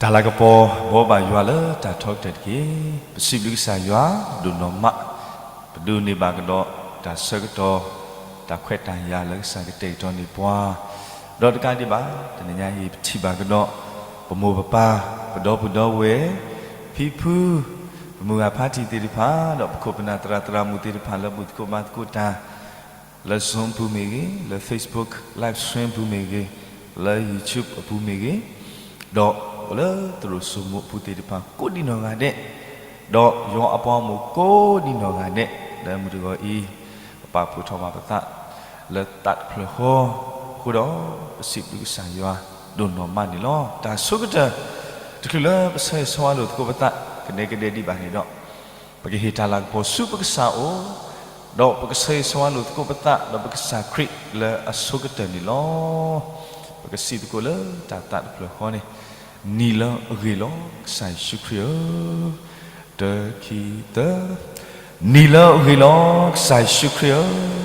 တၢ်လၤကပီၤဘှီဘၣ်ယွၤလၢတၢ်ထီကတၢၢ်တက့ၢ်. ပစံးဘျုးကစၢ်ယွၤဒိၣ်နီၢ်မး, ပဒိးန့ၢ်ဘၣ်ကဒီးတၢ်ဆၢကတီၢ်, တၢ်ခွဲးတၢ်ယာ်လၢကစၢ်ကတဲာ်ကတီၤန့ၢ်ပှၤ, ဒီးတကးဒံးဘၣ် တနံၤညါအံၤ ပထံၣ်ဘၣ်ကဒီး ပမိၢ်ပပၢ်, ပဒီပုၢ်ဒီဝဲၢ်, ဖံဖု, ပမုၢ်ဂၤဖါတံၢ်သ့ၣ်တဖၣ်, ဒီးပခိၣ်ပနၢ်သရၣ်သရၣ်မုၣ်သ့ၣ်တဖၣ်လၢဘူၣ်သကိးဘါသကိးတၢ် လၢ Zoom အပူၤမ့ၢ်ဂ့ၤ, လၢ Facebook live stream အပူၤမ့ၢ်ဂ့ၤ, လၢ YouTube အပူၤမ့ၢ်ဂ့ၤ, ဒီးအိၣ်လၢသရိာ်စိမိၤအပူၤသ့ၣ်တဖၣ်ကိးဒံနီၢ်ဂၤဒဲး, ဒီးယွၤအပှၤဂီၢ်မုၢ်ကိးဒံနီၢ်ဂၤဒဲး, လၢမုၢ်တဂီၤအံၤ ပပာ်ဖှိၣ်ထီၣ်ဘၣ်ပသး လၢသးတဖျၢၣ်ဃီအဃိဒီး, ပစံးဘျုးကစၢ်ယွၤဒိၣ်နီၢ်မးန့ၣ်လီၤ. တၢ်ဆိကတၢၢ်တချုးလၢပဆၢဂ့ၤဆၢဝါလိာ်သကိးပသး ကဒဲကဒဲဒံးဘၣ်န့ၣ်ဒီး, ပကဟ့ၣ်တၢ်လၤကပီၤဆူပကစၢ်အအိၣ်, ဒီးပကဆၢဂ့ၤဆၢဝါလိာ်သကိးပသးဒီးပကစၢ်ခရံာ်လၢအဆိကတၢၢ်န့ၣ်လီၤ. ပကစံးသကိးလၢတၢ်သးတဖျၢၣ်ဃီန့ၣ်, နံၤလၢအဂ့ၤလီၤ ကစၢ်ယ့ၣ်ၡူးခရံာ်ဧၢ, တၢ ခံ သၢ, နံၤလၢအဂ့ၤလီၤ ကစၢ်ယ့ၣ်ၡူးခရံာ်ဧၢ,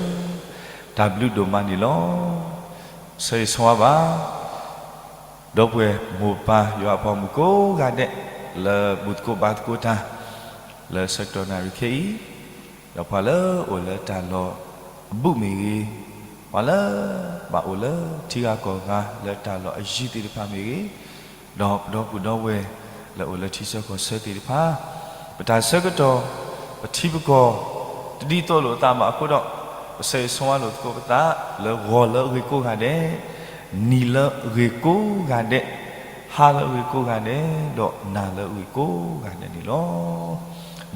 တၢ်ဘျုးဒိၣ်မးန့ၣ်လီၤ. ဆၢဂ့ၤဆၢဝါဘၣ် ဒီပုၢ်ဝဲၢ်မိၢ်ပၢ်ယွၤအပှၤဂီၢ်မုၢ်ကိးဂၤဒဲး, လၢဘူၣ်သကိးဘါသကိးတၢ်, လၢဆၢကတီၢ်နၣ်ရံၣ်ခဲအံၤ, ဒီးပှၤလၢအိၣ်လၢတၢ်လီၢ်အဘူးမ့ၢ်ဂ့ၤ, ပှၤလၢဘၣ်အိၣ်လၢထံဂၤကီၢ်ဂၤလၢတၢ်လီၢ်အယံၤသ့ၣ်တဖၣ်မ့ၢ်ဂ့ၤ, ဒီးပဒီပုၢ်ဒီဝဲၢ်လၢအိၣ်လၢထံဆၢကီၢ်ဆၢသ့ၣ်တဖၣ်, ပတၢ်ဆၢကတီၢ်, ပထံပကီၢ်, တဒ်သိးလိာ်သးဘၣ်အဃိဒီး, ပဆၢဂ့ၤဆၢဝါလိာ်သကိးပသး, လၢဂီၤလၢအဂ့ၤကိးဂၤဒဲး, နံၤလၢအဂ့ၤကိးဂၤဒဲး, ဟါလၢအဂ့ၤကိးဂၤဒဲး, ဒီးနၤလၢအဂ့ၤကိးဂၤဒဲးန့ၣ်လီၤ.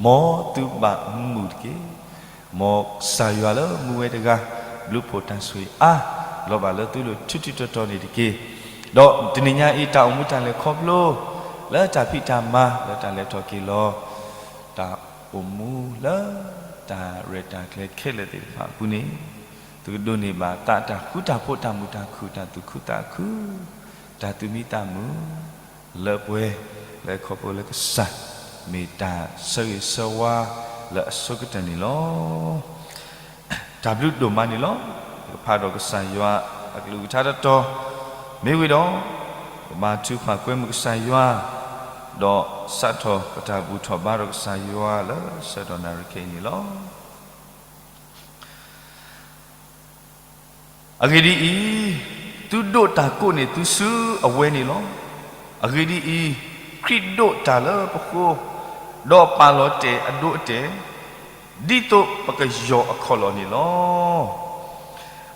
မ်သုဘၣ်မူမူတက့ၢ်. မ်ကစၢ်ယွၤလၢမူဝဲတဂၤ, ဘျုးဖှိၣ်တၢ်ဆိၣ်ဂ့ၤအါ, လီၤဘၣ်လၢသုလိၤထူထူတီတီန့ၣ်တက့ၢ်. ဒီးတနံၤညါအံၤ တၢ်အိၣ်မူတၢ်လဲၤခီဖျိ, လၢတၢ်ဖံးတၢ်မၤ, လၢတၢ်လဲၤထီၣ်က့ၤလီၤ, တၢ်အိၣ်မူလၢ တၢ်ရဲၣ်တၢ်ကျဲၤခဲလၢာ်သ့ၣ်တဖၣ်အပူၤန့ၣ်, သုကဒိးန့ၢ်ဘၣ်သးတၢ်ဃူတၢ်ဖိး တၢ်မုာ်တၢ်ခုၣ် တၢ်သူၣ်ခုသးခု, တၢ်သူၣ်မံသးမုာ်, လၢပှဲၤ, လၢခီဖျိလၢကစၢ်, မ့ၢ်တၢ်ဆၢဂ့ၤဆၢဝါလၢအဆိကတၢၢ်န့ၣ်လီၤ. တၢ်ဘျုးဒိၣ်မးန့ၣ်လီၤ. ပကဖးဒီးကစၢ်ယွၤအကလုၢ်ကထါတတီၤ, မ့ၢ်ဝံၤဒီး, ပဘါထုကဖၣ်ကွဲမုာ်ကစၢ်ယွၤ, ဒီးစးထီၣ်ပတၢ်ဘူၣ်ထီၣ်ဘါဒီးကစၢ်ယွၤလၢဆၢကတီၢ်နၣ်ရံၣ်ခဲအံၤန့ၣ်လီၤ. အဂ့ၢ်ဒ်အံၤ, သုဒိးတၢ်ကိးန့ၢ်သုစုအဝဲန့ၣ်လီၤ. အဂ့ၢ်ဒ်အံၤ, ခရံာ်ဒိးတၢ်လၢပဃိ, ဒီးပာ်လီၤတဲာ်အဒိအတဲာ်, ဒ်သိးပကယီၢ်အခီၣ်လီၢ်န့ၣ်လီၤ.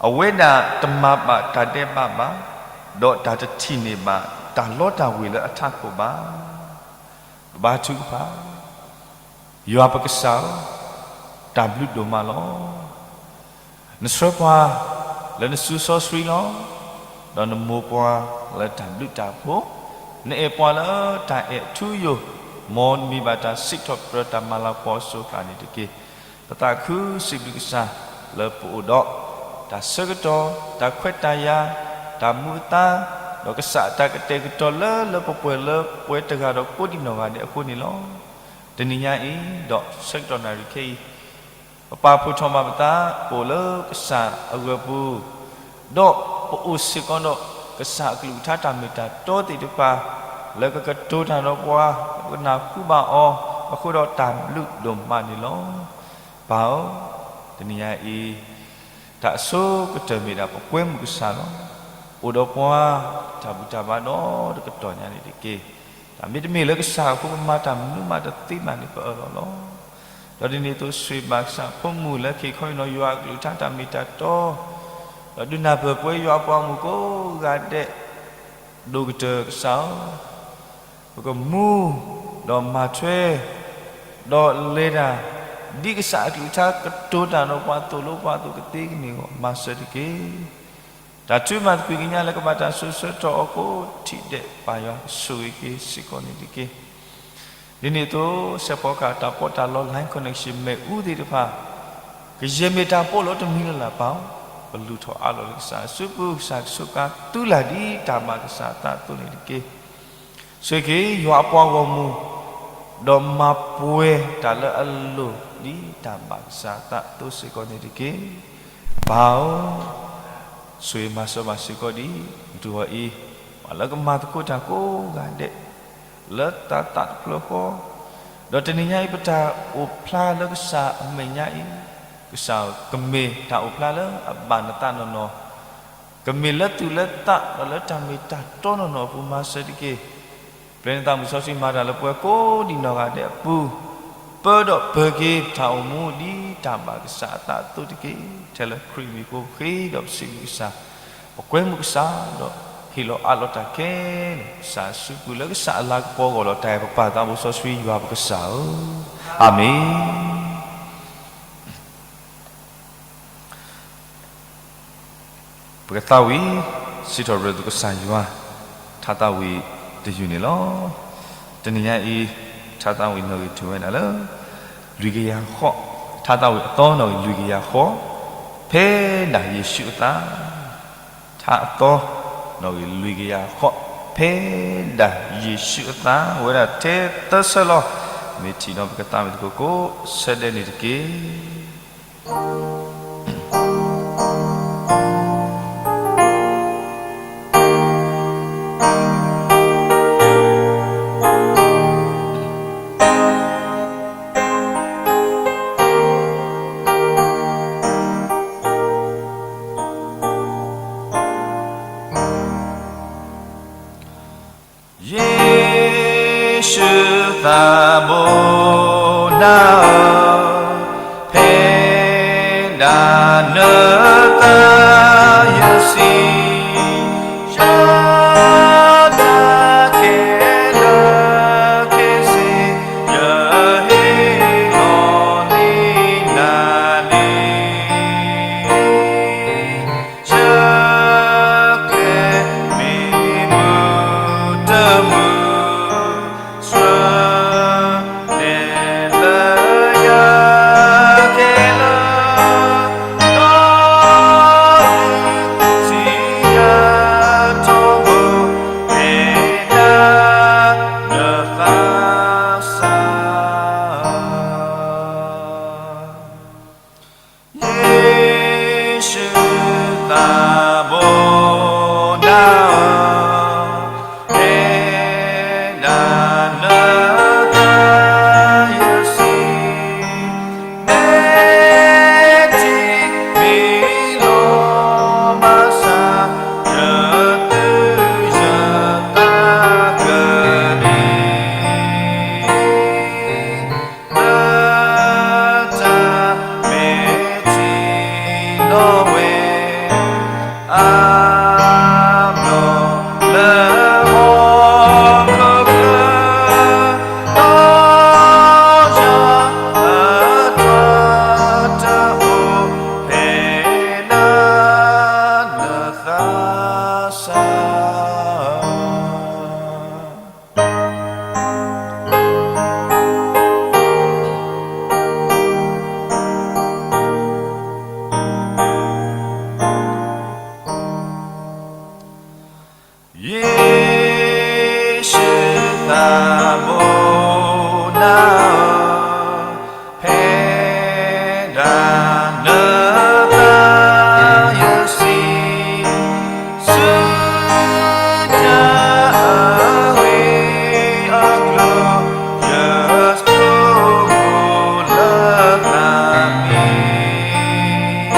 အဝဲဒၣ်တမၤဘၣ်တၢ်ဒဲးဘးဘၣ်, ဒီးတၢ်တထံၣ်န့ၢ်ဘၣ်တၢ်လီတၢ်ဝ့ၤလၢအထးခိၣ်ဘၣ်. ပဘါထုကဖၣ်, ယွၤပကစၢ်ဧၢ, တၢ်ဘျုးဒိၣ်မးလီၤ. နဆှၢပှၤလၢနစုစီဆှံလီၤ. ဒီးနမိၢ်ပှၤလၢတၢ်ဘျုးတၢ်ဖှိၣ်, နအဲၣ်ပှၤလၢတၢ်အဲၣ်ထူယိာ်, မ်နမံၤဘၣ်တၢ်စံးထီၣ်ပတြၢၤတၢ်မၤလၤကပီၤအစိၤအဃၣ်န့ၣ်တက့ၢ်. ပသးခုစံးဘျုးကစၢ်လၢပအိၣ်ဒီး တၢ်ဆၢကတီၢ်, တၢ်ခွဲးတၢ်ယာ်, တၢ်မူအသါ, ဒီးကစၢ်အတၢ်ကတဲာ်ကတီၤလၢလၢပှဲၤပှဲၤလၢပဝဲတဂၤဒီးကိးဒံနီၢ်ဂၤဒဲးအဃိန့ၣ်လီၤ. တနံၤညါအံၤ, ဒီးဆၢကတီၢ်နၣ်ရံၣ်ခဲအံၤ, ပပာ်ဖှိၣ်ထီၣ်ဘၣ်ပသး ပအိၣ်လၢကစၢ်အဂၢၢ်ပူၤ, ဒီးပအိၣ်စ့ၢ်ကီးဒီးကစၢ်အကလုၢ်ကထါတၢ်မ့ၢ်တၢ်တီသ့ၣ်တဖၣ်, လၢကကတိၤတၢ်ဒီးပှၤ, ပကနၢ်ဟူဘၣ်အီၤ, အဃိဒီးတၢ်ဘျုးဒိၣ်မးန့ၣ်လီၤ. ပၢ်ဧၢ, တနံၤညါအံၤ, တၢ်အဆိကတၢၢ်မ့ၢ်ဒၣ်ပကွဲမုာ်ကစၢ်လီၤ. အိၣ်ဒီးပှၤ, တၢ်ဘူၣ်တၢ်ဘါဒီးတကတီၢ်ညါန့ၣ်တက့ၢ်. တၢ်မ့တမ့ၢ်လၢကစၢ်အဃိ ပမၤတၢ်မနုၤမးတသ့ဘၣ်န့ၣ် ပအၢၣ်လီၤလီၤ. ဒီးဒ်န့ၣ်အသိး ဆိၣ်ဂ့ၤဘၣ်ကစၢ်အဖိမုၣ်လၢခံခီအံၤနီၢ်ယွၤအကလုၢ်ကထါတၢ်မ့ၢ်တၢ်တီ, ဒီးဒုးနၢ်ပၢၢ်ပဝဲယွၤအပှၤဂီၢ်မုၢ်ကိးဂၤဒဲး, ဒိၣ်ကတၢၢ်ကစၢ်ဧၢ, ပကမူ, ဒီးမၤထွဲ, ဒီးလဲၤတၢ်, ဒ်ကစၢ်အကလုၢ်ကထါကတိၤတၢ်ဒီးပှၤသိၣ်လိပှၤအသိးကသ့ကန့ၢ်အဂီၢ် မၤစၢၤတက့ၢ်. တၢ်ထုမၤသကွံာ်ကညါလၢကဘၣ်တၢ်စိၤဆၢကတီၢ်အီၤကိးထံၣ်ဒဲး ပၢ်ယွၤဆိၣ်ဂ့ၤက့ၤစ့ၢ်ကီးန့ၣ်တက့ၢ်. ဒ်န့ၣ်အသိး စဲးဖီကဟၣ်တၢ်ပီးတၢ်လီ Line Connection မ့ၣ်အူသ့ၣ်တဖၣ်, ကယဲၢ်မ့ၢ်တၢ်ပီးလီၤတမံၤလၢ်လၢ် ပၢ်ဧၢ, ပလုၢ်ထီၣ်အးလီၤလၢကစၢ်အစုပူၤ, ကစၢ်ကဆိးကါသုလၢ်ဒ်တၢ်ဘၣ်ကစၢ်အသးအသိးန့ၣ်တက့ၢ်. ဆိၣ်ဂ့ၤက့ၤယွၤအပှၤဂီၢ်မုၢ်, ဒီးမၤပှဲၤတၢ်လၢအလိၤဒ်တၢ်ဘၣ်ကစၢ်အသးအသိးစ့ၢ်ကီးန့ၣ်တက့ၢ်. ပၢ်ဧၢ, ဆိၣ်ဂ့ၤမၤစၢၤဘၣ်စ့ၢ်ကီးဒ် မုၢ်တဂီၤအံၤ, ပှၤလၢကမၤသကိးတၢ်ကိးဂၤဒဲး, လၢတၢ်သးတဖျၢၣ်ဃီ, ဒီးတနံၤညါအံၤ ပတၢ်အိၣ်ဖျါလၢကစၢ်အမဲာ်ညါအံၤ, ကစၢ်ဧၢ, ကမ့ၢ်တၢ်အိၣ်ဖျါလၢအဘၣ်နသးနီၢ်နီၢ်, ကမ့ၢ်လၢသူၣ်လၢသး ဒီးလၢတၢ်မ့ၢ်တၢ်တီနီၢ်နီၢ်အပူၤ မၤစၢၤတက့ၢ်. ပျဲနသးမုၢ်စီဆှံမၤတၢ်လၢပှၤကိးဒံးနီၢ်ဂၤဒဲးအပူၤ, ပၢဒီးပၢၤက့ၤပတၢ်အိၣ်မူဒ်တၢ်ဘၣ်ကစၢ်အသးအသိးတက့ၢ်. ထဲလၢခရံာ်မံၤအဃိ ပဃ့ဒီးပစံးဘျုးကစၢ်, ပကွဲမုာ်ကစၢ်, ဒီးဟ့ၣ်လီၤအးလီၤတၢ်ခဲလၢာ် ကစၢ်စုပူၤလၢကစၢ်အလၤကပီၤအဂီၢ်လီၤ. တၢ်အဲၣ်ပပၢ်သးစီဆှံယွၤပကစၢ်ဧၢ, အၤမ့ၣ်. ပကသးဝံၣ်စံးထီၣ်ပတြၢၤကစၢ်ယွၤ ထါသးဝံၣ်တယုၢ်န့ၣ်လီၤ. တနံၤညါအံၤ ထါသးဝံၣ်နီၣ်ဂံၢ်ထူၣ်ဝဲဒၣ်လၢ လွံၢ်ကယၤဃီ, ထါသးဝံၣ်အသီနီၣ်ဂံၢ်လွံၢ်ကယၤဃီ, ဖဲဒၣ်ယ့ၣ်ၡူးအသး, ထါအသီနီၣ်ဂံၢ်လွံၢ်ကယၤဃီ, ဖဲဒၣ်ယ့ၣ်ၡူးအသး ဝဲဒၣ်ထဲသၢဆၢလီၤ. မ့ၢ်ထံၣ်ဒီးပကသးဝံၣ်သကိးကိးဆၢဒဲးန့ၣ်တက့ၢ်. ယ့ၣ်ၡူးသးဘိဒၣ်ဧၢ, ဖဲဒၣ်နသးယစံး, ယတၢ်ခဲလၢာ်ခဲဆ့, ယဟ့ၣ်လီၤန့ၢ်နၤလံ. ယကျဲမ့ၢ်မုၢ်တမုၢ်, ဆှၢတဲာ်လၢယၤခဲလၢာ်, ဒီးဒုးထံၣ်ယၤထီဘိ, ဖဲဒၣ်နသးစၢ်. ယ့ၣ်ၡူးသးဘိဒၣ်ဧၢ, ဖဲဒၣ်နသးယစံး, မ့ၢ်ထံၣ်မ့ၢ်လိဘၣ်ဆၣ်, ယသူၣ်ယသးကလံၤ လၢတၢ်မဲာ်ထံနီၣ်ဝဲ, အါဘျီလၢဟီၣ်ခိၣ်ချၢ, ဒီးယၤအတီတအိၣ်, ဖဲဒၣ်နသးစၢ်. ယ့ၣ်ၡူးသးဘိဒၣ်ဧၢ, ဖဲဒၣ်နသးယစံး, ဆူယၤအဂ့ၢ်အကျိၤ, ယဆိကမိၣ်လၢသးမံ, ဆူဟံၣ်လၢတၢ်လိၤလီၤ, ယသး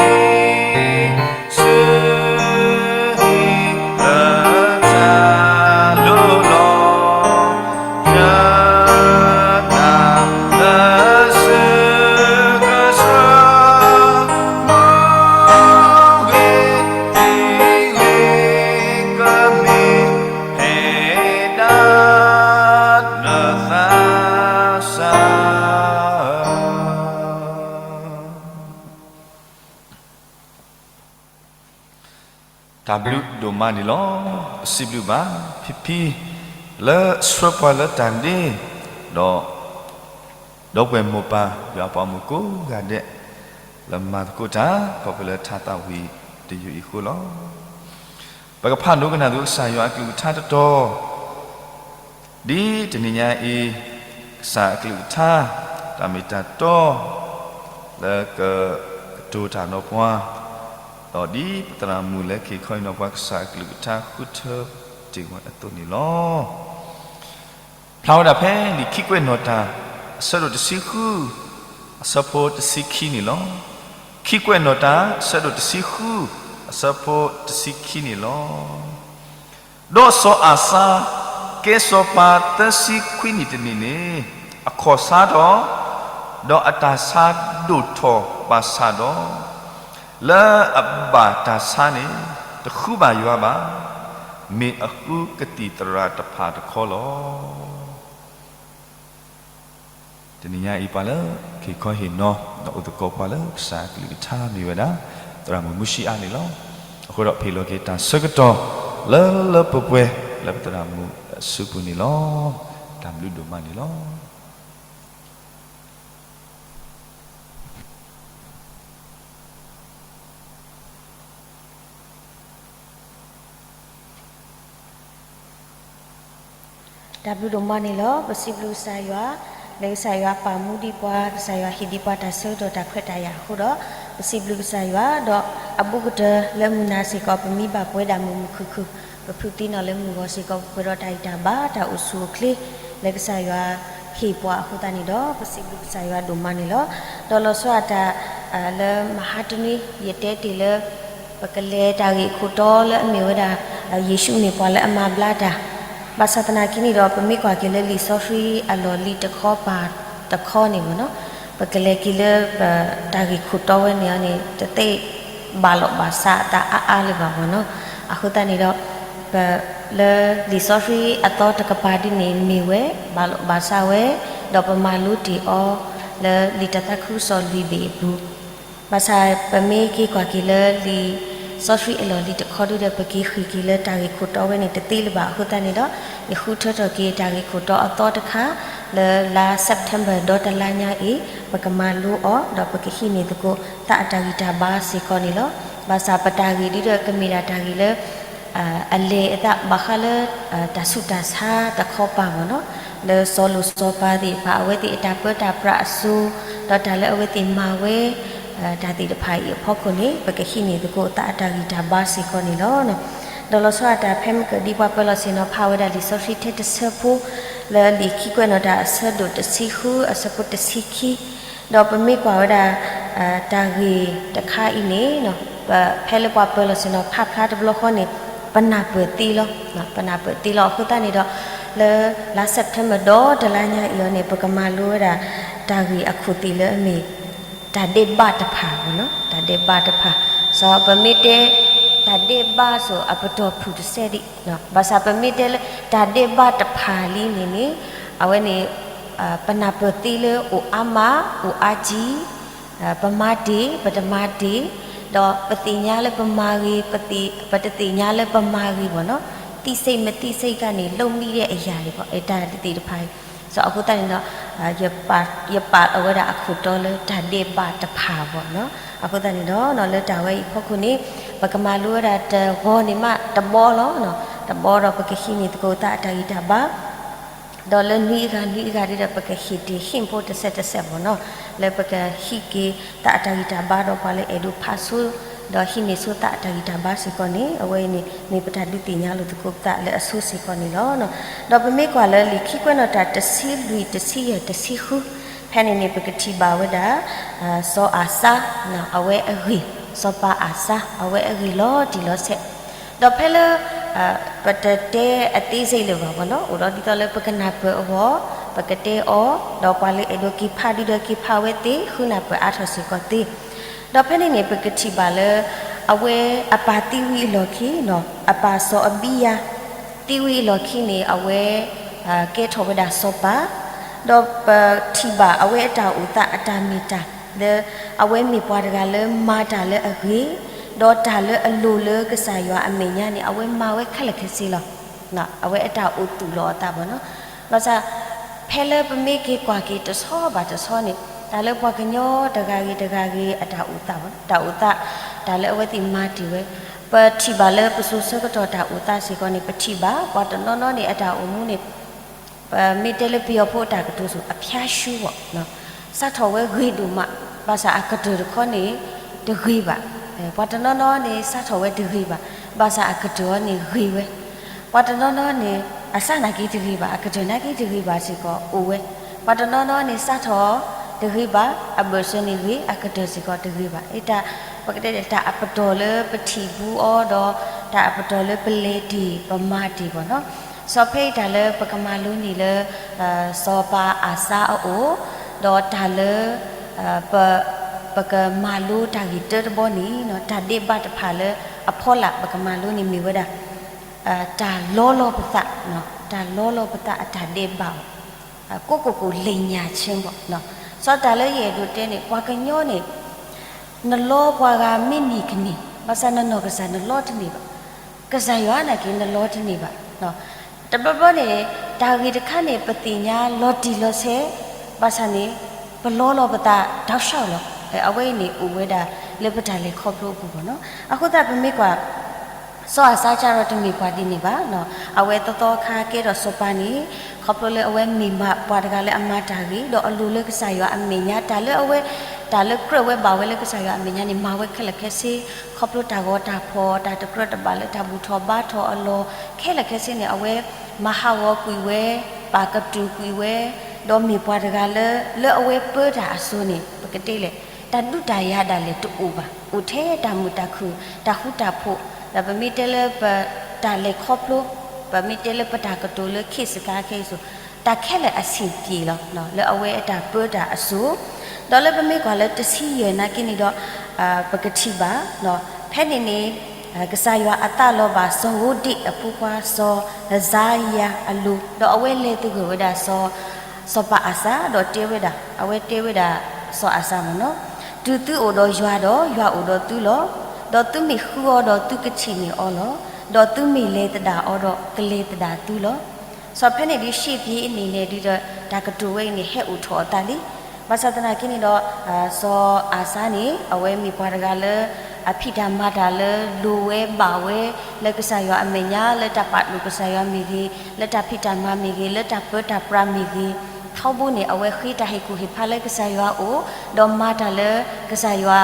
လၢစုကဆှီ, မူဂ့ၤသံဂ့ၤကမ့ၢ်, ဖဲဒၣ်နသးစၢ်. တၢ်ဘျုးဒိၣ်မးန့ၣ်လီၤ. ပစံးဘျုးဘၣ်ဖံဖံ လၢဆှၢပှၤလၢတၢ်ဒ့, ဒီး ဒီပုၢ်ဝဲၢ်မိၢ်ပၢ်ယွၤအပှၤမုၣ်ကိးဂၤဒဲး လၢမၤသကိးတၢ် ခီဖျိလၢထါသးဝံၣ်တယုၢ်အံၤအဃိလီၤ. ပကဖးဒိကနၣ်သကိးကစၢ်ယွၤအကလုၢ်ကထါတတီၤ ဒ်တနံၤညါအံၤ, ကစၢ်အကလုၢ်ကထါ တၢ်မ့ၢ်တၢ်တီ လၢကကတိၤတၢ်ဒီးပှၤ, ဒီးဒ်ပသရၣ်မုၣ်လၢခံခီအံၤဒီးပှၤ ကစၢ်အကလုၢ်ကထါဃုထၢတ့ၢ်ဝဲအသိးန့ၣ်လီၤ. ဖျါဝဲဒၣ်ဖဲလံာ်ခံကွဲးနီၣ်တၢ် အဆၢဒိၣ်တဆံဃု အဆၢဖိတဆံခံန့ၣ်လီၤ. ခံကွဲးနီၣ်တၢ် အဆၢဒိၣ်တဆံဃု အဆၢဖိတဆံခံန့ၣ်လီၤ. ဒီးစီၤအၤစါ ကဲစီၤပၤသၢဆံခွံနံၣ်တနံၣ်န့ၣ် အခီၣ်ဆါထီၣ်, ဒီးအတၢ်ဆါဒိၣ်ထီၣ်ဘၣ်ဆၣ်ဒီး လၢအဘၣ်တၢ်ဆါန့ၣ် တဃုဘၣ်ယွၤဘၣ်, မ့ၢ်အဃုကသံၣ်သရၣ်တဖၣ်တခီလီၤ. တနံၤညါအံၤ ပှၤလၢဟ့ၣ်ခီဟ့ၣ်နီၤ ဒီးအိၣ်သကိးပှၤလၢကစၢ်အကလုၢ်ကထါမ့ၢ်ဝဲဒၣ် သရၣ်မုၣ်မုၢ်ဆံအါန့ၣ်လီၤ. အဃိဒီးဖ့ၣ်လီၤက့ၤတၢ်ဆၢကတီၢ် လၢလၢပှဲၤပှဲၤ လၢပသရၣ်မုၣ်အစုပူၤန့ၣ်လီၤ. တၢ်ဘျုးဒိၣ်မးန့ၣ်လီၤ. တၢ်ဘျုးဒိၣ်မးန့ၣ်လီၤ. ပစံးဘျုးကစၢ်ယွၤ, လၢကစၢ်ယွၤပာ်မူဒံးပှၤ, ကစၢ်ယွၤဟ့ၣ်ဒံးပှၤတၢ်ဆၢကတီၢ်တၢ်ခွဲးတၢ်ယာ်အဃိဒီး ပစံးဘျုးကစၢ်ယွၤ, ဒီးအဘူးကတၢၢ်လၢမုၢ်နၤစ့ၢ်ကီး ပမံဘၣ်ပဝဲဒၣ်မုာ်မုာ်ခုၣ်ခုၣ်, ပဖုးသံနီၣ်လၢမုၢ်ဂီၤစ့ၢ်ကီး ပပှဲၤဒီးတၢ်ဂံၢ်တၢ်ဘါ တၢ်အိၣ်ဆူၣ်အိၣ်ချ့ လၢကစၢ်ယွၤဟ့ၣ်ပှၤအဃိသတးန့ၣ်ဒီး ပစံးဘျုးကစၢ်ယွၤဒိၣ်မးန့ၣ်လီၤ. ဒီးလီၤဆီဒၣ်တၢ် လၢမဟါတနွံ ယတဲတ့ၢ်လၢ ပကလဲၤတၢ်ဂ့ၢ်ခိၣ်တီလၢအမ့ၢ်ဝဲဒၣ် ယ့ၣ်ၡူးမ့ၢ်ပှၤလၢအမၤဘျါတၢ်, ဘၣ်ဆၣ်သနာ်က့န့ၣ်ဒီး ပမ့ၢ်ကွၢ်က့ၤလၢလံာ်စီဆှံအလီၢ်လံၤတခီပၤတခီန့ၣ်မ့ၢ်နီၤ, ပကလဲၤက့ၤလၢ တၢ်ဂ့ၢ်ခိၣ်တီဝဲန့ၣ်န့ၣ် တသ့ဘၣ်လီၢ်ဘၣ်စးအတၢ်အါအါလၢၤဘၣ်မ့ၢ်နီၤ. အဃိသတးန့ၣ်ဒီး ပ လၢလံာ်စီဆှံအသီတကပၤဒ်န့ၣ်မ့ၢ်ဝဲ ဘၣ်လီၢ်ဘၣ်စးဝဲ, ဒီးပမၤလိတ့ၢ်အီၤ လၢလံာ်တၢ်သးခုကစီၣ်လွံၢ်ဘ့ၣ်အပူၤ, ဘၣ်ဆၣ်ပမ့ၢ်က့ၤကွၢ်က့ၤလၢလံာ်စီဆှံအလီၢ်လံၤတခီဒုဒီး ပက့ၤဃ့ၢ်က့ၤလၢတၢ်ဂ့ၢ်ခိၣ်တီဝဲန့ၣ် တသ့လၢၤဘၣ်အဃိသတးန့ၣ်ဒီး ယဃုထၢထီၣ်က့ၤတၢ်ဂ့ၢ်ခိၣ်တီအသီတခါ လၢလါ September ဒီတလါညါအံၤ ပကမၤလိအီၤ ဒီးပကဟံးန့ၢ်သကိးသးအတၢ်ဂံၢ်တၢ်ဘါစ့ၢ်ကီးန့ၣ်လီၤ. ဘၣ်ဆၣ်ပတၢ်ဂ့ၢ်ဒုဒီးကမ့ၢ်ဒၣ်တၢ်ဂ့ၢ်လၢ အလဲၤအသးဘၣ်ဃးလၢ တၢ်ဆူးတၢ်ဆါတခီပၤမ့ၢ်နီၤ, လၢစီၤလိၣ်စီၤပၤသ့ၣ်တဖၣ် အဝဲသ့ၣ်အတၢ်ပၢတၢ်ပြးအစိၤ, ဒီးတၢ်လၢအဝဲသ့ၣ်မၤဝဲ တၢ်သ့ၣ်တဖၣ်အံၤအဖီခိၣ်န့ၣ် ပကဟံးန့ၢ်သကိးသးအတၢ်ဂံၢ်တၢ်ဘါစ့ၢ်ကီးန့ၣ်လီၤ. ဒီးလီၤဆီဒၣ်တၢ်ဖဲမုၢ်ကဒံပှၤပၢၤလီၢ်ဆ့ၣ်နီၤဖးဝဲဒၣ်လံာ်စီဆှံထဲတဆၢဖိ လၢလံာ်ခံကွဲးနီၣ်တၢ်အဆၢဒိၣ်တဆံဃု အဆၢဖိတဆံခံ, ဒီးပမ့ၢ်ကွၢ်ဝဲဒၣ် တၢ်ဂ့ၢ်တခါအံၤန့ၣ် ဖဲလၢပှၤပၢၤလီၢ်ဆ့ၣ်နီၤဖးဖျါတဘျီဃီန့ၣ် ပနၢ်ပၢၢ်သ့လီၤ, ပနၢ်ပၢၢ်သ့လီၤ. အဃိသတးန့ၣ်ဒီး လၢလါ September ဒီတလါညါအံၤအီၤန့ၣ် ပကမၤလိဝဲဒၣ် တၢ်ဂ့ၢ်အခိၣ်သ့ၣ်လၢအမ့ၢ် တၢ်ဒဲးဘးတဖၣ်မ့ၢ်နီၤ, တၢ်ဒဲးဘးတဖၣ်, စီၤပမ့ၢ်တဲ တၢ်ဒဲးဘးစိၤအပတီၢ်ဖုၣ်တစဲးဒံး, ဘၣ်ဆၣ်ပမ့ၢ်တဲလၢ တၢ်ဒဲးဘးတဖၣ်လံန့ၣ်န့ၣ် အဝဲန့ၣ် ပနၢ်ပၢၢ်သ့လၢအိၣ်အါမး အိၣ်အါကံ, ပမၤတ့ၢ် ပတမၤတ့ၢ်, ဒီးပသ့ၣ်ညါလၢပမၤဂ့ၤ ပတသ့ၣ်ညါလၢပမၤဂ့ၤမ့ၢ်နီၤ, သံစိတ်မသိစိတ်ကနေ လုပ်မိတဲ့အရာတွေပေါ့ တၢ်သ့ၣ်တဖၣ်အံၤ, စီၤအဃိသတးန့ၣ်ဒီး ယပာ်လီၤဝဲဒၣ်အခိၣ်တီလၢတၢ်ဒဲးဘးတဖၣ်မ့ၢ်နီၤ. အဃိသတးန့ၣ်ဒီး လၢတၢ်ဝဲအံၤအဖီခိၣ်န့ၣ် ပကမၤလိဝဲဒၣ်တဂီၤန့ၣ်မးတဘီလီၤ, တဘီဒီးပကဟံးန့ၢ်သကိးသးအတၢ်ဂံၢ်တၢ်ဘါ ဒီးလၢနွံဂၤနွံဂၤဒ်ဒီး ပကဟ့ၣ်တ့ၢ်ဟံၣ်ဖိတစဲးတစဲးမ့ၢ်နီၤ, လၢပကဟံးက့ၤသးအတၢ်ဂံၢ်တၢ်ဘါဒီးပှၤလၢအဲၣ်ဒိးဖးဆိ ဒီးဟံးန့ၢ်ဆိသးအတၢ်ဂံၢ်တၢ်ဘါစ့ၢ်ကီးန့ၣ် အဝဲအံၤန့ၣ် မ့ၢ်ပတၢ်ဒုးသ့ၣ်ညါလိာ်သကိးပသးလၢအဆိစ့ၢ်ကီးန့ၣ်လီၤ. ဒီးပမ့ၢ်ကွၢ်လၢလံာ်ခံကွဲးနီၣ်တၢ်တဆံလွံၢ် တဆံယဲၢ် တဆံဃု ဖဲန့ၣ်န့ၣ် ပကထံၣ်ဘၣ်ဝဲဒၣ် စီၤအၤစါ အဝဲအဂ့ၢ်, စီၤပၤအၤစါ အဝဲအဂ့ၢ်လီၤတံၢ်လီၤဆဲး, ဒီးဖဲလၢ ပတတဲအသေးစိတ်လၢၤဘၣ်မ့ၢ်နီၤ, အိၣ်ဒီးဒ်သိးလၢပကနၢ်ပၢၢ်အဂီၢ် ပကတဲအီၤ, ဒီးပှၤလၢအဲၣ်ဒိးက့ၤဖးဒုဒီးက့ၤဖးဝဲသ့ ဃုနၢ်ပၢၢ်အါထီၣ်စ့ၢ်ကီးသ့, ဒီးဖဲန့ၣ်န့ၣ် ပကထံၣ်ဘၣ်လၢ အဝဲအပၢ်သံဝံၤအလီၢ်ခံနီၤ, အပၢ်စီၤအဘံယၤ သံဝံၤအလီၢ်ခံန့ၣ် အဝဲ ကဲထီၣ်ဝဲဒၣ်စီၤပၤ, ဒီးပထံၣ်ဘၣ်အဝဲအတၢ်အိၣ်သးအတၢ်မ့ၢ်တၢ် လၢအဝဲမ့ၢ်ပှၤတဂၤလၢမၤတၢ်လၢအဂ့ၤ, ဒီးတၢ်လၢအလိၤလၢကစၢ်ယွၤအမဲာ်ညါန့ၣ် အဝဲမၤဝဲခဲလၢာ်ခဲဆ့လီၤ. အဝဲအတၢ်အိၣ်သူၣ်လီၤအသးမ့ၢ်နီၤ, ဘၣ်ဆၣ် ဖဲလၢပမ့ၢ်က့ၤကွၢ်က့ၤတဆီဘၣ်တဆီန့ၣ် တၢ်လၢပှၤကညီတဂၤဂ့ၤတဂၤဂ့ၤအတၢ်အိၣ်သးမ့ၢ်နီၤ, တၢ်အိၣ်သး တၢ်လၢအဝဲသ့ၣ်မၤတ့ၢ်ဝဲ, ပထံၣ်ဘၣ်လၢပစိၤဆၢကတီၢ်တၢ်အိၣ်သးစ့ၢ်ကီးန့ၣ် ပထံၣ်ဘၣ် ပှၤတနီၤနီၤန့ၣ် အတၢ်အိၣ်မူန့ၣ် ပမ့ၢ်တဲလၢပယီၤဖိအတၢ်ကတိၤစိၤ အဖျါရှူဘၣ်, စးထီၣ်ဝဲဂ့ၤဒိၣ်မး, ဘၣ်ဆၣ်အကတၢၢ်တခီန့ၣ် တဂ့ၤဘၣ်. ပှၤတနီၤနီၤန့ၣ် စးထီၣ်ဝဲတဂ့ၤဘၣ်, ဘၣ်ဆၣ်အကတၢၢ်အီၤန့ၣ်ဂ့ၤဝဲ, ပှၤတနီၤနီၤန့ၣ် အစၢ်နာ်က့တဂ့ၤဘၣ်, အကတၢၢ်နာ်က့တဂ့ၤဘၣ်စ့ၢ်ကီးအိၣ်ဝဲ, ပှၤတနီၤနီၤန့ၣ်စးထီၣ်တဂ့ၤဘၣ်, အဘၢၣ်စၢၤန့ၣ်ဂ့ၤ, အကတၢၢ်စ့ၢ်ကီးတဂ့ၤဘၣ်. အတၢ်, ပကတဲတၢ်အပတီၢ်လၢပထံၣ်ဘူးအီၤဒီး တၢ်အပတီၢ်လၢပလဲၤတ့ၢ်ပမၤတ့ၢ်ဘၣ်နီၤ. စီၤဖဲအံၤတၢ်လၢပကမၤလိန့ၣ်လၢ စီၤပၤအၤစါအအိၣ်, ဒီးတၢ်လၢ ပ, ပကမၤလိတၢ်ဂ့ၢ်တၢတဘီန့ၣ် တၢ်ဒဲးဘးတဖၣ်လၢအဖီလာ် ပကမၤလိန့ၣ်မ့ၢ်ဝဲဒၣ် တၢ်လီလီၤပသး, တၢ်လီလီၤပသးအတၢ်ဒဲးဘး, ကိးကိးကိး လိမ်ညာခြင်း ဘၣ်. စီၤတၢ်လၢယအဲၣ်ဒိးတဲန့ၣ် ပှၤကညီန့ၣ် နလီပှၤဂၤမ့ၢ်န့ၢ်ကန့ၢ်, ဘၣ်ဆၣ်နနီၢ်ကစၢ်နလီတန့ၢ်ဘၣ်. ကစၢ်ယွၤနာ်က့နလီတန့ၢ်ဘၣ်. တဘျီဘျီန့ၣ် တၢ်ဂ့ၢ်တခါန့ၣ် ပသ့ၣ်ညါလီၤတံၢ်လီၤဆဲး, ဘၣ်ဆၣ်န့ၣ် ပလီလီၤပသး တောက်လျှောက်လီၤ. အဝဲအံၤန့ၣ်အိၣ်ဝဲဒၣ်လၢပတၢ်လဲၤခီဖျိအပူၤဘၣ်နီၤ. အဃိသတးပမ့ၢ်ကွၢ် စီၤအၤစါကဒီးတမ့ၢ်ပှၤဒ်န့ၣ်ဘၣ်. အဝဲသီသီခါကဲထီၣ်စီၤပၤန့ၣ် ခီဖျိလၢအဝဲမ့ၢ်ပှၤတဂၤလၢအမၤတၢ်ဂ့ၤ ဒီးအလိၤလၢကစၢ်ယွၤအမဲာ်ညါ တၢ်လၢအဝဲ, တၢ်လၢကြၢးဝဲဘၣ်ဝဲလၢကစၢ်ယွၤအမဲာ်ညါန့ၣ် မၤဝဲခဲလၢာ်ခဲဆ့, ခီဖျိတၢ်ဂီၤတၢ်ဖီၣ် တၢ်တကြၢးတဘၣ်လၢတၢ်ဘူၣ်ထီၣ်ဘါထီၣ်အလီၢ် ခဲလၢာ်ခဲဆ့န့ၣ် အဝဲမၤဟးဂီၤကွံာ်ဝဲ, ပာ်ကတုာ်ကွံာ်ဝဲ, ဒီးမ့ၢ်ပှၤတဂၤလၢ, လၢအဝဲပၢတၢ်အစိၤန့ၣ် ပကတဲလဲၣ်, တၢ်ဒုးတၢ်ယၤဒၣ်လဲာ်တအိၣ်ဘၣ်, အိၣ်ထဲတၢ်မုာ်တၢ်ခုၣ် တၢ်ဃူတၢ်ဖိး, ဒီးပမ့ၢ်တဲလၢပတၢ်လဲၤခီဖျိ, ပမ့ၢ်တဲလၢပတၢ်ကတိၤလၢ ခေတ်စကား ခဲအံၤစိၤ, တၢ်ခဲလၢာ်အဆင်ပြေလီၤ လၢအဝဲအတၢ်ပၢတၢ်အစိၤ, ဒီးလၢပမ့ၢ်ကွၢ်လၢတဆံယဲၢ်နာ်က့န့ၣ်ဒီး ပကထံၣ်ဘၣ်, ဖဲန့ၣ်န့ၣ် ကစၢ်ယွၤအသးလီၤဘၣ် စီၤဧိဒ့းအဖိခွါ စီၤအစါယၤအလိၤ, ဒီးအဝဲလဲၤသဂၢၢ်ဝဲဒၣ်စီၤ, စီၤပၤအၤစါ ဒီးတဲဝဲဒၣ်, အဝဲတဲဝဲဒၣ် စီၤအၤစါမ့ၢ်နီၤ, တုၤသုအိၣ်ဒီးယွၤဒီး ယွၤအိၣ်ဒီးသုလီၤ. ဒီးသုမ့ၢ်ဃုအီၤဒီးသုကထံၣ်န့ၢ်အီၤလီၤ. ဒီးသုမ့ၢ်လဲၤသဒၣ်အီၤဒီး ကလဲၤသဒၣ်သုလီၤ. စီၤဖဲန့ၣ်ဒုး ရှေ့ပြေးအနံၤန့ၣ်ဒုးဒီး တၢ်ကတိၤဝဲအံၤန့ၣ် ဟဲအိၣ်ထီၣ်အသးလံ. ဘၣ်ဆၣ်သနာ်က့န့ၣ်ဒီး စီၤအၤစါန့ၣ် အဝဲမ့ၢ်ပှၤတဂၤလၢ အဖံးတၢ်မၤတၢ်လၢလိၤဝဲဘၣ်ဝဲ လၢကစၢ်ယွၤအမဲာ်ညါ လၢတၢ်ပာ်ဒိၣ်ကစၢ်ယွၤမ့ၢ်ဂ့ၤ, လၢတၢ်ဖံးတၢ်မၤမ့ၢ်ဂ့ၤ, လၢတၢ်ပၢတၢ်ပြးမ့ၢ်ဂ့ၤ, ထီဘိန့ၣ် အဝဲဃ့တၢ်ဟ့ၣ်ကူၣ်ဟ့ၣ်ဖးလၢကစၢ်ယွၤအအိၣ်, ဒီးမၤတၢ်လၢကစၢ်ယွၤ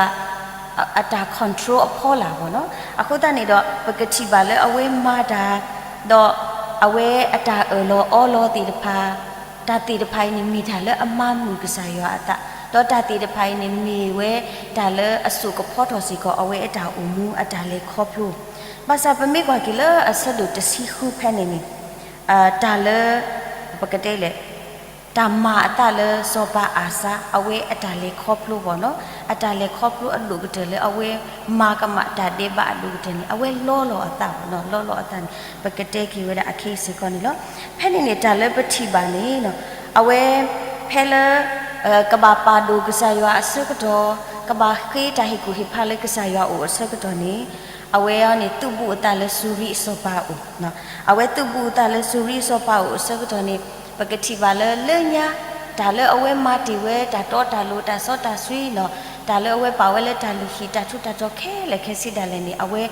အတၢ် control အဖီလာ်ဘၣ်နီၤ. အဃိသတးန့ၣ်ဒီး ပကထံၣ်ဘၣ်လၢအဝဲမၤတၢ် ဒီးအဝဲအတၢ်အၢၣ်လီၤအီလီၤသ့ၣ်တဖၣ်, တၢ်သ့ၣ်တဖၣ်အံၤန့ၣ် မ့ၢ်တၢ်လၢအမၤမုာ်ကစၢ်ယွၤအသး, ဒီးတၢ်သ့ၣ်တဖၣ်အံၤန့ၣ် မ့ၢ်ဝဲတၢ်လၢအစိာ်ကဖီထီၣ်စ့ၢ်ကီး အဝဲအတၢ်အိၣ်မူအတၢ်လဲၤခီဖျိ. ဘၣ်ဆၣ်ပမ့ၢ်ကွၢ်က့ၤလၢအဆၢဒိၣ်တဆံဃုဖဲန့ၣ်န့ၣ် တၢ်လၢ ပကတဲလဲၣ် တၢ်မၤအသးလၢစီၤပၤအၤစါ အဝဲအတၢ်လဲၤခီဖျိဘၣ်နီၤ, အတၢ်လဲၤခီဖျိအဒိၣ်ကတၢၢ်လၢအဝဲမၤကမၣ်တၢ်ဒဲးဘးအဒိၣ်ကတၢၢ်န့ၣ် အဝဲလီလီၤအသးဘၣ်နီၤ, လီလီၤအသးန့ၣ် ပကတဲက့ၤဝဲဒၣ်အခဲအံၤစ့ၢ်ကီးန့ၣ်လီၤ. ဖဲန့ၣ်န့ၣ် တၢ်လၢပထံၣ်ဘၣ်န့ၣ် အဝဲ ဖဲလၢ ကဘၣ်ပာ်ဒိၣ်ကစၢ်ယွၤအဆၢကတီၢ်, ကဘၣ်ဃ့တၢ်ဟ့ၣ်ကူၣ်ဟ့ၣ်ဖးလၢကစၢ်ယွၤအအိၣ်အဆၢကတီၢ်န့ၣ် အဝဲအံၤန့ၣ် သုးဘူးအသးလၢစူၤရံအစီၤပၤအအိၣ်, အဝဲသုးဘူးအသးလၢစူၤရံအစီၤပၤအအိၣ်အဆၢကတီၢ်န့ၣ် ပကထံၣ်ဘၣ်လၢလၢညါ တၢ်လၢအဝဲမၤတ့ၢ်ဝဲ တၢ်တီတၢ်လိၤ တၢ်စီတၢ်ဆှံနီၤ, တၢ်လၢအဝဲပာ်ဝဲလၢတၢ်လုၢ်ဟံၣ် တၢ်ထူးတၢ်တီၤခဲလၢာ်ခဲဆ့ဒၣ်လဲာ်န့ၣ် အဝဲ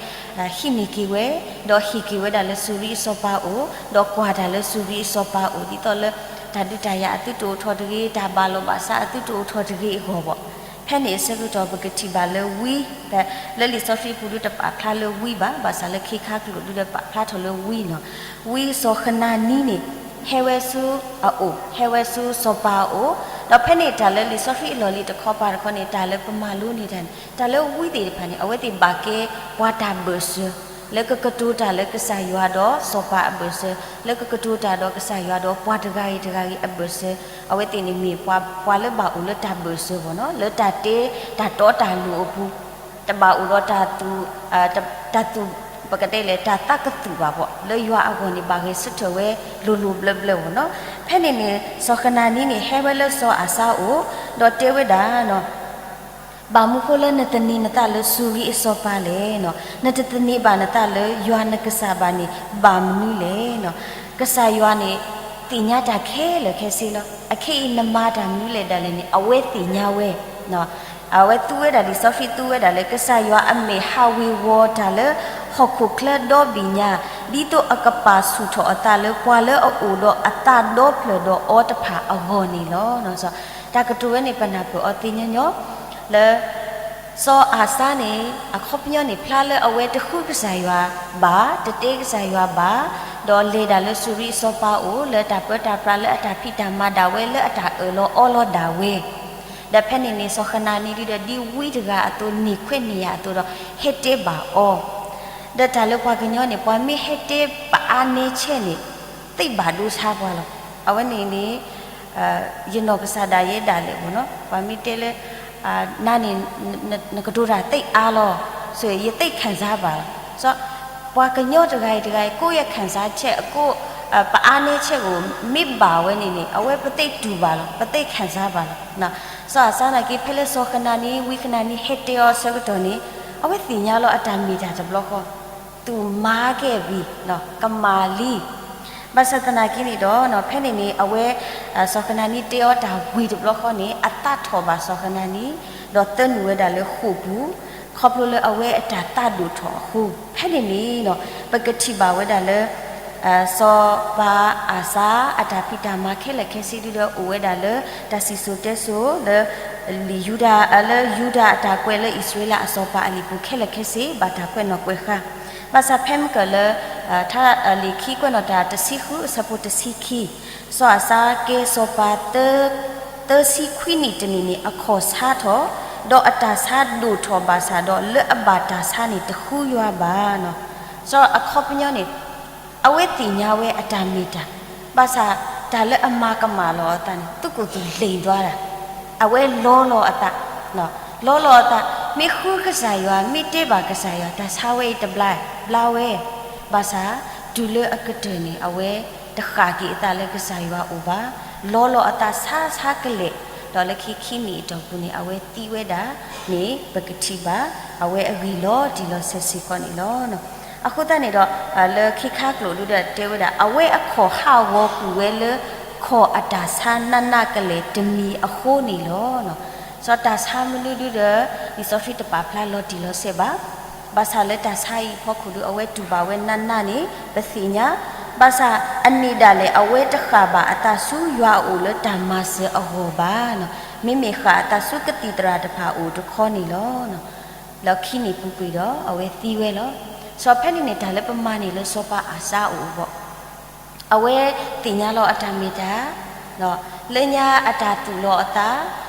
ဟံးန့ၢ်က့ၤဝဲ, ဒီးဟ့ၣ်က့ၤဝဲဒၣ်လၢစူၤရံအစီၤပၤအအိၣ်, ဒီးကွၢ်တၢ်လၢစူၤရံအစီၤပၤအအိၣ် ဒ်သိးလၢ တၢ်ဒုးတၢ်ယၤအသုတအိၣ်ထီၣ်တဂ့ၤ, တၢ်ဘၣ်လီၤဘၣ်စးအသုတအိၣ်ထီၣ်တဂ့ၤအဂီၢ်ဘၣ်. ဖဲန့ၣ်အဆၢကတီၢ် ပကထံၣ်ဘၣ်လၢဝံ, လၢလံာ်စီဆှံပူၤဒုတပာ်ဖျါလၢဝံဘၣ်, ဘၣ်ဆၣ်လၢခ့ခါကျိာ်ဒုဒီးပာ်ဖျါထီၣ်လၢဝံနီၤ, ဝံစီၤဃနၤနံန့ၣ် ဟဲဝဲဆူအအိၣ်, ဟဲဝဲဆူစီၤပၤအအိၣ်, ဒီးဖဲန့ၣ်တၢ်လၢလံာ်စီဆှံအလီၢ်လံၤတခီပၤတခီန့ၣ် တၢ်လၢပမၤလိန့ၢ်တၢ်န့ၣ် တၢ်လၢဝံသ့ၣ်တဖၣ်န့ၣ် အဝဲသ့ၣ်ဘၣ်ကဲပှၤတၢ်ဘၢၣ်စၢၤ လၢကကတိၤတၢ်လၢကစၢ်ယွၤဒီးစီၤပၤအဘၢၣ်စၢၤ, လၢကကတိၤတၢ်ဒီးကစၢ်ယွၤဒီးပှၤတဂၤဂ့ၤတဂၤဂ့ၤအဘၢၣ်စၢၤ, အဝဲသ့ၣ်န့ၣ်မ့ၢ်ပှၤလၢဘၣ်အိၣ်လၢတၢ်ဘၢၣ်စၢၤဘၣ်နီၤ, လၢတၢ်တဲတၢ်တီတၢ်လိၤအပူၤ, တဘၣ်အိၣ်ဒီးတၢ်သူၣ်, တၢ်သူၣ်, ပကတဲလဲၣ် တၢ်သးကသူၣ်ဘၣ်ဘၣ်, လၢယွၤအဂီၢ်န့ၣ် ဘၣ်ဂဲၤဆၢထၢၣ်ဝဲလိၤလိၤဘျၢဘျၢဘၣ်နီၤ. ဖဲန့ၣ်န့ၣ် စီၤဃနၤနံန့ၣ် ဟဲဝဲလၢစီၤအၤစါအအိၣ်, ဒီးတဲဝဲဒၣ် ဘၣ်မနုၤဃိလၢနတသန့ၤနသးလၢစူၤရံအစီၤပၤလဲၣ်နီၤ, နတသန့ၤဘၣ်နသးလၢယွၤနကစၢ်ဘၣ်န့ၣ် ဘၣ်မနုၤလဲၣ်နီၤ. ကစၢ်ယွၤန့ၣ် သ့ၣ်ညါတၢ်ခဲလၢာ်ခဲဆ့လီၤ. အခဲအံၤနမၤတၢ်မနုၤလဲၣ်ဒၣ်လဲာ်န့ၣ် အဝဲသ့ၣ်ညါဝဲ, အဝဲသူဝဲဒၣ် လံာ်စီဆှံသူဝဲဒၣ်လၢ ကစၢ်ယွၤအမ့ၢ်ဟးဝ့ၤဝီၤတၢ်လၢဟီၣ်ခိၣ်ချၢဒီဘ့ၣ်ညါ, ဒ်သိးအကပာ်ဆူၣ်ထီၣ်အသးလၢပှၤလၢအအိၣ်ဒီးအသးဒီဖျၢၣ်ဒီးအီတဖၣ်အဂီၢ်န့ၣ်လီၤ. တၢ်ကတိၤဝဲန့ၣ် ပနၢ်ပၢၢ်အီၤသ့ညီညီ လၢ စီၤအၤစါန့ၣ် အခီပညီန့ၣ် ဖျါလၢအဝဲတဃုကစၢ်ယွၤဘၣ်, တတဲကစၢ်ယွၤဘၣ်, ဒီးလဲၤဒၣ်လၢစူၤရံအစီၤပၤအိၣ် လၢတၢ်ပၢတၢ်ပြးလၢအတၢ်ဖံးတၢ်မၤဒၣ်ဝဲ လၢအတၢ်အၢၣ်လီၤအီလီၤဒၣ်ဝဲ, ဒီးဖဲန့ၣ်န့ၣ် စီၤဃနၤနံဒုဒီး ဒ်ဝံတဂၤအသိး န့ၢ်ခွဲးန့ၢ်ယာ်အသိးဒီး ဟဲတဲဘၣ်အီၤ, ဒီးတၢ်လၢပှၤကညီန့ၣ် ပှၤမ့ၢ်ဟဲတဲပအါနဲဆဲန့ၣ် သ့ၣ်ဘၣ်ဒိဆါပှၤလီၤ. အဝဲန့ၣ်န့ၣ် ယနီၢ်ကစၢ်ဒၣ်ယဲဒၣ်လဲာ်မ့ၢ်နီၤ ပှၤမ့ၢ်တဲလၢ နၤန့ၣ် နကတိၤတၢ်သ့ၣ်အါလီၤ, ဆိ ယသ့ၣ်ခံစားဘၣ်လီၤ. စီၤ ပှၤကညီတဂၤအံၤတဂၤအံၤ ကိးယခံစားချက် အကိး ပအါနဲဆဲကအိၣ် မ့ၢ်ဘၣ်ဝဲန့ၣ်န့ၣ် အဝဲပသ့ၣ်တူၢ်ဘၣ်လီၤ, ပသ့ၣ်ခံစားဘၣ်လီၤ. စီၤအၤစါနာ်က့ ဖဲလၢစီၤဃနၤနံ ဝံဃနၤနံ ဟဲတဲအီၤအဆၢကတီၢ်န့ၣ် အဝဲသ့ၣ်ညါလီၤအတၢ်မ့ၢ်တၢ်တဘျီဃီ သူမၤကဲဘံၤ ကမၣ်လံ. ဘၣ်ဆၣ်သနာ်က့န့ၣ်ဒီး ဖဲန့ၣ်န့ၣ် အဝဲ စီၤဃနၤနံတဲအီၤတၢ်ဝံၤတဘျီဃီန့ၣ် အသးထီၣ်ဘၣ်စီၤဃနၤနံ ဒီးသၢနုာ်ဝဲဒၣ်လၢဃိာ်ပူၤ ခီဖျိလၢအဝဲအတၢ်သးဒိၣ်ထီၣ်အဃိ, ဖဲန့ၣ်န့ၣ် ပကထံၣ်ဘၣ်ဝဲဒၣ်လၢ စီၤပၤအၤစါအတၢ်ဖံးတၢ်မၤခဲလၢာ်ခဲဆ့ဒုဒီး အိၣ်ဝဲဒၣ်လၢတၢ်စံၣ်စိၤတဲစိၤလၢ ယူဒၤ လၢယူဒၤအတၢ်ကွဲးလၢအံၣ်စရ့လးအစီၤပၤအလံာ်ပူၤခဲလၢာ်ခဲဆ့ ဘၣ်တၢ်ကွဲးနီၣ်ကွဲးဃါ, ဘၣ်ဆၣ်ဖဲမုၢ်ကၢၢ်လၢ ထါလံာ်ခံကွဲးနီၣ်တၢ်တဆံဃုအဆၢဖိတဆံခံ, စီၤအၤစါကဲစီၤပၤ သၢဆံခွံနံၣ်တနံၣ်န့ၣ် အခီၣ်ဆါထီၣ်, ဒီးအတၢ်ဆါဒိၣ်ထီၣ်ဘၣ်ဆၣ်ဒီး လၢအဘၣ်တၢ်ဆါန့ၣ် တဃုယွၤဘၣ်. စီၤအခီပညီန့ၣ် အဝဲသ့ၣ်ညါဝဲအတၢ်မ့ၢ်တၢ်, ဘၣ်ဆၣ်တၢ်လၢအမၤကမၣ်လီၤအသးန့ၣ် သူၣ်ကိၢ်သူၣ်လ့ၣ်ဒွါတၢ်, အဝဲလီလီၤအသး, လီလီၤအသး, မ့ၢ်ဃုကစၢ်ယွၤ မ့ၢ်တဲဘၣ်ကစၢ်ယွၤ တၢ်ဆါဝဲအံၤတဘျါဘျါဝဲ, ဘၣ်ဆၣ် တုၤလၢအကတၢၢ်န့ၣ် အဝဲတဃၣ်က့ၤအသးလၢကစၢ်ယွၤအအိၣ်ဘၣ်, လီလီၤအသးဆါဆါကလဲာ်, ဒီးလၢခံခံနံၣ်အတီၢ်ပူၤန့ၣ် အဝဲသံဝဲဒၣ်န့ၣ် ပကထံၣ်ဘၣ် အဝဲအဂ့ၢ်လီၤတံၢ်လီၤဆဲးစ့ၢ်ကီးန့ၣ်လီၤ. အဃိသတးန့ၣ်ဒီး လၢခံခါကျိာ်ဒုဒီးတဲဝဲဒၣ် အဝဲအခီၣ်ဟးဂီၤကွံာ်ဝဲလၢ ခီၣ်အတၢ်ဆါနးနးကလဲာ်တမံၤအဃိန့ၣ်လီၤ. စီၤတၢ်ဆါမနုၤဒုဒီး လံာ်စီဆှံတပာ်ဖျါလီၤတံၢ်လီၤဆဲးဘၣ်. ဘၣ်ဆၣ်လၢတၢ်ဆါအံၤအဖီခိၣ်ဒု အဝဲတူၢ်ဘၣ်ဝဲနးနးန့ၣ် ပသ့ၣ်ညါ, ဘၣ်ဆၣ်အန့ၣ်ဒၣ်လဲာ် အဝဲတဃၣ်ဘၣ်အသးဆူယွၤအအိၣ်လၢတၢ်မၤစၢၤအဂီၢ်ဘၣ်, မ့မ့ၢ်ဃၣ်အသးဆူကသံၣ်သရၣ်တဖၣ်အအိၣ်တခီန့ၣ်လီၤ. လၢခံနံၣ်ပူၤကွံာ်ဒီး အဝဲသံဝဲလီၤ. စီၤဖဲန့ၣ်န့ၣ် တၢ်လၢပမၤန့ၣ်လၢစီၤပၤအၤစါအအိၣ်အဂီၢ် အဝဲသ့ၣ်ညါလီၤအတၢ်မ့ၢ်တၢ်, လၢညါအတၢ်သူၣ်လီၤအသး,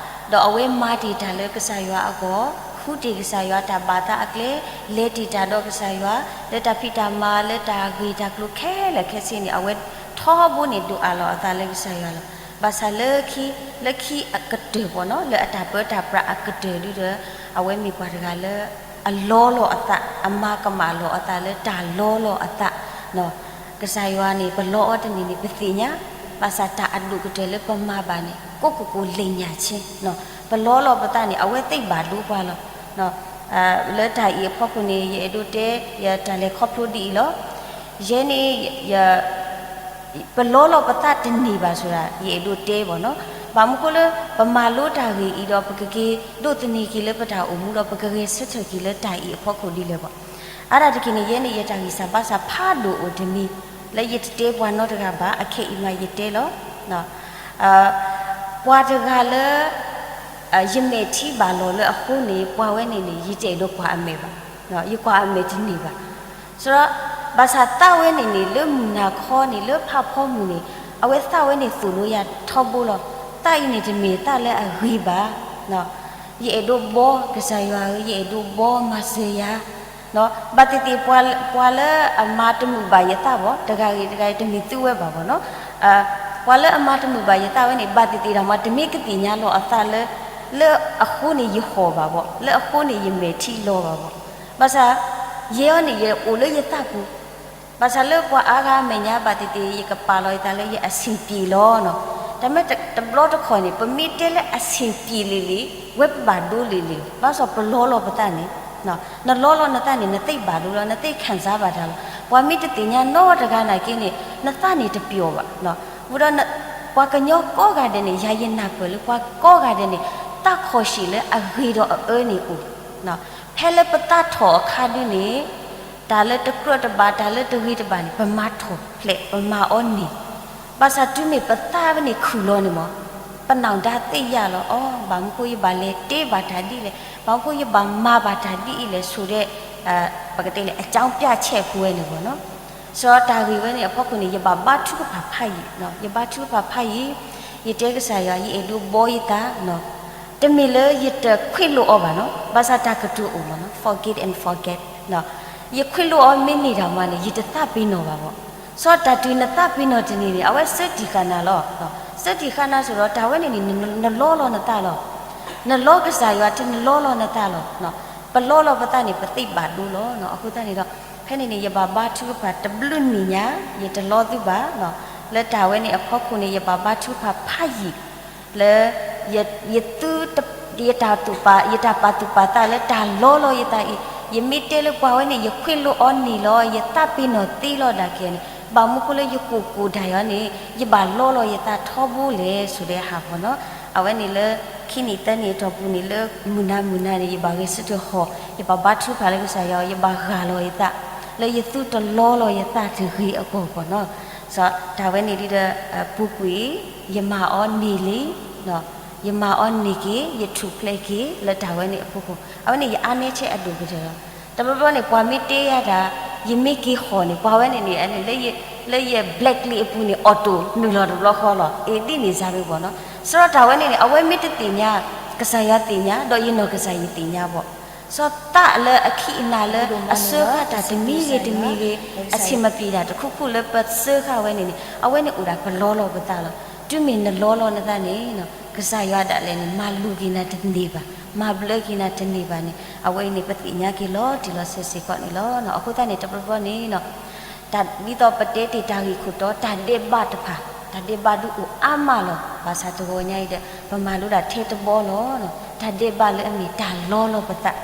ဒီးအဝဲမၤတ့ၢ်တၢ်လၢကစၢ်ယွၤအဂီၢ်, ဃုတ့ၢ်ကစၢ်ယွၤတၢ်ဘၣ်သးအကျဲ, လဲၤတ့ၢ်တၢ်ဒီးကစၢ်ယွၤ, လၢတၢ်ဖံးတၢ်မၤ လၢတၢ်ဂ့ၢ်တၢ်ကျိၤခဲလၢာ်ခဲဆ့န့ၣ် အဝဲထီဘိန့ၣ်ဒိးအးလီၤအသးလၢကစၢ်ယွၤလီၤ. ဘၣ်ဆၣ်လၢခံ, လၢခံအကတၢၢ်ပီၤနီၤ လၢအတၢ်ပၢတၢ်ပြးအကတၢၢ်ဒုဒီး အဝဲမ့ၢ်ပှၤတဂၤလၢ အလီလီၤအသး, အမၤကမၣ်လီၤအသးလၢတၢ်လီလီၤအသး, ကစၢ်ယွၤန့ၣ် ပလီအီၤတန့ၢ်န့ၣ် ပသ့ၣ်ညါ, ဘၣ်ဆၣ်တၢ်အဒိၣ်ကတၢၢ်လၢပမၤဘၣ်န့ၣ် ကိးကကိးလ့ၣ်ညၣ်ဆ့, ပလီလီၤပသးန့ၣ် အဝဲသ့ၣ်ဘၣ်ဒိပှၤလီၤ. လၢတၢ်အံၤအဖီခိၣ်န့ၣ် ယအဲၣ်ဒိးတဲ ယတၢ်လဲၤခီဖျိဒ်အံၤလီၤ. ယဲန့ၣ် ပလီလီၤပသးတန့ၢ်ဘၣ်ဆိဒၣ် ယအဲၣ်ဒိးတဲဘၣ်နီၤ. ဘၣ်မနုၤဃိလၢ ပမၤလိတၢ်ဂ့ၢ်အံၤဒီး ပကက့ၤဒိးသန့ၤက့ၤလၢပတၢ်အိၣ်မူဒီး ပကဂဲၤဆၢထၢၣ်က့ၤလၢတၢ်အံၤအဖီခိၣ်ဒ်လဲၣ်ဘၣ်. အါဒၣ်တက့ၢ်န့ၣ် ယဲန့ၣ် ယတၢ်ဂံၢ်စၢ်ဘါစၢ်ဖးဒိၣ်အိၣ်တမံၤ လၢယတတဲပှၤနီတဂၤဘၣ် အခဲအံၤမးယတဲလီၤ. ပှၤတဂၤလၢ ယမဲာ်ထံဘၣ်လီၤလၢအဃိန့ၣ် ပှၤဝဲန့ၣ်န့ၣ် ယတအဲၣ်ဒိးကွၢ်အမဲာ်ဘၣ်, ယကွၢ်အမဲာ်တန့ၢ်ဘၣ်. ဆိုတော့ ဘၣ်ဆၣ်သးဝဲန့ၣ်န့ၣ် လၢမုၢ်နၤခီန့ၣ် လၢဖးဖီမုၢ်န့ၣ် အဝဲသးဝဲန့ၣ်သိၣ်လိယၤထီဘိလီၤ. သးအံၤန့ၣ်တမ့ၢ်သးလၢအဂ့ၤဘၣ်. ယအဲၣ်ဒိးဘီကစၢ်ယွၤဧၢ, ယအဲၣ်ဒိးဘီမၤစၢၤယၤ. ဘၣ်သ့ၣ်သ့ၣ် ပှၤလၢအမၤတမုာ်ဘၣ်ယသးဘၣ်, တဂၤဂ့ၤတဂၤဂ့ၤ တမ့ၢ်သုဝဲဘၣ်ဘၣ်နီၤ. ပှၤလၢအမၤတမုာ်ဘၣ်ယသးဝဲန့ၣ် ဘၣ်သ့ၣ်သ့ၣ်ဒီးမး တမ့ၢ်ကသ့ၣ်ညါလီၤအသးလၢ လၢအဃိန့ၣ်ယဟီၣ်ဘၣ်ဘၣ်, လၢအဃိန့ၣ်ယမဲာ်ထံလီၤဘၣ်ဘၣ်. ဘၣ်ဆၣ် ယဲအံၤန့ၣ် ယအိၣ်လၢယသးပူၤ ဘၣ်ဆၣ်လၢပှၤအါဂၤအမဲာ်ညါဘၣ်သ့ၣ်သ့ၣ် ယကပာ်လီၤယသးလၢယအဆင်ပြေလီၤနီၤ. တမ့ၢ်တဘျီတခီၣ်န့ၣ် ပမ့ၢ်တဲလၢအဆင်ပြေလံလံ, ဝဲပဘၣ်ဒိလံလံ, ဘၣ်ဆၣ်ပလီလီၤပသးန့ၣ်, နလီလီၤနသးန့ၣ် နသ့ၣ်ဘၣ်ဒိလီၤ, နသ့ၣ်ခံစားဘၣ်တၢ်လီၤ. ပှၤမ့ၢ်တသ့ၣ်ညါနီတဂၤနာ်က့န့ၣ် နသးန့ၣ်တပျီၢ်ဘၣ်. ဝံၤဒီး ပှၤကညီကိးဂၤဒဲးန့ၣ် ယၤယနၢ်ပၢၢ်လၢပှၤကိးဂၤဒဲးန့ၣ် သးခီၣ်ရှံးလၢအဂ့ၤဒီးအအၢန့ၣ်အိၣ် ဖဲလၢပသးထီၣ်အခါဒုန့ၣ် တၢ်လၢတကြၢးတဘၣ် တၢ်လၢတဂ့ၤတဘၣ်န့ၣ် ပမၤထီၣ်ဖျဲး ပမၤအီၤန့ၣ်, ဘၣ်ဆၣ်တုၤမ့ၢ်ပသးဝဲန့ၣ်ခုၣ်လီၤန့ၣ်မး ပနၢ်ဒါသ့ၣ်ယၢ်လီၤအီၤ, ဘၣ်မနုၤဃိယဘၣ်လဲၤတဲဘၣ်တၢ်ဒ်လဲၣ်, ဘၣ်မနုၤဃိယဘၣ်မၤဘၣ်တၢ်ဒ်အံၤလဲၣ် ဆိဒဲး ပကတဲလၢအကြောင်းပြချက် ပူၤဝဲန့ၣ်မးနီၤ. စီၤတၢ်ဂ့ၢ်ဝဲန့ၣ်အဖီခိၣ်န့ၣ် ယဘၣ်ဘါထုကဖၣ်ဖးယံာ်, ယဘါထုကဖၣ်ဖးယံာ်, ယတဲကစၢ်ယွၤ ယအဲၣ်ဒိးဘှီယသး, တမ့ၢ်လၢယတခွ့လိာ်အီၤဘၣ်နီၤ, ဘၣ်ဆၣ်တၢ်ကတိၤအိၣ်မးနီၤ, forgive and forget, ယခွ့လိာ်အီၤမ့ၢ်န့ၢ်တၢ်မးန့ၣ် ယတသးပ့ၤနီၣ်ဘၣ်ဘၣ်. စီၤတၢ်တုၤနသးပ့ၤနီၣ်တန့ၢ်န့ၣ် အဝဲစၢတံၢ်ဃာ်နၤလီၤ. စၢတံၢ်ဃာ်နၤဆိဒီး တၢ်ဝဲန့ၣ်န့ၣ် နလီလီၤနသးလီၤ. နလီကစၢ်ယွၤထဲနလီလီၤနသးလီၤ. ပလီလီၤပသးန့ၣ် ပသ့ဘၣ်ဒိလီၤ. အဃိသတးန့ၣ်ဒီး ဖဲန့ၣ်န့ၣ် ယဘၣ်ဘါထုကဖၣ်တဘျုးနံၣ်ညါ ယတလီသုဘၣ်. လၢတၢ်ဝဲန့ၣ်အဖီခိၣ်န့ၣ် ယဘၣ်ဘါထုကဖၣ်ဖးယံာ် လၢ ယသု ယတၢ်သူၣ်ပာ် ယတၢ်ပာ်သူၣ်ပာ်သးလၢတၢ်လီလီၤယသးအံၤ, ယမ့ၢ်တဲလၢပှၤဝဲန့ၣ် ယခွ့လိာ်အီၤန့ၢ်လီၤ ယသးပ့ၤနီၣ်သ့လီၤဒၣ်ကဲန့ၣ် ဘၣ်မနုၤဃိလၢယကိၢ်ကိၢ်ဒၣ်ယၤန့ၣ် ယဘၣ်လီလီၤယသးထီဘိလဲၣ် ဆိဒီးဟးဂီၤနီၤ. အဝဲန့ၣ်လၢ ခံနံၣ်သၢနံၣ်အတီၢ်ပူၤန့ၣ် လၢမုၢ်နၤမုၢ်နၤန့ၣ် ယဘၣ်ဂဲၤဆၢထၢၣ်ဟီၣ် ယဘၣ်ဘါထုကဖၣ်လၢကစၢ်ယွၤ ယဘၣ်ဂၢ်လီၤယသး လၢယသုတလီလီၤယသးတဂ့ၤအဂီၢ်ဂီၢ်နီၤ. စီၤတၢ်ဝဲန့ၣ်ဒ်ဒီး ပူၤကွံာ် ယမၤအီၤန့ၢ်လံ ယမၤအီၤန့ၢ်က့ၤ ယထူၣ်ဖျဲးက့ၤ လၢတၢ်ဝဲန့ၣ်အဖီခိၣ် အဝဲန့ၣ်ယအါနဲဆဲးအဒိၣ်ကတၢၢ်လီၤ. တဘျီဘျီန့ၣ် ပှၤမ့ၢ်တဲယၤတၢ် ယမ့ၢ်က့ၤဟီၣ်န့ၣ် ပှၤဝဲန့ၣ်န့ၣ် လၢယ လၢယ blacklist အပူၤန့ၣ် auto နုာ်လီၤတဘျီဃီလီၤ. အ့ၣ်ဒ်န့ၣ်စၢ်ဘၣ်ဘၣ်နီၤ. စီၤတၢ်ဝဲန့ၣ်န့ၣ် အဝဲမ့ၢ်တသ့ၣ်ညါ ကစၢ်ယွၤသ့ၣ်ညါ ဒီးယနီၢ်ကစၢ်ယသ့ၣ်ညါဘၣ်. စီၤသးလၢအခံအနၤလၢအစၢဃာ်တၢ်တမံၤဂ့ၤတမံၤဂ့ၤ အဆံးမပျံၤတၢ်တခူၣ်ခူၣ်လၢပစၢဃာ်ဝဲန့ၣ်န့ၣ် အဝဲန့ၣ်အိၣ်ဒၣ်ပလီလီၤပသးလီၤ. တုၤမ့ၢ်နလီလီၤနသးန့ၣ် ကစၢ်ယွၤဒၣ်လဲာ်န့ၣ် မၤလိၤက့ၤနၤတန့ၢ်ဘၣ်, မၤဘျါက့ၤနၤတန့ၢ်ဘၣ်န့ၣ် အဝဲအံၤန့ၣ် ပသ့ၣ်ညါက့ၤလီၤတံၢ်လီၤဆဲးစ့ၢ်ကီးန့ၣ်လီၤ. အဃိသတးန့ၣ် တဘျီဘျီန့ၣ် တၢ်ဒ်သိးပတဲတ့ၢ်တၢ်ဂ့ၢ်ခိၣ်တီ တၢ်ဒဲးဘးတဖၣ် တၢ်ဒဲးဘးဒုးအိၣ်အါမးလီၤ. ဘၣ်ဆၣ်တဂီၤညါအံၤဒီး ပမၤလိဒၣ်ထဲတဘီလီၤ. တၢ်ဒဲးဘးလၢအမ့ၢ်တၢ်လီလီၤပသး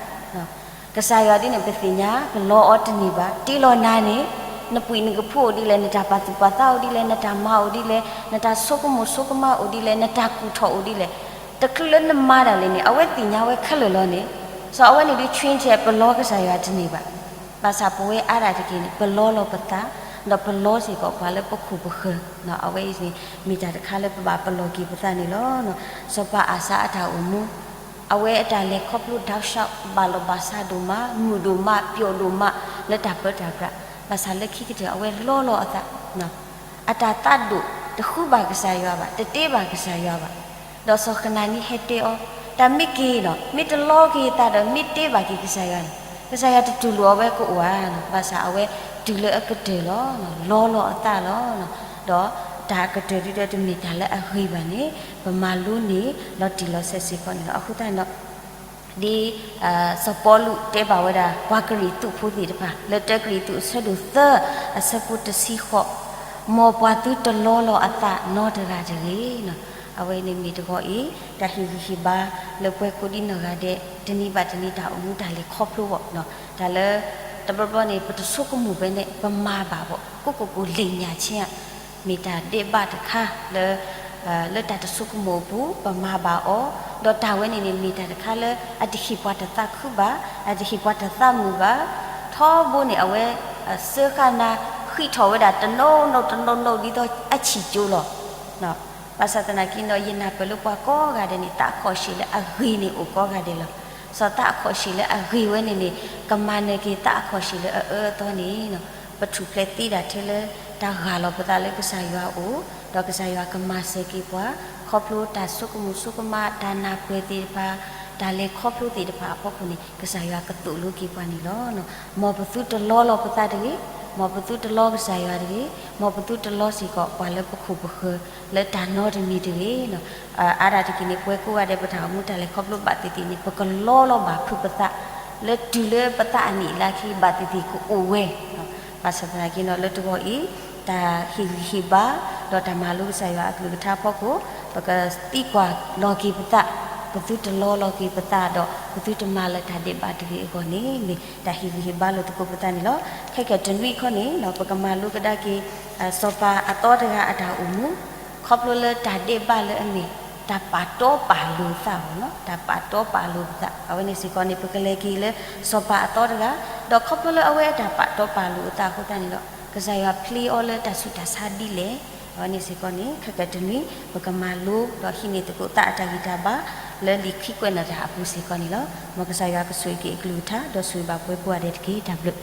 ကစၢ်ယွၤဒ်န့ၣ် ပသ့ၣ်ညါ ပလီအီၤတန့ၢ်ဘၣ်, တ့လီၤနၤန့ၣ် နပှံၤနကဖူအိၣ်ဒ်လဲၣ်, နတၢ်ပာ်သူၣ်ပာ်သးအိၣ်ဒ်လဲၣ်, နတၢ်မၤအိၣ်ဒ်လဲၣ်, နတၢ်ဆိကမိၣ်ဆိကမးအိၣ်ဒ်လဲၣ်, နတၢ်ကူၣ်ထီၣ်အိၣ်ဒ်လဲၣ်, တချုးလၢနမၤဒၣ်လဲာ်န့ၣ် အဝဲသ့ၣ်ညါဝဲခဲလၢာ်လီၤန့ၣ်, စီၤအဝဲန့ၣ်ဒုး change ပလီကစၢ်ယွၤတန့ၢ်ဘၣ်. ဘၣ်ဆၣ်ပဝဲအါဒၣ်တက့ၢ်န့ၣ် ပလီလီၤပသး, ဒီးပလီစ့ၢ်ကီးပှၤလၢပခိၣ်ပဃၢၤ, အဝဲအံၤန့ၣ် မ့ၢ်တၢ်တခါလၢပဘၣ်ပလီၢ်က့ၤပသးန့ၣ်လီၤ. စီၤပၤအၤစါအတၢ်အိၣ်မူ အဝဲအတၢ်လဲၤခီဖျိ ဒၣ်ရှောက် ဘၣ်လီၢ်ဘၣ်စးဒိၣ်မး, မုာ်ဒိၣ်မး, ပျီၣ်ဒိၣ်မး လၢတၢ်ပၢတၢ်ပြး, ဘၣ်ဆၣ်လၢခံကတၢၢ် အဝဲလီလီၤအသး, အတၢ်သးဒိၣ် တဃုဘၣ်ကစၢ်ယွၤဘၣ်, တတဲဘၣ်ကစၢ်ယွၤဘၣ်. ဒီးစီၤကနၤနံဟဲတဲအီၤ, တၢ်မ့ၢ်က့ၤနီၤ, မ့ၢ်တလီက့ၤသးဒီး မ့ၢ်တဲဘၣ်က့ၤကစၢ်ယွၤန့ၣ် ကစၢ်ယွၤတတူၢ်လိာ်အဝဲကအိၣ်ဧါ, ဘၣ်ဆၣ်အဝဲတုၤလၢအကတၢၢ်လီၤ, လီလီၤအသးလီၤ. ဒီးတၢ်ကတၢၢ်ဒ်ဒီးတမ့ၢ်တၢ်လၢအဂ့ၤဘၣ်န့ၣ် ပမၤလိန့ၢ်လီၤတံၢ်လီၤဆဲးစ့ၢ်ကီးန့ၣ်လီၤ. အဃိသတးန့ၣ်ဒီး ဒ် စီၤပီလူးတဲဘၣ်ဝဲဒၣ် ပှၤကရံၣ်သူးဖိသ့ၣ်တဖၣ် လၢတၢကရံၣ်သူးအဆၢဒိၣ်သၢ အဆၢဖိတဆံဃိး, မ်ပှၤသုတလီလီၤအသးနီတဂၤတဂ့ၤ. အဝဲန့ၣ်မ့ၢ်တဂီၤအံၤ တၢ်ဟ့ၣ်ဂံၢ်ဟ့ၣ်ဘါလၢပှၤကိးဒံနီၢ်ဂၤဒဲး တနံၤဘၣ်တနံၤတၢ်အိၣ်မူတၢ်လဲၤခီဖျိဘၣ်, တၢ်လၢ တဘျီဘျီန့ၣ် ပတဆိကမိၣ်ဖဲန့ၣ် ပမၤဘၣ်ဘၣ် ကိးကိးကိးလ့ၣ်ညၣ်ဆ့ မ့ၢ်တၢ်ဒဲးဘးတခါလၢ လၢတၢ်တဆိကမိၣ်အပူၤ ပမၤဘၣ်အီၤ, ဒီးတၢ်ဝဲန့ၣ်န့ၣ် မ့ၢ်တၢ်တခါလၢ အတဟ့ၣ်ပှၤတသးခုဘၣ်, အတဟ့ၣ်ပှၤတသးမုာ်ဘၣ်, ထီဘိန့ၣ် အဝဲ စၢဃာ်နၤ ဃံးထီၣ်ဝဲဒၣ်တနိးနိးတနိးနိး ဒ်သိးအဆံၣ်ကၠိလီၤ. ဘၣ်ဆၣ်သနာ်က့ဒီး ယနၢ်ပၢၢ်လၢပှၤကိးဂၤဒဲးန့ၣ် သးအခီၣ်ဆံးလၢအဂ့ၤန့ၣ်အိၣ်ကိးဂၤဒဲးလီၤ. စီၤသးအခီၣ်ဆံးလၢအဂ့ၤဝဲန့ၣ်န့ၣ် ကမၤနၢၤက့ၤသးအခီၣ်ဆံးလၢအအၢအသီန့ၣ် ပထူၣ်ဖျဲးသ့ဒၣ်ထဲလၢ တၢ်ဂၢ်လီၤပသးလၢကစၢ်ယွၤအအိၣ်, ဒီးကစၢ်ယွၤကမၤစၢၤက့ၤပှၤ ခီဖျိတၢ်ဆိကမိၣ်ဆိကမး တၢ်နၢ်ပၢၢ်သ့ၣ်တဖၣ်, တၢ်လဲၤခီဖျိသ့ၣ်တဖၣ်အဖီခိၣ်န့ၣ် ကစၢ်ယွၤကသိၣ်လိက့ၤပှၤန့ၣ်လီၤ. မ်ပသုတလီလီၤပသးတဂ့ၤ, မ်ပသုတလီကစၢ်ယွၤတဂ့ၤ, မ်ပသုတလီစ့ၢ်ကီးပှၤလၢပခိၣ်ပဃၢၤ လၢတၢ်နီတမံၤတဂ့ၤ. အါဒၣ်တက့ၢ်န့ၣ် ပဝဲကိးဂၤဒဲး ပတၢ်အိၣ်မူတၢ်လဲၤခီဖျိဘၣ်သ့ၣ်သ့ၣ်န့ၣ် ပကလီလီၤဘၣ်ဖုးပသး လၢတုၤလၢပသးအနံၣ်အလါခံဘၣ်သ့ၣ်သ့ၣ်ကအိၣ်ဝဲ ဘၣ်ဆၣ်သနာ်က့ဒီး လၢတဂီၤအံၤ တၢ်ဟ့ၣ်ဂံၢ်ဟ့ၣ်ဘါ ဒီးတၢ်မၤလိကစၢ်ယွၤအကလုၢ်ကထါအဖီခိၣ် ပကသံကွၢ်လီၤက့ၤပသး, ပသုတလီလီၤက့ၤပသးဒီး ပသုတမၤလၢတၢ်ဒဲးဘးတဂ့ၤအဂီၢ်န့ၣ် မ့ၢ်တၢ်ဟ့ၣ်ဂံၢ်ဟ့ၣ်ဘါလိာ်သကိးပသးန့ၣ်လီၤ. ခဲကတနွံခီန့ၣ် ပကမၤလိကဒါက့ၤ စီၤပၤအသီတဂၤအတၢ်အိၣ်မူ ခီဖျိလၢတၢ်ဒဲးဘးလၢအမ့ၢ် တၢ်ပာ်တီပာ်လိၤသးအဂီၢ်, တၢ်ပာ်တီပာ်လိၤပသး အဝဲန့ၣ်စ့ၢ်ကီးန့ၣ် ပကလဲၤက့ၤလၢ စီၤပၤအသီတဂၤ, ဒီးခီဖျိလၢအဝဲအတၢ်ပာ်တီပာ်လိၤအသးအဃိသတးန့ၣ်ဒီး ကစၢ်ယွၤဖျ့အီၤလၢတၢ်ဆူးတၢ်ဆါဒ်လဲၣ်, အဝဲန့ၣ်စ့ၢ်ကီးန့ၣ် ခဲကတနွံ ပကမၤလိဒီးဟံးန့ၢ်သကိးသးအတၢ်ဂံၢ်တၢ်ဘါ လၢလံာ်ခံကွဲးနီၣ်တၢ်အပူၤစ့ၢ်ကီးန့ၣ်လီၤ. မ်ကစၢ်ယွၤကဆိၣ်ဂ့ၤက့ၤအကလုၢ်ကထါ ဒီးဆိၣ်ဂ့ၤဘၣ်ပှၤကိးဂၤဒဲးတက့ၢ်. တၢ်ဘျုး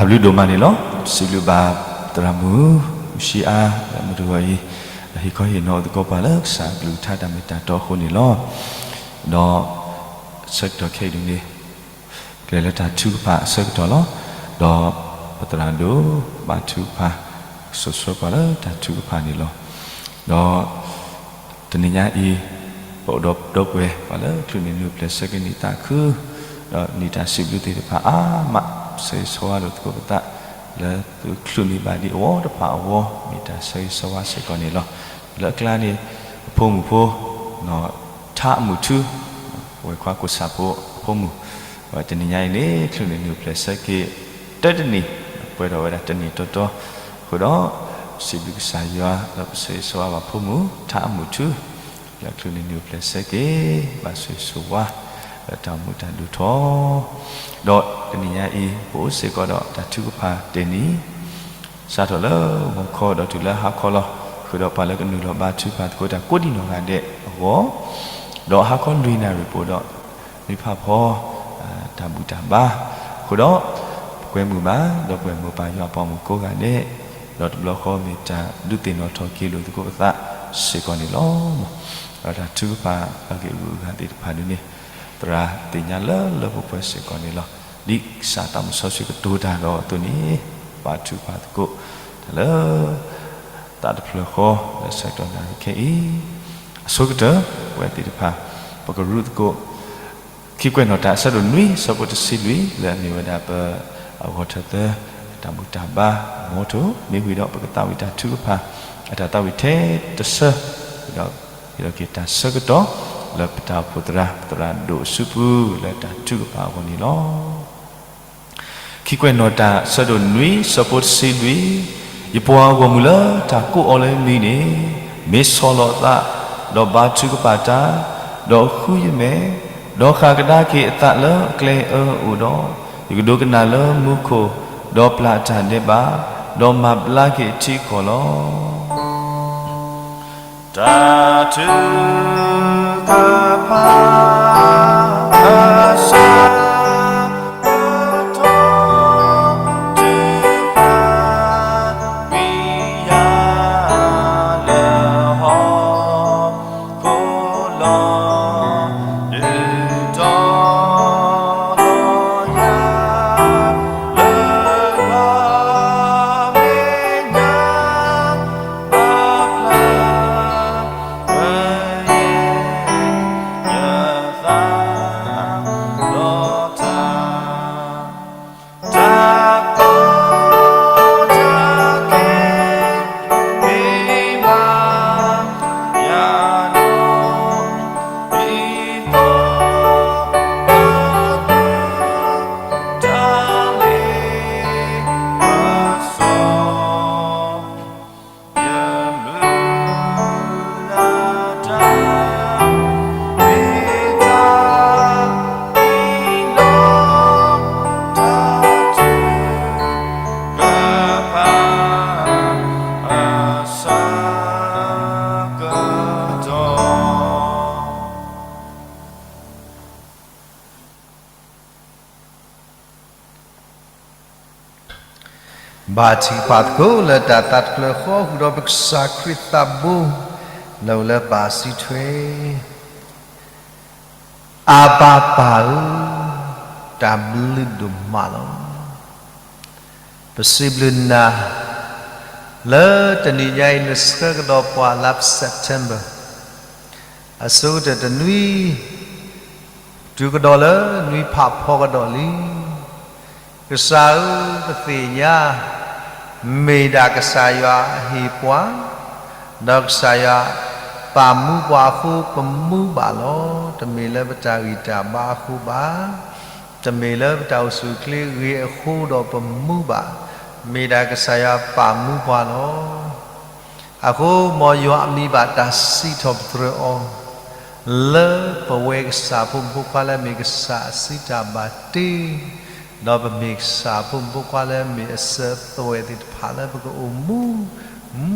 တၢ်ဘျုးဒိၣ်မးန့ၣ်လီၤ. စံးဘျုးဘၣ်သရၣ်မုၣ် မုၢ်ဆံအါ လၢမုၢ်တဂီၤအံၤ ဟ့ၣ်ခီဟ့ၣ်နီၤအသကိးပှၤလၢကစၢ်အကလုၢ်ကထါတၢ်မ့ၢ်တၢ်တီအဃိန့ၣ်လီၤ. ဒီးဆၢကတီၢ်ခဲအံၤဒ်န့ၣ် ကျဲၤလၢတၢ်ထုကဖၣ်အဆၢကတီၢ်လီၤ. ဒီးပသရၣ်ဒိၣ်ဘါထုကဖၣ် စိာ်ဆှၢပှၤလၢတၢ်ထုကဖၣ်န့ၣ်လီၤ. ဒီးတနံၤညါအံၤ ပအိၣ်ဒီးဒီပုၢ်ဝဲၢ် ပှၤလၢချုးန့ၢ်နုာ်ပျဲၢ်ဆၢက့ၤနံၣ်သးခု ဒီးနံၣ်တၢ်စံးဘျုးသ့ၣ်တဖၣ်အါမး ဆၢဂ့ၤဆၢဝါလိာ်သကိးပသး လၢသုချုးန့ၢ်ဘၣ်ဒံးအဝီတဖၣ်အဂီၢ် မ့ၢ်တၢ်ဆၢဂ့ၤဆၢဝါစ့ၢ်ကီးန့ၣ်လီၤ. လၢအကျါန့ၣ် အဖိမုၣ်ဖိ ထါအမုၢ်ထူ ဝဲၢ်ခွါကိၢ်ဆၣ်ဖိအဖိမုၣ် တနံၤညါအံၤန့ၣ် ချုးန့ၢ်နုာ်ပျဲၢ်ဆၢက့ၤ တၢတနံၣ် ပှဲၤထီၣ်ဝဲဒၣ်တနံၣ်တီတီ အဃိဒီး စံးဘျုးကစၢ်ယွၤလၢပဆၢဂ့ၤဆၢဝါဘၣ်ဖိမုၣ် ထါအမုၢ်ထူ လၢချုးန့ၢ်နုာ်ပျဲၢ်ဆၢက့ၤ ဘၣ်ဆိၣ်ဂ့ၤဆိၣ်ဝါ လၢတၢ်အိၣ်မူတၢ်ဒိၣ်ထီၣ် ဒီးတနံၤညါအံၤ ပအိၣ်စ့ၢ်ကီးဒီးတၢ်ထုကဖၣ်တ့ၢ်နံၤ စးထီၣ်လၢဂီၤခီဒီးတုၤလၢဟါခီလီၤ. ဃုာ်ဒီးပှၤလၢကနုာ်လီၤဘါထုကဖၣ်သကိးတၢ်ကိးဒံးနီၢ်ဂၤဒဲးအဂီၢ်, ဒီးဟါခီလွံၢ်နၣ်ရံၣ်ပအိၣ်ဒီး နွံဖးဖီ တၢ်ဘူၣ်တၢ်ဘါ, အဃိဒီး ပကွဲမုာ်ဘၣ် ဒီးပဝဲၢ်မိၢ်ပၢ်ယွၤပှၤမုၣ်ကိးဂၤဒဲး, ဒီးတဘျီဃီမ့ၢ်တၢ်ဒုးသ့ၣ်နီၣ်ထီၣ်က့ၤလိာ်သကိးပသးစ့ၢ်ကီးန့ၣ်လီၤ. ဒီးတၢ်ထုကဖၣ်အဂ့ၢ်အဂုၤအဂၤသ့ၣ်တဖၣ်ဒ်န့ၣ် သရၣ်သ့ၣ်ညါလၢလၢပှဲၤပှဲၤစ့ၢ်ကီးန့ၣ်လီၤ. ဒ်ကစၢ်သးမုၢ်စီဆှံကတိၤတၢ်ဒီးအသိးန့ၣ် ဘါထုကဖၣ်သကိး တၢ်လၢ သးတဖျၢၣ်ဃီလၢဆၢကတီၢ်နၣ်ရံၣ်ခဲအံၤ အဆိကတၢၢ် ပဝဲသ့ၣ်တဖၣ် ပကရူၢ်သကိး ခံကွဲးနီၣ်တၢ်အဆၢဒိၣ်နွံ ဆၢဖိတဆံလွံၢ် လၢအမ့ၢ်ဝဲဒၣ်ပ အဂီၢ်ထၢၣ်သၢ တၢ်ဘူၣ်တၢ်ဘါ မီထိၣ် မ့ၢ်ဝံၤဒီးပကသးဝံၣ်တၢ်ထုကဖၣ် အတၢ်သးဝံၣ်ထဲတဆၢ ဒီး ဟ့ၣ်လီၤက့ၤတၢ်ဆၢကတီၢ် လၢပတၢ်အိၣ်ဖှိၣ်သရၣ် ပသရၣ်ဒိၣ်အစုပူၤ လၢတၢ်ထုကဖၣ်အဂီၢ်န့ၣ်လီၤ. ခံကွဲးနီၣ်တၢ် ဆၢဒိၣ်နွံ ဆၢဖိတဆံလွံၢ်, ယပှၤဂီၢ်မုၢ်လၢတၢ်ကိးအီၤလၢမံၤန့ၣ် မ့ၢ်ဆီၣ်လီၤအသး, ဒီးဘါထုကဖၣ်တၢ်, ဒီးဃုယမဲာ်, ဒီးဃၣ်ကဒါက့ၤအသးလၢအကျဲအၢအအိၣ်ဒီး, ယကဒိကနၣ်လၢမူခိၣ်, ဒီးပျၢ်အတၢ်ဒဲးဘး, ဒီးမၤဘျါက့ၤအထံအကီၢ်လီၤ. တၢ်ထုကဖၣ် အဆၢကတီၢ် တုၤဖးကွံာ်ယၤလၢဟီၣ်ခိၣ်လီၤ. ဒုးတီၤလီၤယၤ လၢဂီၤမဲာ်ညါ ပာ်ဖျါ ပယဲၢ် ယသးဒီးတၢ် တၢ်ကီတၢ်ခဲ မ့ၢ်ဘၣ်ယၤဒီး ဒ်သိး တၢ်လ့ပစီ ယမုၢ်လၢ်တၢ် မ့ၢ်တၢ်အံၤလီၤ တၢ်ထုကဖၣ် အဆၢကတီၢ် ဘါထုကဖၣ်သကိးလၢတၢ်သးတဖျၢၣ်ဃီ ဃုာ်ဒီးပကစၢ်ခရံာ်သးဘိ လၢအအိၣ်လၢပၢ်စုထွဲ အၤဘၤပၢ်ဧၢ, တၢ်ဘျုးဒိၣ်မးလီၤ. ပစံးဘျုးနၤ လၢတနံၤညါအံၤ နဆှၢကဒီးပှၤလါ September အဆိကတၢၢ်တနွံ တုၤကဒီးလၢနွံဖးဖီကဒီးလံ. ကစၢ်ဧၢ, ပသ့ၣ်ညါ မ့ၢ်ဒၣ်ကစၢ်ယွၤအဟ့ၣ်ပှၤ, ဒီးကစၢ်ယွၤပာ်မူပှၤအဃိ ပမူဘၣ်လီၤ. တမ့ၢ်လၢပတၢ်ဂံၢ်တၢ်ဘါအဃိဘၣ်, တမ့ၢ်လၢပတၢ်အိၣ်ဆူၣ်အိၣ်ချ့ဂ့ၤအဃိဒီးပမူဘၣ်, မ့ၢ်ဒၣ်ကစၢ်ယွၤပာ်မူပှၤလီၤ. အဃိ မ်ယွၤအမံၤဘၣ်တၢ်စံးထီၣ်ပတြၢၤအီၤ လၢပဝဲကစၢ်ဖိမုၣ်ဖိခွါလၢမ့ၢ်ကစၢ်အစုတၢ်ဘၣ်တ့, ဒီးပမ့ၢ်ကစၢ်ဖိမုၣ်ဖိခွါလၢမ့ၢ်အစၢၤအသွဲၣ်သ့ၣ်တဖၣ်လၢပကအိၣ်မူ,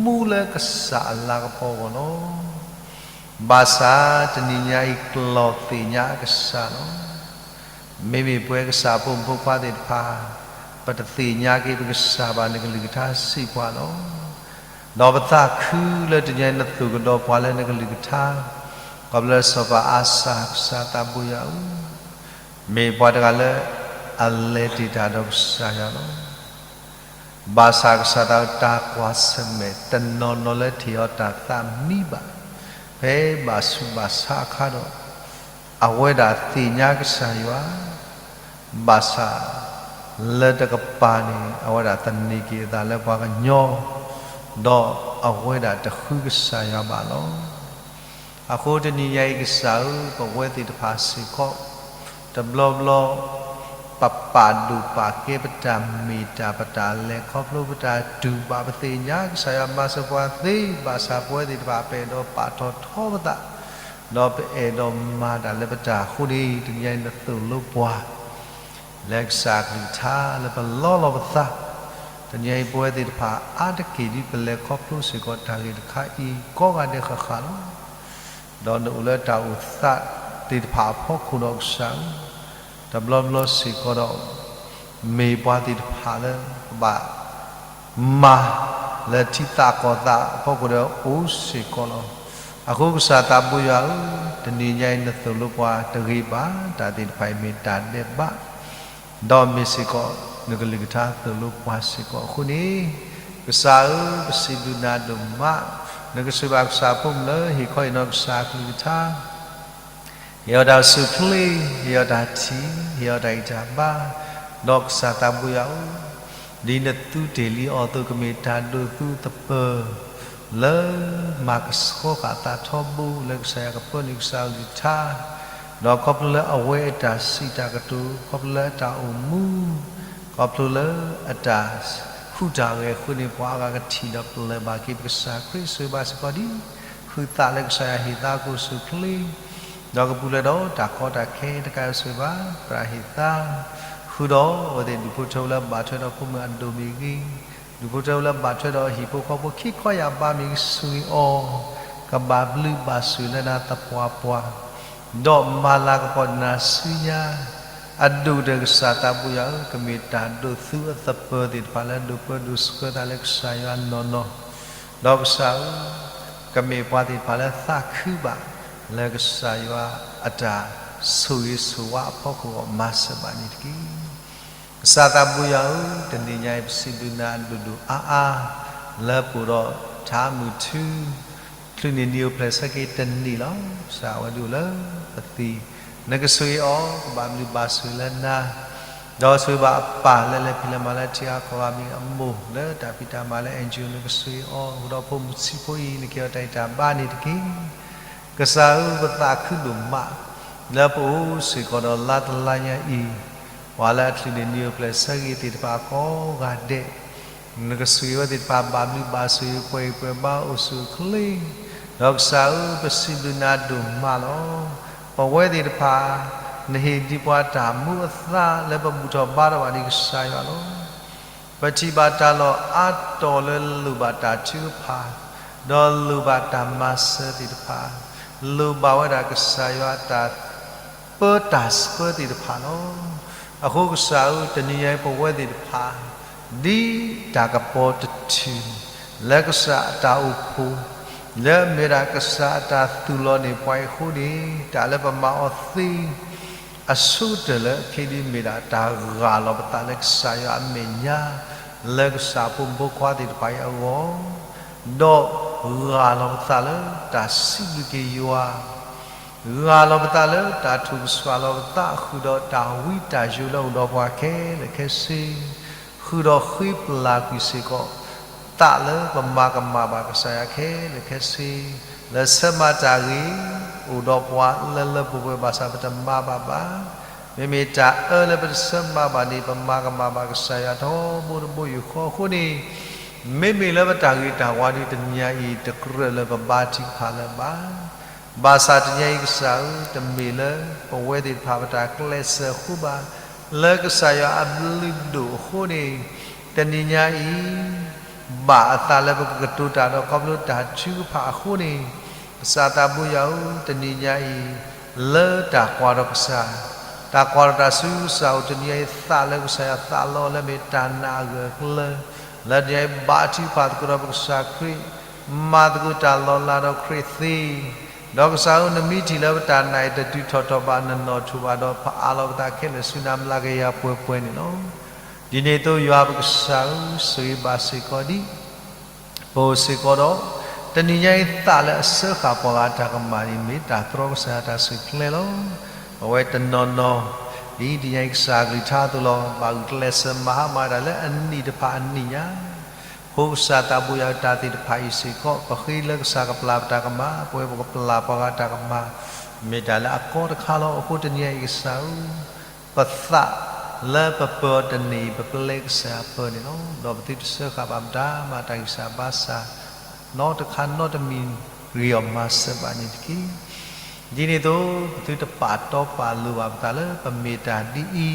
မူလၢကစၢ်အလၤကပီၤအဂီၢ်လီၤ. ဘၣ်ဆၣ်တနံၤညါအံၤ ကျီၢ်သ့ၣ်ညါအကစၢ်လီၤ. မ့မ့ၢ်ပဝဲကစၢ်ဖိမုၣ်ဖိခွါသ့ၣ်တဖၣ် ပတသ့ၣ်ညါက့ၤပကစၢ်ဘၣ် နကလုၢ်ကထါစံးပှၤလီၤ. ဒီးပသးခုလၢတနံၤအံၤ နသိၣ်ကဒီးပှၤလၢနကလုၢ်ကထါ, ခီဖျိလၢစီၤပၤအၤစၢ် ကစၢ်သးဘိယွၤဧၢ, မ့ၢ်ပှၤတဂၤလၢ အလဲၤတ့ၢ်တၢ်ဒီးကစၢ်ယွၤလီၤ. ဘၣ်ဆၣ်ကစၢ်သးတၢ်ကွၢ်ဆၢၣ်မဲာ် တနီၤနီၤလၢထံၣ်အီၤတၢ်သးမံဘၣ်, ဖဲဘၣ်ဆူးဘၣ်ဆါအခါဒီး အဝဲဒၣ်သ့ၣ်ညါကစၢ်ယွၤ, ဘၣ်ဆၣ် လၢတကပၤန့ၣ် အဝဲဒၣ်သန့ၤက့ၤအသးလၢပှၤကညီ, ဒီးအဝဲဒၣ်တဃုကစၢ်ယွၤဘၣ်လီၤ. အဃိတနံၤညါအံၤကစၢ်ဧၢ, ပဝဲသ့ၣ်တဖၣ်စ့ၢ်ကီး တဘျီဘျီ ပပာ်ဒိၣ်ပာ်ကဲပတၢ်မ့ၢ်တၢ် ပတၢ်လဲၤခီဖျိ ပတၢ်တူၢ်ဘၣ် ပသ့ၣ်ညါကစၢ်ယွၤမၤစၢၤပှၤသ့, ဘၣ်ဆၣ်ပဝဲသ့ၣ်တဖၣ် ပအဲၣ်ဒိးပာ်ထီၣ်ထီပသး, ဒီးပအဲၣ်ဒိးမၤတၢ်လၢပတၢ်အဃိန့ၣ် တနံၤညါအံၤနသိၣ်လိပှၤ လၢကစၢ်အကလုၢ်ကထါလၢပလီလီၤပသး, တနံၤညါအံၤပဝဲသ့ၣ်တဖၣ်အါတက့ၢ်ဒ်ပလဲၤခီဖျိစ့ၢ်ကီးတၢ်ဂ့ၢ်တခါအံၤ ကိးဂၤဒဲးဃၣ်ဃၣ်လီၤ. ဒီးနအိၣ်လၢတၢ်အိၣ်သးသ့ၣ်တဖၣ်အဖီခိၣ်ဒီးကစၢ်ဧၢ, တဘျီဘျီစ့ၢ်ကီးဒီး မ့ၢ်ပှၤသ့ၣ်တဖၣ်လၢ ပဘၣ်မၤလၢထံသးကီၢ်သးအဖီခိၣ်ဒီးအိၣ်စ့ၢ်ကီးလီၤ. အဃိကစၢ်သးဘိယွၤဧၢ, တနံၤညါအံၤနသိၣ်လိပှၤတဂ့ၤဘၣ်, တၢ်သ့ၣ်တဖၣ်အံၤမ့ၢ်တၢ်ဒဲးဘး ဒီးမ့ၢ်စ့ၢ်ကီး နကလုၢ်ကထါသိၣ်လိပှၤစ့ၢ်ကီးအဃိန့ၣ်, ကစၢ်ဧၢ, ပစံးဘျုးနၤဒိၣ်မး, နကဆိၣ်ဂ့ၤဘၣ်ကစၢ်အဖိမုၣ်လၢဟ့ၣ်ခီဟ့ၣ်နီၤကစၢ်အကလုၢ်ကထါ, ဟ့ၣ်အီၤတၢ်ဆူၣ်ချ့, ဟ့ၣ်အီၤတၢ်ထံၣ်, ဟ့ၣ်အီၤတၢ်ဂံၢ်တၢ်ဘါ, ဒီးကစၢ်သးဘိယွၤဧၢ, ဒ်နသုတ့ၢ်လံအီၤအသိး ကမ့ၢ်တၢ်ဒိးသူအသပၢၤ လၢမၤကဆှီဃာ်သးထီဘိ လၢကစၢ်ယွၤကပၢနုာ်ကစၢ်အကလုၢ်ကထါ, ဒီးခီဖျိလၢအဝဲအတၢ်စံးတၢ်ကတိၤ, ခီဖျိလၢအတၢ်အိၣ်မူ, ခီဖျိလၢအတၢ်ဟူးတၢ်ဂဲၤအဃိန့ၣ် ပှၤအါဂၤကထံၣ်ဒီးပျၢ်ဘၣ်က့ၤပကစၢ်ခရံာ် ဆိၣ်ဂ့ၤဘၣ်စ့ၢ်ကီးဒ် ဃုသးလၢကစၢ်ယွၤဟ့ၣ်သးအသိးဆူၣ်ချ့ ဒီးကပူၤဖျဲးဒီးတၢ်ကီတၢ်ခဲတကးဆိၣ်ဂ့ၤဘၣ် သရၣ်ဟ့ၣ်သး, ဃုာ်ဒီးအဝဲသ့ၣ်ဒူၣ်ဖိထၢဖိလၢဘၣ်ထွဲဒီးဖိမုၣ်အဒိၣ်မ့ၢ်ဂ့ၤ, ဒူၣ်ဖိထၢဖိလၢဘၣ်ထွဲဒီးဟံၣ်ဖိဃီဖိခံခီယၢ်ဘးမ့ၢ်ဂ့ၤ ဆိၣ်ဂ့ၤအီၤ, ကဘၣ်ဘျုးဘၣ်ဆိၣ်လၢနၤသပှၢ်ပှၢ်, ဒီးမၤလၤကပီၤနၤဆူညါ, အဒိၣ်ကတၢၢ်ကစၢ်သးဘိယွၤဧၢ, ကမ့ၢ်တၢ်ဒိးသူအသပၢၤသ့ၣ်တဖၣ်လၢဒိးပၢဒိးဆှၢသးလၢကစၢ်ယွၤနီၢ်နီၢ်, ဒီးကစၢ်ဧၢ, ကမ့ၢ်ပှၤသ့ၣ်တဖၣ်လၢသးခုဘၣ် လၢကစၢ်ယွၤအတၢ်ဆိၣ်ဂ့ၤဆိၣ်ဝါအဖီခိၣ်အဂီၢ် မၤစၢၤဘၣ်န့ၣ်တက့ၢ်. ကစၢ်သးဘိယွၤဧၢ, တနံၤညါအံၤပစံးဘျုးနၤဒိၣ်ဒိၣ်အါအါ လၢပအိၣ်ဒီးထါမုၢ်ထူ ချုးန့ၢ်နံၣ်အိၣ်ဖျဲၣ်ဆၢက့ၤတနံၣ်လီၤ. ကစၢ်အဝဲဒၣ်အိၣ်လၢပသံ, နကဆိၣ်ဂ့ၤအီၤ ကဘၣ်ဘျုးဘၣ်ဆိၣ်လၢနၤ, ဒီးဆိၣ်ဂ့ၤဘၣ်အပၢ်လၢလဲၤဖံးလဲၤမၤလၢထံဂၤကီၢ်ဂၤမ့ၢ်ဂ့ၤ အမိၢ်လၢတၢ်ဖံးတၢ်မၤလၢ N G O နကဆိၣ်ဂ့ၤအီၤ, အိၣ်ဒီးဖိမုၣ်ဆံးဖိအံၤ နကဲအီၤတၢ်ဂံၢ်တၢ်ဘါန့ၣ်တက့ၢ်. ကစၢ်ဧၢ, ပသးခုဒိၣ်မး လၢပအိၣ်စ့ၢ်ကီးဒီးလါတလါညါအံၤ, ပှၤလၢအချုးန့ၢ်နံၣ်အိၣ်ဖျဲၣ်ဆၢက့ၤသ့ၣ်တဖၣ်ကိးဂၤဒဲး, နကဆိၣ်ဂ့ၤဝဲသ့ၣ်တဖၣ် ဘၣ်ဘျုးဘၣ်ဆိၣ်ဂ့ၤ ပှဲၤဂံၢ်ပှဲၤဘါအိၣ်ဆူၣ်အိၣ်ချ့, ဒီးကစၢ်ဧၢ, ပစံးဘျုးနၤဒိၣ်မးလီၤ. ပဝဲသ့ၣ်တဖၣ် နဟ့ၣ်ဒံးပှၤတၢ်မူအသါလၢပဘူၣ်ထီၣ်ဘါထီၣ်ဘၣ်ဒံးကစၢ်ယွၤလီၤ. ပထံၣ်ဘၣ်တၢ်လီၢ်အါတီၤလၢလိၣ်ဘၣ်တၢ်ထုကဖၣ်, ဒီးလိၣ်ဘၣ်တၢ်မၤစၢၤသ့ၣ်တဖၣ်, လိၣ်ဘၣ်ဝဲဒၣ်ကစၢ်ယွၤတၢ် ပၢတၢ်ဆှၢသ့ၣ်တဖၣ်လီၤ. အဃိကစၢ်ဧၢ, တနံၤညါအံၤပဝဲသ့ၣ်တဖၣ် ဒ်တၢ်ကပီၤတထူၣ် လၢကစၢ်အတၢ်အိၣ်ဖှိၣ်, လၢအမ့ၢ်ဒၣ်ကစၢ်အတၢ်သူၣ်လီၤန့ၢ်ပှၤအံၤအဃိန့ၣ်, တၢ်လၢပမၤအီၤသ့ အဆိကတၢၢ်လၢအခံဒ်မ့ၢ်ဒၣ် တၢ်ဂၢ်လီၤပသးလၢကစၢ်ယွၤအမဲာ်ညါ, လၢကစၢ်အဖိမုၣ်ဖိခွါသ့ၣ်တဖၣ်အံၤအဂီၢ်, ဒီးဂၢ်လီၤပသးလၢတၢ်စံးဘျုးက့ၤယွၤ, ဂၢ်လီၤပသးလၢတၢ်ထိၣ်ကဆှီလီၤပသး ဃုာ်ဒီးတၢ်ဝံတၢ်ယိးလၢအိၣ်ဒီးပှၤခဲလၢာ်ခဲဆ့, ဃုာ်ဒီးဃ့ပျၢ်ကွံာ်စ့ၢ်ကီး သးလၢပမၤကမၣ်ဘၣ်ကစၢ်ယွၤခဲလၢာ်ခဲဆ့, လၢဆၢမၤတၢ်ဂ့ၤ အိၣ်ဒီးပှၤလၢလၢပှဲၤပှဲၤဘၣ်ဆၣ်ပတမၤဘၣ်ဘၣ်. မ့မ့ၢ်တၢ်အၢလၢပတဆၢမၤဘၣ်န့ၣ် ပမၤကမၣ်ဘၣ်ကစၢ်ယွၤထီဘိတဘိယူၢ်ဃီအဃိန့ၣ်, မ့မ့ၢ်လၢပတၢ်ဂ့ၤတၢ်ဝါဒီးတနံၤညါအံၤ တကြၢးလၢပဘါထုကဖၣ်လၢၤဘၣ်. ဘၣ်ဆၣ်တနံၤညါအံၤကစၢ်ဧၢ, တမ့ၢ်လၢပဝဲသ့ၣ်တဖၣ်ပတၢ်ကျဲးစၢးအဃိဘၣ်, လၢကစၢ်ယွၤအဘျုးဒိၣ်အဃိန့ၣ်, တနံၤညါအံၤ ဘၣ်အသးလၢပကကတိၤတၢ်ဒီးခီဖျိတၢ်ထုကဖၣ်အဃိန့ၣ်, ကစၢ်သးဘိယွၤဧၢ, တနံၤညါအံၤ လၢတၢ်ကွၢ်ဒီးကစၢ် တၢ်ကွၢ်ထီၣ်တၢ်ဆူကစၢ်အိၣ်တနံၤအံၤ သးလၢကစၢ်ယွၤသးလီလၢမ့ၢ်တၢ်နာ်အဂၢၢ်အကျၢၤ, လၢတနံၤအံၤဘါထုကဖၣ်သကိးဒီးပကစၢ်ခရံာ်, မၤသကိးတၢ်လီၤလးဒီးခရံာ်သ့, ဒီးကစၢ်ဧၢ နမ့ၢ်ထံၣ်လၢပတၢ်နာ်အံၤတတုၤထီၣ်ထီၣ်ဘၣ် နနီၣ်ထိၣ်ဘၣ်ဒီး ဖးအါလီၤပသးခဲလၢာ်ဆူနၤမျးကယၤပှဲၤပှဲၤန့ၣ်လီၤ. ဒ်န့ၣ်အသိးယွၤပကစၢ်ဧၢ ဆိၣ်ဂ့ၤဘၣ်စ့ၢ်ကီးဒံး ပအိၣ်စ့ၢ်ကီးဒီး တနံၤညါအံၤသးလၢအစၢဃာ်ပှၤဂၤအတၢ်ကမၣ်န့ၣ် မ့ၢ်တၢ်တြီကစၢ်ယွၤတၢ်ဆူၣ်ချ့လီၤ. ပဝဲတနီၤနီၤ ဒ်တနံၤညါအံၤကစၢ်အကလုၢ်ကထါအသိးလီၤ ဘၣ်ဂုာ်ကျဲးစၢးမၤဟါမၤတၢ်လၢအနံၣ်တဖၣ်အနံၣ်ညါ အဃိကစၢ်သးဘိယွၤတၢ်သ့ၣ်တဖၣ်အံၤစ့ၢ်ကီး ပဃ့လၢကစၢ်ကပျၢ်ပတၢ်ကမၣ် ပဝဲပကပျၢ်ပှၤဂၤတၢ်ကမၣ် မ့ၢ်တၢ်လၢအကီတခါလီၤ. အဃိတနံၤညါအံၤကစၢ်ဧၢ ပသးလၢပပၢၤအီၤတန့ၢ် ပပျဲကစၢ်ယွၤပၢၤန့ၣ်လီၤ. ဒီးပသုတစၢဃာ်ဘၣ်မတၤမၤတၢ်ဂံၢ်စၢ်ဘါစၢ် နီတခါနီတမံၤဂ့ၤအီၤမၤစၢၤဘၣ်န့ၣ်တက့ၢ်. ဒ်န့ၣ်အသိး ပသုတပာ်တီပာ်လိၤဘၣ်ပသးလၢ ပမ့ၢ်တၢ်ဒ်အံ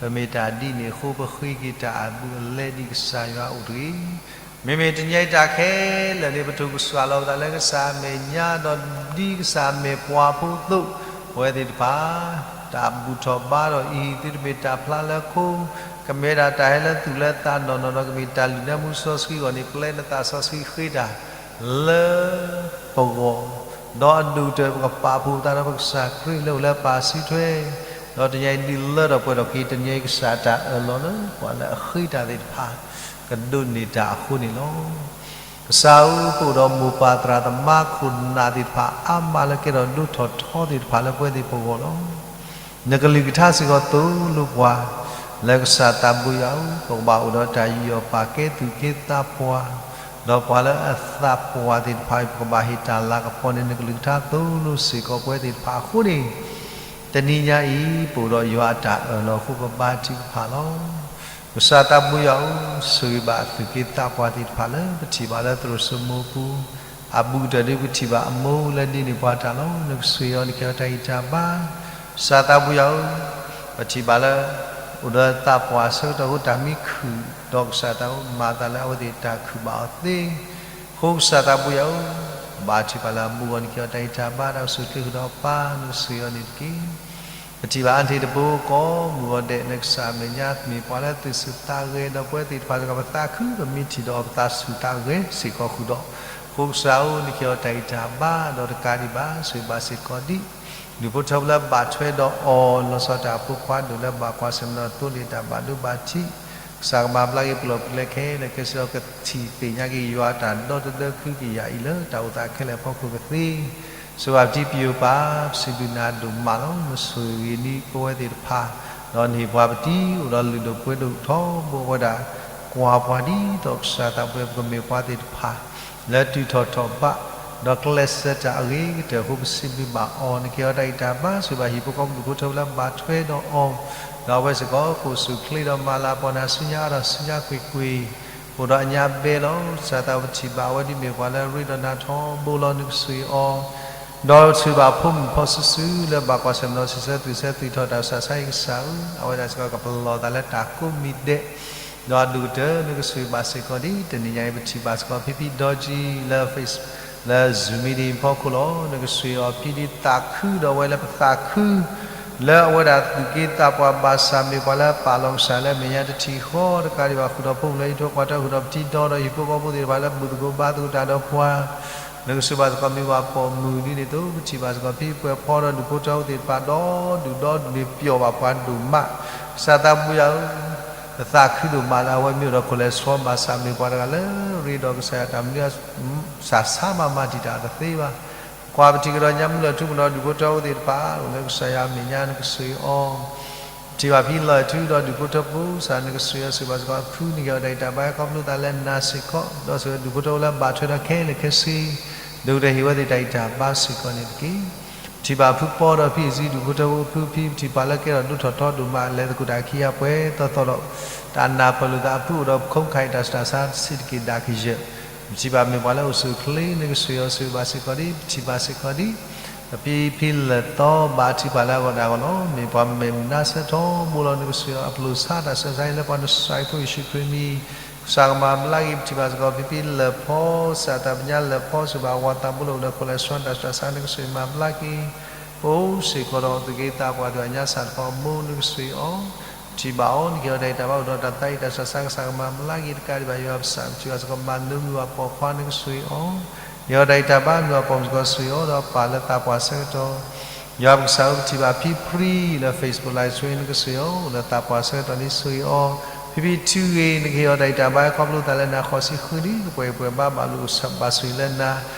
ၤ, ပမ့ၢ်တၢ်ဒ်န့ၣ်အဃိ ပဃ့က့ၤတၢ်အဘူးအလဲဒ်ကစၢ်ယွၤအိၣ်တဂ့ၤ. မ့မ့ၢ်တနံၤညါအံၤတၢ်ခဲလၢာ်န့ၣ် ပထိၣ်ကစၢ်လီၤပသးလၢကစၢ်အမဲာ်ညါ ဒီးဒ်ကစၢ်အမဲာ်ပှၤဖိအသိး ပဝဲသ့ၣ်တဖၣ် တၢ်ဘူၣ်ထီၣ်ဘါထီၣ်အံၤ သုတမ့ၢ်တၢ်ဖျါလၢခိ, ကမ့ၢ်ဒၣ်တၢ်ဟဲလၢသူၣ်လၢသးနီၢ်နီၢ်ဒီး ကမ့ၢ်တၢ်လုၢ်နၢမူစီဆှံအဂီၢ်န့ၣ် ပျဲနသးစီဆှံဃ့တၢ်လၢပဂီၢ်, ဒီးအဒိၣ်ကတၢၢ်ပကပာ်ဖှိၣ်ပသးဒီးပကစၢ်ခရံာ်လၢအိၣ်လၢပၢ်စုထွဲ, ဒီးတနံၤအံၤဒုးလၢထီၣ်ပှဲၤထီၣ်က့ၤ တနံၤအံၤကစၢ်တၢ်အၢၣ်လီၤလၢပှၤလၢအဃ့တၢ်သ့ၣ်တဖၣ် ကဒိးန့ၢ်တၢ်အဃိန့ၣ်လီၤ. ကစၢ်ဧၢ ပအိၣ်ဒီးမိၢ်ပၢ်သရၣ်သမါခိၣ်နၢ်သ့ၣ်တဖၣ်အါမးလၢကဲထီၣ်ဒိၣ်ထီၣ်ထီသ့ၣ်တဖၣ်လၢပဝဲသ့ၣ်ပဂီၢ်လီၤ. နကလုၢ်ကထါစ့ၢ်ကီးသိၣ်လိပှၤ လၢကစၢ်သးဘိယွၤဧၢ, ပကဘၣ်အိၣ်ဒီးတၢ်ယူးယီၣ်ပာ်ကဲသူၣ်က့သးပှၢ်, ဒီးပှၤလၢအသးပှၢ်သ့ၣ်တဖၣ်အံၤ ပကဘၣ်ဟ့ၣ်တၢ်လၤကပီၤန့ၣ် နကလုၢ်ကထါသိၣ်လိစ့ၢ်ကီးပဝဲသ့ၣ်တဖၣ်အဃိန့ၣ်, တနံၤညါအံၤ ပအိၣ်ဒီးယွၤအတၢ်အၢၣ်လီၤအဃိ ပဘါထုကဖၣ်လီၤ. ကစၢ်သးဘိယွၤဧၢ, ဆိၣ်ဂ့ၤဘၣ်အသူၣ်က့သးပှၢ်သ့ၣ်တဖၣ်လၢပထံၣ်ဘၣ်လၢသရိာ်စိမိၤပူၤ, အဘူးကတၢၢ်ဒ်ပထံၣ်ဘၣ်အမိၢ်လၢဒ်န့ၣ်ပှၤတၢ်လီၤ. နကဆိၣ်ဂ့ၤအီၤ နကဟ့ၣ်အီၤတၢ်ဂံၢ်တၢ်ဘါ, ကစၢ်သးဘိယွၤဧၢ, ပထံၣ်ဘၣ်လၢ အိၣ်ဒီးသးပှၢ်ဆၢကတီၢ်အဃိ တၢ်မံခုၣ်, ဒီးကစၢ်သးဘိမၤသးလၢအဝဲသ့ၣ်တၢ်ခုၣ်ဘၣ်အီၤသ့, အဃိကစၢ်သးဘိယွၤဧၢ, ဘါထုကဖၣ်လၢအဘူးအီၤ နကဟ့ၣ်အီၤတၢ်ဂံၢ်တၢ်ဘါ ဒီးကဆိၣ်ဂ့ၤဃုာ်ဒီးအပၢ် နကဆိၣ်ဂ့ၤအီၤန့ၣ်တက့ၢ်. ပထံၣ်ဘၣ်အါတက့ၢ်တဘိ ကိးမုၢ်ဂီၤဒဲး လၢကစၢ်အမဲာ်ညါ မ့ၢ်ပှၤလၢသူၣ်ဆူၣ်သးဂဲၤ ဒီးပဝဲသ့ၣ်တဖၣ်စ့ၢ်ကီး ပသးခု ပမ့ၢ်ထံၣ်ဒီးပသးဆူၣ်သးဂဲၤစ့ၢ်ကီးဃုာ်ဒီး, အဃိကစၢ်ဧၢ နကဟ့ၣ်အီၤတၢ်ဂံၢ်တၢ်ဘါ ဒီးတကးဒံးဘၣ် ဆိၣ်ဂ့ၤဘၣ်စ့ၢ်ကီးဒံး ဒူၣ်ဖိထၢဖိလၢဘၣ်ထွဲဒီးအီၤ လီၤဆီဒၣ်တၢ်ဖိခွါဒိၣ်လၢဘၣ်ကွၢ်ဆၢၣ်မဲာ်ဒီးသိလ့ၣ်တၢ်ဘၣ်ဒိဘၣ်ထံး, ကစၢ်ကမၤဘျါက့ၤပလီၢ်ပကျဲခဲလၢာ်ခဲဆ့ဒီး ကထံၣ်သ့ၣ်ညါက့ၤယွၤအတၢ်ဒီသဒၢခုကယာ်အံၤလၢတၢ်အိၣ်သးခဲလၢာ်အဖီခိၣ်ကသ့ ဆိၣ်ဂ့ၤဘၣ်ပတံၤပယိၤပၢ်, ပစံးဘျုးနၤဒိၣ်မးလီၤ. နဆိၣ်ဂ့ၤန့ၢ်ပဝဲသ့ၣ်တဖၣ်, ဒီးနဟ့ၣ်ပှၤပတံၤအိၣ်ဒီးလုၢ်ဒိၣ်ပှ့ၤဒိၣ်ထီဘိအဝဲဒၣ်, ကွၢ်ပှၤဒ်သိးကစၢ်သးပှၢ် ပကမ့ၢ်ပှၤသ့ၣ်တဖၣ် လၢတုၤထီၣ်ထီၣ်ဘး, ဒီးကျဲးစၢးတၢ်အဂ့ၤကတၢၢ်အဃိ ပစံးဘျုးဘၣ်အီၤ, နကဟ့ၣ်အီၤတၢ်ဂံၢ်တၢ်ဘါ ဆိၣ်ဂ့ၤဘၣ်ဟံၣ်ဖိဃီဖိဒူၣ်ဖိထၢဖိလၢဘၣ်ထွဲဒီးအီၤ, ဒီးအဝဲစ့ၢ်ကီး ကအိၣ်ဆူၣ်အိၣ်ချ့ဒီးမၤလၤကပီၤနၤဆူညါ အါထီၣ်ဆူညါကွ့ၢ်ကွ့ၢ် အိၣ်ဒီးအညါဘဲလီၤ. ကစၢ်သးပထံၣ်ဘၣ်အဝဲဒ်မ့ၢ်ပှၤလၢအရ့ဒီးနၤထီဘိလီၤ နကဆိၣ်ဂ့ၤအီၤ, ဒီးဆိၣ်ဂ့ၤဘၣ်ဖိမုၣ်ဖိစုာ်စုာ်လၢဘၣ်ကွၢ်ဆၢၣ်မဲာ်ဒီး ဆံးဆၢသူၣ်ဆၢသူၣ်ထီၣ်တၢ်ဆူးတၢ်ဆါအံၤ ကစၢ်ဧၢ, အဝဲဒၣ်စ့ၢ်ကီးကပလီၢ်သးလၢတၢ်ကိးမံၤဒဲး, ဒီးအဒိၣ်ကတၢၢ် နကဆိၣ်ဂ့ၤဘၣ်စ့ၢ်ကီးဒ်တနံၤညါအံၤ ပထံၣ်ဘၣ်စ့ၢ်ကီးဖံဖံဒီကံလၢ လၢ Zoom meeting အဖီခိၣ်လီၤ. နကဆိၣ်ဂ့ၤအီၤဖံဒ်သးခုဒီးအဝဲလၢပသးခု လၢအဝဲဒၣ်သူၣ်က့သးပှၢ်ဘၣ်ဆၣ်မ့ၢ်ပှၤလၢပာ်လီၤကစၢ်လၢအမဲာ်ညါတထံၣ်ဃီ တကးဒံးဘၣ်ဃုာ်ဒီးဖိမုၣ်လၢဟံၣ်ထိးကွၢ်ထွဲ ဃုာ်ဒီးပထံဒီဒီးဟံၣ်ဖိဃီဖိသ့ၣ်တဖၣ်လၢဘူၣ်သကိးဘါသကိးတၢ်ဒီးပှၤ, နကဆိၣ်ဂ့ၤဘၣ်စ့ၢ်ကီးမ့ၢ်ပှၤပိာ်မုၣ်ဒ်န့ၣ်အသိး ပထံၣ်ဘၣ်စ့ၢ်ကီးဖံပှဲၤဖီဒီးဒူၣ်ဖိထၢဖိသ့ၣ်တဖၣ် ဒီဒူၣ်န့ၣ်ပျီၣ်ဘၣ်ပှၤဒိၣ်မး, ကစၢ်သးဘိယွၤဧၢ, ပသးခုဒိၣ်မးလၢအဝဲမ့ၢ်အိၣ်ဒီး cholesterol ဘၣ်ဆၣ်မ့ၢ်ပှၤတဂၤလၢရ့ဒီးကစၢ်ယွၤတၢ်မနုၤ စၢ်ဆါမၤမၤတံာ်တာ်တသ့ဘၣ်. ကွၢ်ပထံၣ်ကဒီးညါမုၢ်လၢၢ်ထူ ပနီၢ်ဒူၣ်ဖိထၢဖိသ့ၣ်တဖၣ် အိၣ်လၢကစၢ်ယွၤအမဲာ်ညါ နကဆိၣ်ဂ့ၤအီၤ, ထံၣ်ဘၣ်ဖံလီၢ်ထူဒီးဒူၣ်ဖိထၢဖိ ကစၢ်နကဆိၣ်ဂ့ၤအီၤ ဆိၣ်ဂ့ၤဘၣ်စ့ၢ်ကီးဖု နကဟ့ၣ်အီၤတၢ်ဂံၢ်တၢ်ဘါ ခီဖျိသးလၢနၤစ့ၢ်ကီး ဒီးဆိၣ်ဂ့ၤဒူၣ်ဖိထၢဖိလၢဘၣ်ထွဲဒီးခဲလၢာ်ခဲဆ့ ဒိၣ်ကတၢၢ်ဟ့ၣ်ဝဲသ့ၣ်တၢ်ဂံၢ်တၢ်ဘါစ့ၢ်ကီးန့ၣ်တက့ၢ်. ပထံၣ်ဘၣ်ဖုပီဒီးဖံအံၤ ဒူၣ်ဖိထၢဖိဖုဖံ ပထံၣ်ပှၤလၢကဲထီၣ်ဒိၣ်ထီၣ်ထီဒိၣ်မး လဲၤသကိးတၢ်ခံဂၤပှဲၤသီသီဒီး တၢ်နၢ်ပၢၢ်လိာ်သးအဖုအိၣ်ဒီးပခိၣ်ခါအံၤ တၢ်ဆူးတၢ်ဆါတဆံးတက့ၢ်ဒၣ်ကယၢၢ်, ပထံၣ်ဘၣ်မ့ၢ်ပှၤလၢအိၣ်ဆူၣ်အိၣ်ချ့ နကဆိၣ်ဂ့ၤအီၤ ဆိၣ်ဂ့ၤဘၣ်စ့ၢ်ကီးဒံး ပထံၣ်ဘၣ်စ့ၢ်ကီးဒံး ပဖံဖံလၢၢ်သီဘၣ်ထံၣ်ပှၤလၢအဂီၢ်ဒၣ်အဂီၢ်လီၤ. မ့ၢ်ပှၤမဲာ်မနါဆၢထီဘိလီၤ နကဆိၣ်ဂ့ၤအီၤ အပျိၢ်ဆါတၢ်ဆူးတၢ်ဆါအံၤလၢပှၤနစၢ်ဖိယ့ၣ်ၡူးခရံာ်မံၤ, ကစၢ်ကမၤဘျါက့ၤ ပထံၣ်ဘၣ်စ့ၢ်ကီးဖံဖံလၢၢ်ဖီ ကစၢ်တၢ်ပညါလၢၢ်ဖီ ဆိၣ်ဂ့ၤဘၣ်ဝၤသးဘိလီၤ အိၣ်ဒီး cholesterol တၢ်ဆူးတၢ်ဆါ နကဆိၣ်ဂ့ၤမၤဘျါက့ၤ အိၣ်စ့ၢ်ကီးဒီးသုးက့သးပှၢ်သ့ၣ်တဖၣ်ညါစးတခီအမိၢ် နကဆိၣ်ဂ့ၤအီၤ, ပထံၣ်ဘၣ်အီၤ နကဟ့ၣ်အီၤတၢ်ဂံၢ်တၢ်ဘါ အိၣ်ဒီးတၢ်သးအံၣ်တၢ်ဆၢကဆးကမၤဘျါက့ၤ တကးဒံးဘၣ်ယွၤပကစၢ် ပထံၣ်ဘၣ်စ့ၢ်ကီးမၤနၢမုၢ်အပိာ်ခွါ နကဆိၣ်ဂ့ၤအီၤ, ဟ့ၣ်အီၤတၢ်ဂံၢ်တၢ်ဘါ မုၢ်အပိာ်စ့ၢ်ကီးဆိၣ်ဂ့ၤအီၤဒီးပာ်လၢသးပှၢ်ဆၢကတီၢ် ယွၤပကစၢ်ဧၢ ပထံၣ်ဘၣ်ဖံပြံလၢ Facebook Live Stream နကဆိၣ်ဂ့ၤအီၤ လၢသးပှၢ်ဆၢကတီၢ်န့ၣ်ဆိၣ်ဂ့ၤအီၤ, ဖံဖံထုဂ့ၤ နကဟ့ၣ်အီၤတၢ်ဂံၢ်တၢ်ဘါ ခီဖျိသးလၢနၤ ဃီၤဆံဃုနံၣ် ကပှဲၤပှဲၤဘါဘၣ်လိာ်ဘၣ်ဆိၣ်ဂ့ၤလၢနၤ,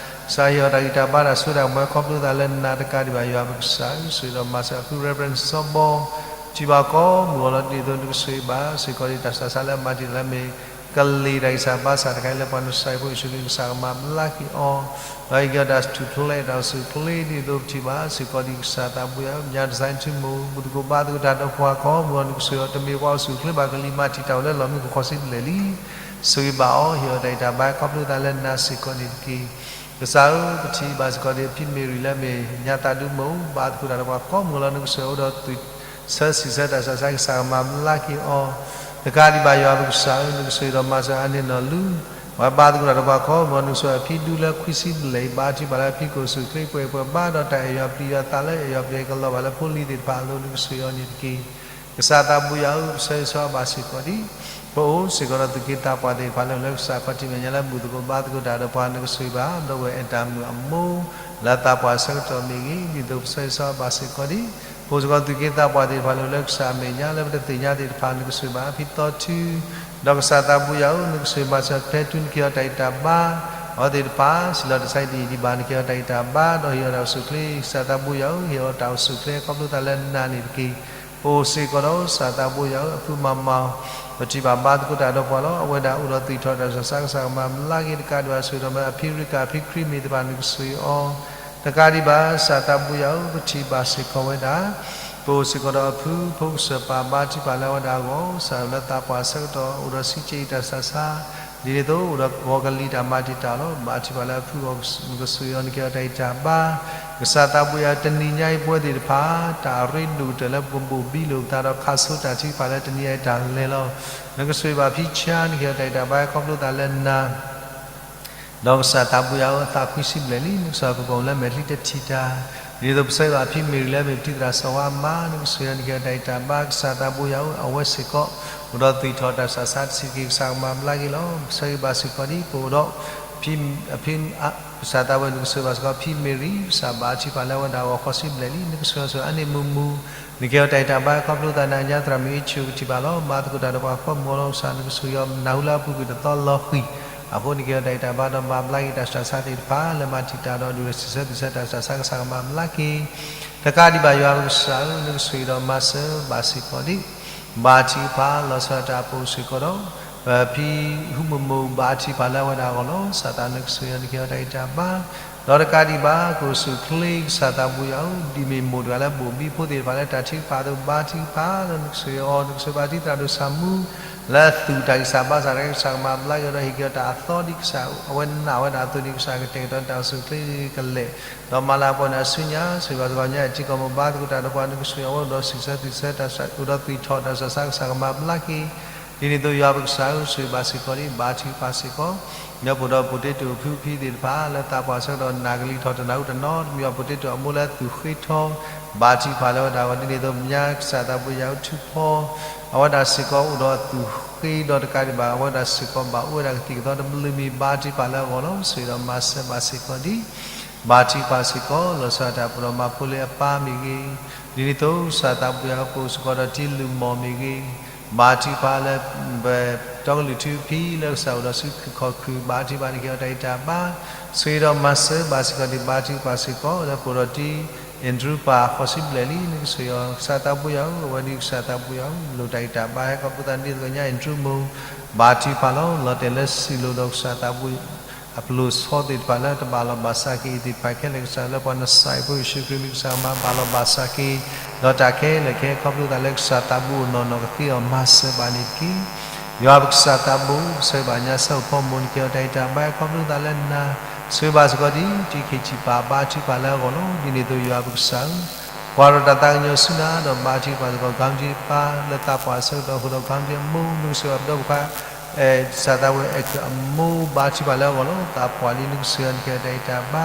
ကစၢ်ဟ့ၣ်အီၤတၢ်ဂံၢ်တၢ်ဘါ တၢ်စိတၢ်ကမီၤ ခီဖျိသးလၢနၤ တကးဒံးဘၣ်ယွၤပကစၢ်ဧၢ ဆိၣ်ဂ့ၤဒီးမၤစၢၤအဖု Reverend စီၤဘီ ပထံၣ်ဘၣ်ကိးမုၢ်ဂီၤလီၤ ဒ်သိးနကဆိၣ်ဂ့ၤဘၣ်စ့ၢ်ကီးဒံး တၢ်ဆူးတၢ်ဆါလၢအမၤတံာ်တာ်လၢအမ့ၢ် ကလံၤတၢ်ဂံၢ်စၢ်ဘါစၢ်တခါအံၤ လၢပှၤနစၢ်ဖိယ့ၣ်ၡူးခရံာ်ကစၢ်ကမၤဘျါက့ၤအီၤ, ဒီးဟ့ၣ်က့ၤအီၤတၢ်ထူၣ်ဖျဲးတၢ်အိၣ်ဆူၣ်အိၣ်ချ့ ဒ်သိးပထံၣ်ဘၣ်စ့ၢ်ကီးဒံး ကစၢ်သးဘိယွၤဧၢ မညါ design ထူမိၢ် ဘူၣ်သကိးဘါသကိးတၢ်ဒီးပှၤကိးမုၢ်ဂီၤ နကဆိၣ်ဂ့ၤအီၤ တမ့ၢ်ပှၤအိၣ်ဆူၣ်အိၣ်ချ့ဘၣ် ကလံၤမၤတံာ်တာ်အိၣ်လၢလီၢ်မံကဃီၤဆံဘျဲၣ်လံ, ဆိၣ်ဂ့ၤဘၣ်အီၤ ဟ့ၣ်အီၤတၢ်ဂံၢ်တၢ်ဘါ ခီဖျိသးလၢနၤစ့ၢ်ကီးန့ၣ်တက့ၢ်. ကစၢ်ဧၢ ပထံၣ်ဘၣ်စ့ၢ်ကီးဒံး ဖံမ့ၢ်ရံၤလၢအမ့ၢ် ညါသးဒူမိၢ် ဘါသကိးတၢ်ဒီးပှၤကိးမုၢ်ဂီၤလီၤ နကဆိၣ်ဂ့ၤအီၤဒီး ဆၢစံးဆၢတၢ်ဆူးတၢ်ဆါ ကစၢ်ကမၤဘျါက့ၤအီၤ, တကးဒံးဘၣ်ယွၤပကစၢ်ဧၢ နကဆိၣ်ဂ့ၤဒီးမၤစၢၤအါန့ၢ်နီၢ်လူၤ ပှၤဘါသကိးတၢ်ဒီးပှၤကိးမုၢ်ဂီၤ နကဆိၣ်ဂ့ၤအဖံဒူလၢခွံဆံဘျဲၣ်အံၤ ဘါထုကဖၣ်လၢအဖံကအိၣ်ဆူၣ်အိၣ်ချ့ ပှဲၤပှဲၤဘါဒီးတၢ်အဲၣ်ယွၤပျံၤယွၤသးလၢအဲၣ်ယွၤပျံၤကလီၤဘၣ်လၢဖိလံၤသ့ၣ်တဖၣ်အလိၤ နကဆိၣ်ဂ့ၤအီၤန့ၣ်တက့ၢ်. ကစၢ်သးဘိယွၤဧၢ ပဆၢဂ့ၤဆၢဝါဘၣ်စ့ၢ်ကီးဒံး ပအိၣ်စ့ၢ်ကီးဒီးသုးက့သးပှၢ်သ့ၣ်တဖၣ်လၢ လၢကစၢ်ခီၣ်ထံးမဲာ်ညါလၢဘူၣ်သကိးဘါသကိးတၢ်ဒီးပှၤ နကဆိၣ်ဂ့ၤဘၣ် ဒီပုၢ်ဝဲၢ်အဲၣ်တၢ်မုၣ်အမိၢ် လၢသးပှၢ်ဆၢကတီၢ်မ့ၢ်ဂ့ၤ ဒ်သိးပဆၢဂ့ၤဆၢဝါဘၣ်စ့ၢ်ကီးဒံး ပအိၣ်စ့ၢ်ကီးသုးက့သးပှၢ်သ့ၣ်တဖၣ်လၢ လၢကစၢ်အမဲာ်ညါလၢပတသ့ၣ်ညါသ့ၣ်တဖၣ် နကဆိၣ်ဂ့ၤဘၣ်ဖံသီထူ ဒီးကစၢ်သးဘိယွၤဧၢ နကဆိၣ်ဂ့ၤမၤစၢၤဖဲထူ နကဟ့ၣ်အီၤတၢ်ဂံၢ်တၢ်ဘါ အဝဲသ့ၣ်တဖၣ် စံးလီၤတၢ်ဆါဒ်အံၤဒံးဘၣ် နကဟ့ၣ်အီၤတၢ်ဂံၢ်တၢ်ဘါ ဒီးဟ့ၣ်အီၤတၢ်အိၣ်ဆူၣ်အိၣ်ချ့ ကစၢ်သးဘိယွၤဧၢ ဟ့ၣ်အီၤတၢ်အိၣ်ဆူၣ်အိၣ်ချ့ခီဖျိသးလၢနၤန့ၣ်တက့ၢ်. ပအိၣ်စ့ၢ်ကီးဒီးကစၢ်သးဘိယွၤဧၢ အဖုမၤမၤ ပထံၣ်ဘၣ်ဘါသကိးတၢ်ဒီးပှၤလီၤ အဝဲဒၣ်အိၣ်ဒီးသွံၣ်ထီၣ်တၢ်ဆူးတၢ်ဆါ ကစၢ်ကမၤဘျါက့ၤ တကးဒံးဘၣ်ဆိၣ်ဂ့ၤဒီးမၤအဖံရံကၣ် အဖံခရံာ်မ့ၢ်သ့ၣ်တဖၣ် နကဆိၣ်ဂ့ၤအီၤ တကးဒံးဘၣ်ကစၢ်သးဘိယွၤဧၢ ပထံၣ်ဘၣ်စ့ၢ်ကီးဝဲဒၣ် ပအိၣ်စ့ၢ်ကီးဒီးအဖုဖိကစၢၢ်ပၢ် ဘါထုကဖၣ်လၢအဝဲဒၣ်အဂီၢ် ကစၢ်လၢသးပှၢ်ဆၢကတီၢ် အိၣ်ဒီးဆံးက့အံၤတၢ်ဆူးတၢ်ဆါ ဒ်န့ၣ်အသိးအိၣ်ဒီးဂီၤကလံၤတၢ်မၤတံာ်တာ်လီၤ ဘါထုကဖၣ်လၢအဖုအဂီၢ် နကဆိၣ်ဂ့ၤအီၤ နကဟ့ၣ်အီၤတၢ်ဂံၢ်တၢ်ဘါ ကစၢ်သးဘိယွၤဧၢ တနံၤညါအံၤပဝဲသ့ၣ်တဖၣ် တၢ်အရ့ဒိၣ်ကတၢၢ်လၢပကဘိၣ်ဘံလိာ်ပသးဒီး ခါဆူတၢ်ထုကဖၣ်လၢတနံၤအံၤတၢ်လဲၤလီၤ နကဆိၣ်ဂ့ၤဘၣ်ဖံဆါ နကဟ့ၣ်အီၤတၢ်ဂံၢ်တၢ်ဘါ ခီဖျိသးလၢနၤ ဒီးကစၢ်သးဘိယွၤဧၢ အသးခွံဆံဘျဲၣ်လံ နကစၢ်ကကိးလၢမဲာ်ချံတထံၣ်တၢ် ဒ်သိးပဆၢဂ့ၤဘၣ်ဖံမ့ၢ်ရံၤလၢအမ့ၢ်ပတံၤသရၣ်စီၤဝါအမါ နကဆိၣ်ဂ့ၤအီၤ နကဟ့ၣ်အီၤတၢ်ဂံၢ်တၢ်ဘါ ကစၢ်သးဘိယွၤဧၢ အဝဲစ့ၢ်ကီး အိၣ်ဒီးသွံၣ်ထီၣ်တၢ်ဆူးတၢ်ဆါတဆံးက့ၤ ကစၢ်ကမၤဘျါက့ၤလီၤ ပဆၢဂ့ၤဘၣ်စ့ၢ်ကီးဒံး ပအိၣ်ဒီး ဖံ ဖံ ကစၢ်သးဘိယွၤ နကဆိၣ်ဂ့ၤဘၣ်စ့ၢ်ကီး ဖံမ့ၢ်ရံၤ ကစၢ်ဘါထုကဖၣ်လၢအဝဲဒၣ်အဂီၢ်ဃိးဆံဘျဲၣ်လံ နကဆိၣ်ဂ့ၤအီၤဆိၣ်ဂ့ၤအါန့ၢ်မုာ်မုာ် နကဟ့ၣ်အီၤတၢ်ဂံၢ်တၢ်ဘါ ခီဖျိသးနၤညါ သရၣ်မုၣ်အ့ၣ်ဆူၣ်ကထံၣ်ဘၣ်လီၤ ဘါသကိးတၢ်ဒီးပှၤကိးမုၢ်ဂီၤလီၤ ကစၢ်နကဆိၣ်ဂ့ၤအီၤ နၢ်ဟူလၢအပူၤကွံာ်တသီလီၤဃံၤ အဃိန့ၣ် နကဟ့ၣ်အီၤတၢ်ဂံၢ်တၢ်ဘါဒီးမၤဘျါက့ၤတၢ်ဆူးတၢ်ဆါသ့ၣ်တဖၣ် လၢမၤတံာ်တာ်ဒီးဒုးစံးဆၢသ့ၣ်ဆၢတၢ်ဆူးတၢ်ဆါ ကစၢ်ကမၤဘျါက့ၤ တကးဒံးဘၣ်ယွၤပကစၢ်ဧၢ နကဆိၣ်ဂ့ၤဒီးမၤစၢၤဘၣ်စ့ၢ်ကီးဒံး ဘါထုကဖၣ်လီၤဆီဒၣ်တၢ်အပူၤစ့ၢ်ကီးဒီး ဖံဃုမိၢ်မိၢ်ဘါထုကဖၣ်လၢအဝဲဒၣ်အဂီၢ်လီၤ ကစၢ်သးနကဆိၣ်ဂ့ၤအီၤ နကဟ့ၣ်အီၤတၢ်ဂံၢ်တၢ်ဘါ ဒီးတကးဒံးဘၣ် ကအိၣ်ဆူၣ်အိၣ်ချ့ကစၢ်သးဘိယွၤဧၢ ဒ်မ့ၢ်မိၢ်တဂၤလၢဘိၣ်ဘံဖိသ့ၣ်တဖၣ်လၢတၢ်ထုကဖၣ်အသိး ဘါထုကဖၣ်လၢနကဆိၣ်ဂ့ၤအီၤ နကဆိၣ်ဂ့ၤဘၣ်တံၤသရၣ်ဒိၣ်ဆၣ်မူ လၢအသူၣ်တၢ်ဂံၢ်စၢ်ဘါစၢ်တခါ ကစၢ်ကမၤဘျါက့ၤဒီးဟ့ၣ်က့ၤအီၤတၢ်အသီဒ်ကစၢ် အဝဲနာ်ဝဲဒၣ်အသိးန့ၣ် ကစၢ်ကတဲာ်ကတီၤတၢ်အိၣ်ဆူၣ်အိၣ်ချ့ကလဲာ် ဒီးမၤလၤကပီၤန့ၣ်အစုညါ ဆိၣ်ဂ့ၤဘၣ်စ့ၢ်ကီးညါ ထံကီၢ်မိၢ်ဘါသကိးတၢ်ဒီးပှၤ နကဆိၣ်ဂ့ၤအီၤ အိၣ်ဒီးစံးဆၢသ့ၣ်ဆၢတၢ်ဆူး အိၣ်ဒီးသွံၣ်ထီၣ်တၢ်ဆူးတၢ်ဆါ ကစၢ်ကမၤဘျါက့ၤ ဒ်န့ၣ်အသိးယွၤပကစၢ်ဧၢ ဆိၣ်ဂ့ၤဘၣ်စ့ၢ်ကီးဒံး ဘါထုကဖၣ်စ့ၢ်ကီး ဒီးပအိၣ်ဒီး potato ဖုဖံသ့ၣ်တဖၣ် လၢသးပှၢ်ဆၢကတီၢ် နၢ်ကလံၤထီၣ်တနၢ်ဟူတနီၤတမံၤ potato အမိၢ်လၢသူၣ်ဃ့ထီ ဘါထုကဖၣ်လၢအဝဲဒၣ်အဂီၢ် ဒ်န့ၣ်အသိး မညါကစၢ်သးဘိယွၤဧၢ ထူဖီ အဝဲဒၣ်စ့ၢ်ကီးအိၣ်ဒီးအသူၣ်ဃ့ဒီးတကးဒံးဘၣ် အဝဲဒၣ်စ့ၢ်ကီးဘၣ်အိၣ်ဝဲဒၣ်ကသံၣ်ကသီတဘျုးမံၤ ဘါထုကဖၣ်လၢအဂီၢ်လီၤ ဆိၣ်ဂ့ၤဒီးမၤစၢၤဘၣ်စ့ၢ်ကီးဒံး ဘါထုကဖၣ်စ့ၢ်ကီး လီၤဆီဒၣ်တၢ်ပှၤဒီးမၤဖိလ့အပၢ်မ့ၢ်ဂ့ၤ, ဒ်န့ၣ်အသိး ကစၢ်သးဘိယွၤ ပအိၣ်စ့ၢ်ကီးဒီးတံၤလုၢ်မီၢ်မ့ၢ်ဂ့ၤ, ဘါထုကဖၣ်လၢ ပတီကလုၢ်ထူဖံလၢကစၢ်အိၣ်ဒီးဆူခီၣ်ခုၣ် ဘါထုကဖၣ် နကဟ့ၣ်အီၤတၢ်ဂံၢ်တၢ်ဘါ, ဆိၣ်ဂ့ၤဒီးမၤစၢၤဘၣ်စ့ၢ်ကီးဒံး ဘါထုကဖၣ်စ့ၢ်ကီး လၢပအိၣ်ဒီးတံၤ Andrew ပၢ်ဃိးဆံဘျဲၣ်လံ နကဆိၣ်ဂ့ၤအီၤ ကစၢ်သးဘိယွၤဧၢ, အဝဲဒၣ်ကစၢ်သးဘိယွၤဧၢ, လိၣ်တၢ်ဂံၢ်တၢ်ဘါ ဟဲခီဖျိသးဒ်သိးညါ Andrew မိၢ် ဘါထုကဖၣ်လီၤ. လီၤတဲာ်လၢစံာ်လိာ်ဒီးကစၢ်သးဘိ အပျိၢ်စီသ့ၣ်တဖၣ်လၢတဘၣ်လီၤဘၣ်စးက့ၤအံၤသ့ၣ်တဖၣ်ခဲလၢာ် ကစၢ်လၢပှၤနစၢ်ဖိယ့ၣ်ၡူးခရံာ် မ့ၢ်ကစၢ်ကမၤဘၣ်လီၤဘၣ်စးက့ၤ ဒီးတၢ်ခဲလၢာ်ခဲခီဖျိသးလၢကစၢ်သးဘိအိၣ်နီၢ်နီၢ်ကသ့အီၤ မၤစၢၤဘၣ်န့ၣ်တက့ၢ်. ယွၤပကစၢ်သးဘိ ပဆၢဂ့ၤဘၣ်ညါဆၢအိၣ်ဖီမိၢ် နကဟ့ၣ်အီၤတၢ်ဂံၢ်တၢ်ဘါ ခီဖျိသးလၢနၤ, ဆိၣ်ဂ့ၤဘၣ်စ့ၢ်ကီးဒ်တံၤခ့ၣ်ထံးပၢ် ဘါထုကဖၣ်လၢအဂီၢ်လီၤ. ဒ်န့ၣ်အသိးယွၤပကစၢ်ဧၢ, ကွၢ်ထီၣ်တၢ်သးကညီၤဆူနၤ ဒီးဘါထုကဖၣ်စ့ၢ်ကီး ကီမတံပၢ် လၢသးပှၢ်ဆၢကတီၢ်အဃိဒီး ကီမတံအမိၢ် နကဆိၣ်ဂ့ၤဘၣ်ပဒီပုၢ်ဝဲၢ် ကစၢ်သးဝဲအဲၣ်ကၢၣ်အမိၢ် ဘါထုကဖၣ်လၢအဂီၢ်လီၤ. သးပှၢ်လံ နကဆိၣ်ဂ့ၤအီၤ နကဟ့ၣ်အီၤတၢ်ဂံၢ်တၢ်ဘါ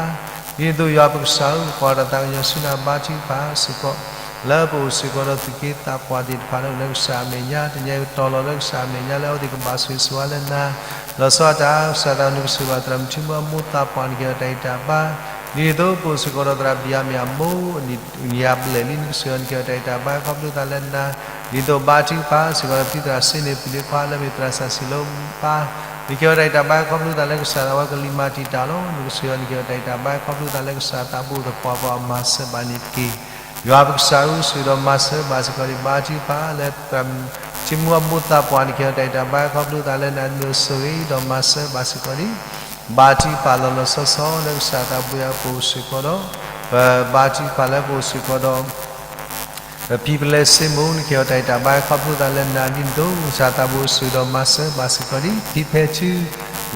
ဒ်န့ၣ်အသိးယွၤပကစၢ်ဧၢ, ပကွၢ်တၢ်သးကညီၤဆူနၤ ဘါထုကဖၣ်စ့ၢ်ကီး လၢပအိၣ်စ့ၢ်ကီးဒီးသူၣ်က့သးပှၢ်သ့ၣ်တဖၣ်လၢအိၣ်လၢကစၢ်အမဲာ်ညါ, တနံၤအံၤပတီၢ်လီၤလၢကစၢ်အမဲာ်ညါ လၢအအိၣ်သ့ၣ်ကဘၣ်ဆိၣ်ဂ့ၤဆိၣ်ဝါလၢနၤ, လီၤဆီဒၣ်တၢ် ကစၢ်သးနကဆိၣ်ဂ့ၤဘၣ်သရၣ်မုၣ်ထံမူအမိၢ်သးပှၢ် နကဟ့ၣ်အီၤတၢ်အံၣ်တၢ်ဘါ, ဒ်န့ၣ်အသိးပအိၣ်စ့ၢ်ကီးဒီးသရၣ်ဘံၣ်ယၤမ့ၣ်အမိၢ် နံၣ်ညါဘျဲၣ်လံ နကဆိၣ်ဂ့ၤအီၤ နကဟ့ၣ်အီၤတၢ်အံၣ်တၢ်ဘါခီဖျိသးလၢနၤ, ဒ်သိးဘါထုကဖၣ်စ့ၢ်ကီးဒီးပတံၤသရၣ်စ့န့ၣ် ပုၢ်လ့ခွါလၢမ့ၢ်သရၣ်စီဆှံလၢပၢ်, နကဟ့ၣ်အီၤတၢ်အံၣ်တၢ်ဘါခီဖျိသးလၢကစၢ်သးဝဲကလံၤမၤတံာ်တာ်လီၤ, နကဆိၣ်ဂ့ၤအီၤ နကဟ့ၣ်အီၤတၢ်အံၣ်တၢ်ဘါခီဖျိသးလၢကစၢ်သးဘိသပှၢ်ပှၢ်အမၤစၢၤဘၣ်န့ၣ်တက့ၢ်. ယွၤပကစၢ်ဧၢ, ဆိၣ်ဂ့ၤဒီးမၤစၢၤဘၣ်စ့ၢ်ကီးဒံး ဘါထုကဖၣ်လၢ ထံမူအမိၢ်သးပှၢ် နကဟ့ၣ်အီၤတၢ်အံၣ်တၢ်ဘါခီဖျိသးလၢနၤ ဒ်သိးဆိၣ်ဂ့ၤဒီးမၤစၢၤဘၣ်စ့ၢ်ကီးဒံး, ဘါထုကဖၣ်လီၤလီၤဆီဆီလၢကစၢ်သးဘိယွၤပအိၣ်စ့ၢ်ကီးဒီး, ပဘါထုကဖၣ်လၢပအိၣ်စ့ၢ်ကီးဒီး ပဖံပလဲစ့မိၢ် နကဟ့ၣ်အီၤတၢ်အံၣ်တၢ်ဘါခီဖျိသးလၢနၤ ဒ်န့ၣ်အသိး ကစၢ်သးဘိဆိၣ်ဂ့ၤဒီးမၤစၢၤဘၣ်စ့ၢ်ကီးဒံး, ဖံဖဲထူ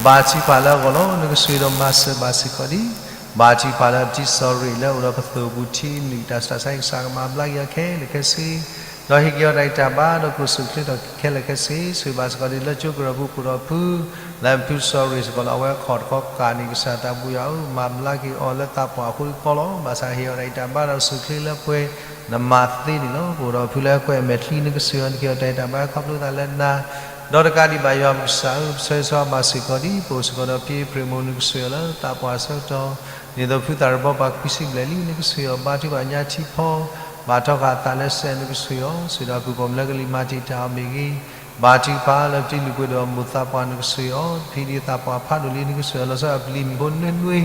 ဘါထုကဖၣ်လၢအဂီၢ်လီၤ, နကဆိၣ်ဂ့ၤဒီးမၤစၢၤဘၣ်စ့ၢ်ကီးဒံး, ဘါထုကဖၣ်လၢပတံၤစီၤရ့ၣ်လၢအအိၣ်ဒီးပသိၣ်ပူၤထံနုာ်တၢ်ဆူးတၢ်ဆါ ကစၢ်ကမၤဘျါက့ၤအီၤခဲလၢာ်ခဲဆ့ ဒီးဟ့ၣ်က့ၤအီၤတၢ်အံၣ်တၢ်ဘါ ဒီးကိးဆိၣ်ချ့ထီၣ်က့ၤခဲလၢာ်ခဲဆ့, ဆိၣ်ဂ့ၤဘၣ်စ့ၢ်ကီးဒံးလၢကၠိကရၢၢ်ပူၤ ခိၣ်ဒီးဖု လၢဖုစီၤရ့ၣ်စ့ၢ်ကီးလၢအဝဲခီၣ်တခီကၣ်န့ၣ် ကစၢ်သးဘိယွၤဧၢ, မၤဘျါက့ၤအီၤလၢသးပှၢ်အဃိတခီလီၤ. ဘၣ်ဆၣ်ဟ့ၣ်အီၤတၢ်အံၣ်တၢ်ဘါဒီးဆိၣ်ချ့လၢပှဲၤ နမၤသ့န့ၣ်လီၤ. ပအိၣ်ဒီးဖုလၢကွဲးအမဲာ်ချံ နကဆိၣ်ဂ့ၤအီၤ နကဟ့ၣ်အီၤတၢ်အံၣ်တၢ်ဘါခီဖျိသးလၢနၤ, ဒီးတကးဒံးဘၣ်ယွၤပကစၢ်ဧၢ, ပဆၢဂ့ၤဆၢဝါဘၣ်စ့ၢ်ကီးဒံး ပအိၣ်စ့ၢ်ကီးဒီးဖံအ့ဖြ့ၣ်မိၢ် နကဆိၣ်ဂ့ၤအီၤလၢသးပှၢ်အဆၢကတီၢ်, ဒ်သိးဖုသၣ်ရဘီပှၤခွံဆံဘျဲၣ်လံ နကဆိၣ်ဂ့ၤအီၤ, ဘါထုကဖၣ်ညါထံဖီ ဘၣ်ထီဃာ်အသးလၢစဲး နကဆိၣ်ဂ့ၤအီၤ, ဆိၣ်ဂ့ၤဒီးအပုၢ်ပိာ်မုၣ်လၢကလံၤမၤတံာ်တာ်အီၤမ့ၢ်ဂ့ၤ, ဘါထုကဖၣ်လၢပတံၤလုၢ်ပှ့ၤဒီးအမိၢ်သးပှၢ် နကဆိၣ်ဂ့ၤအီၤ, ဖံဒံးသးပှၢ်ဖးဒိၣ်လံ နကဆိၣ်ဂ့ၤအီၤ လီၤဆီဒၣ်ပျံၤမုၢ်ဖိနွ့နွ့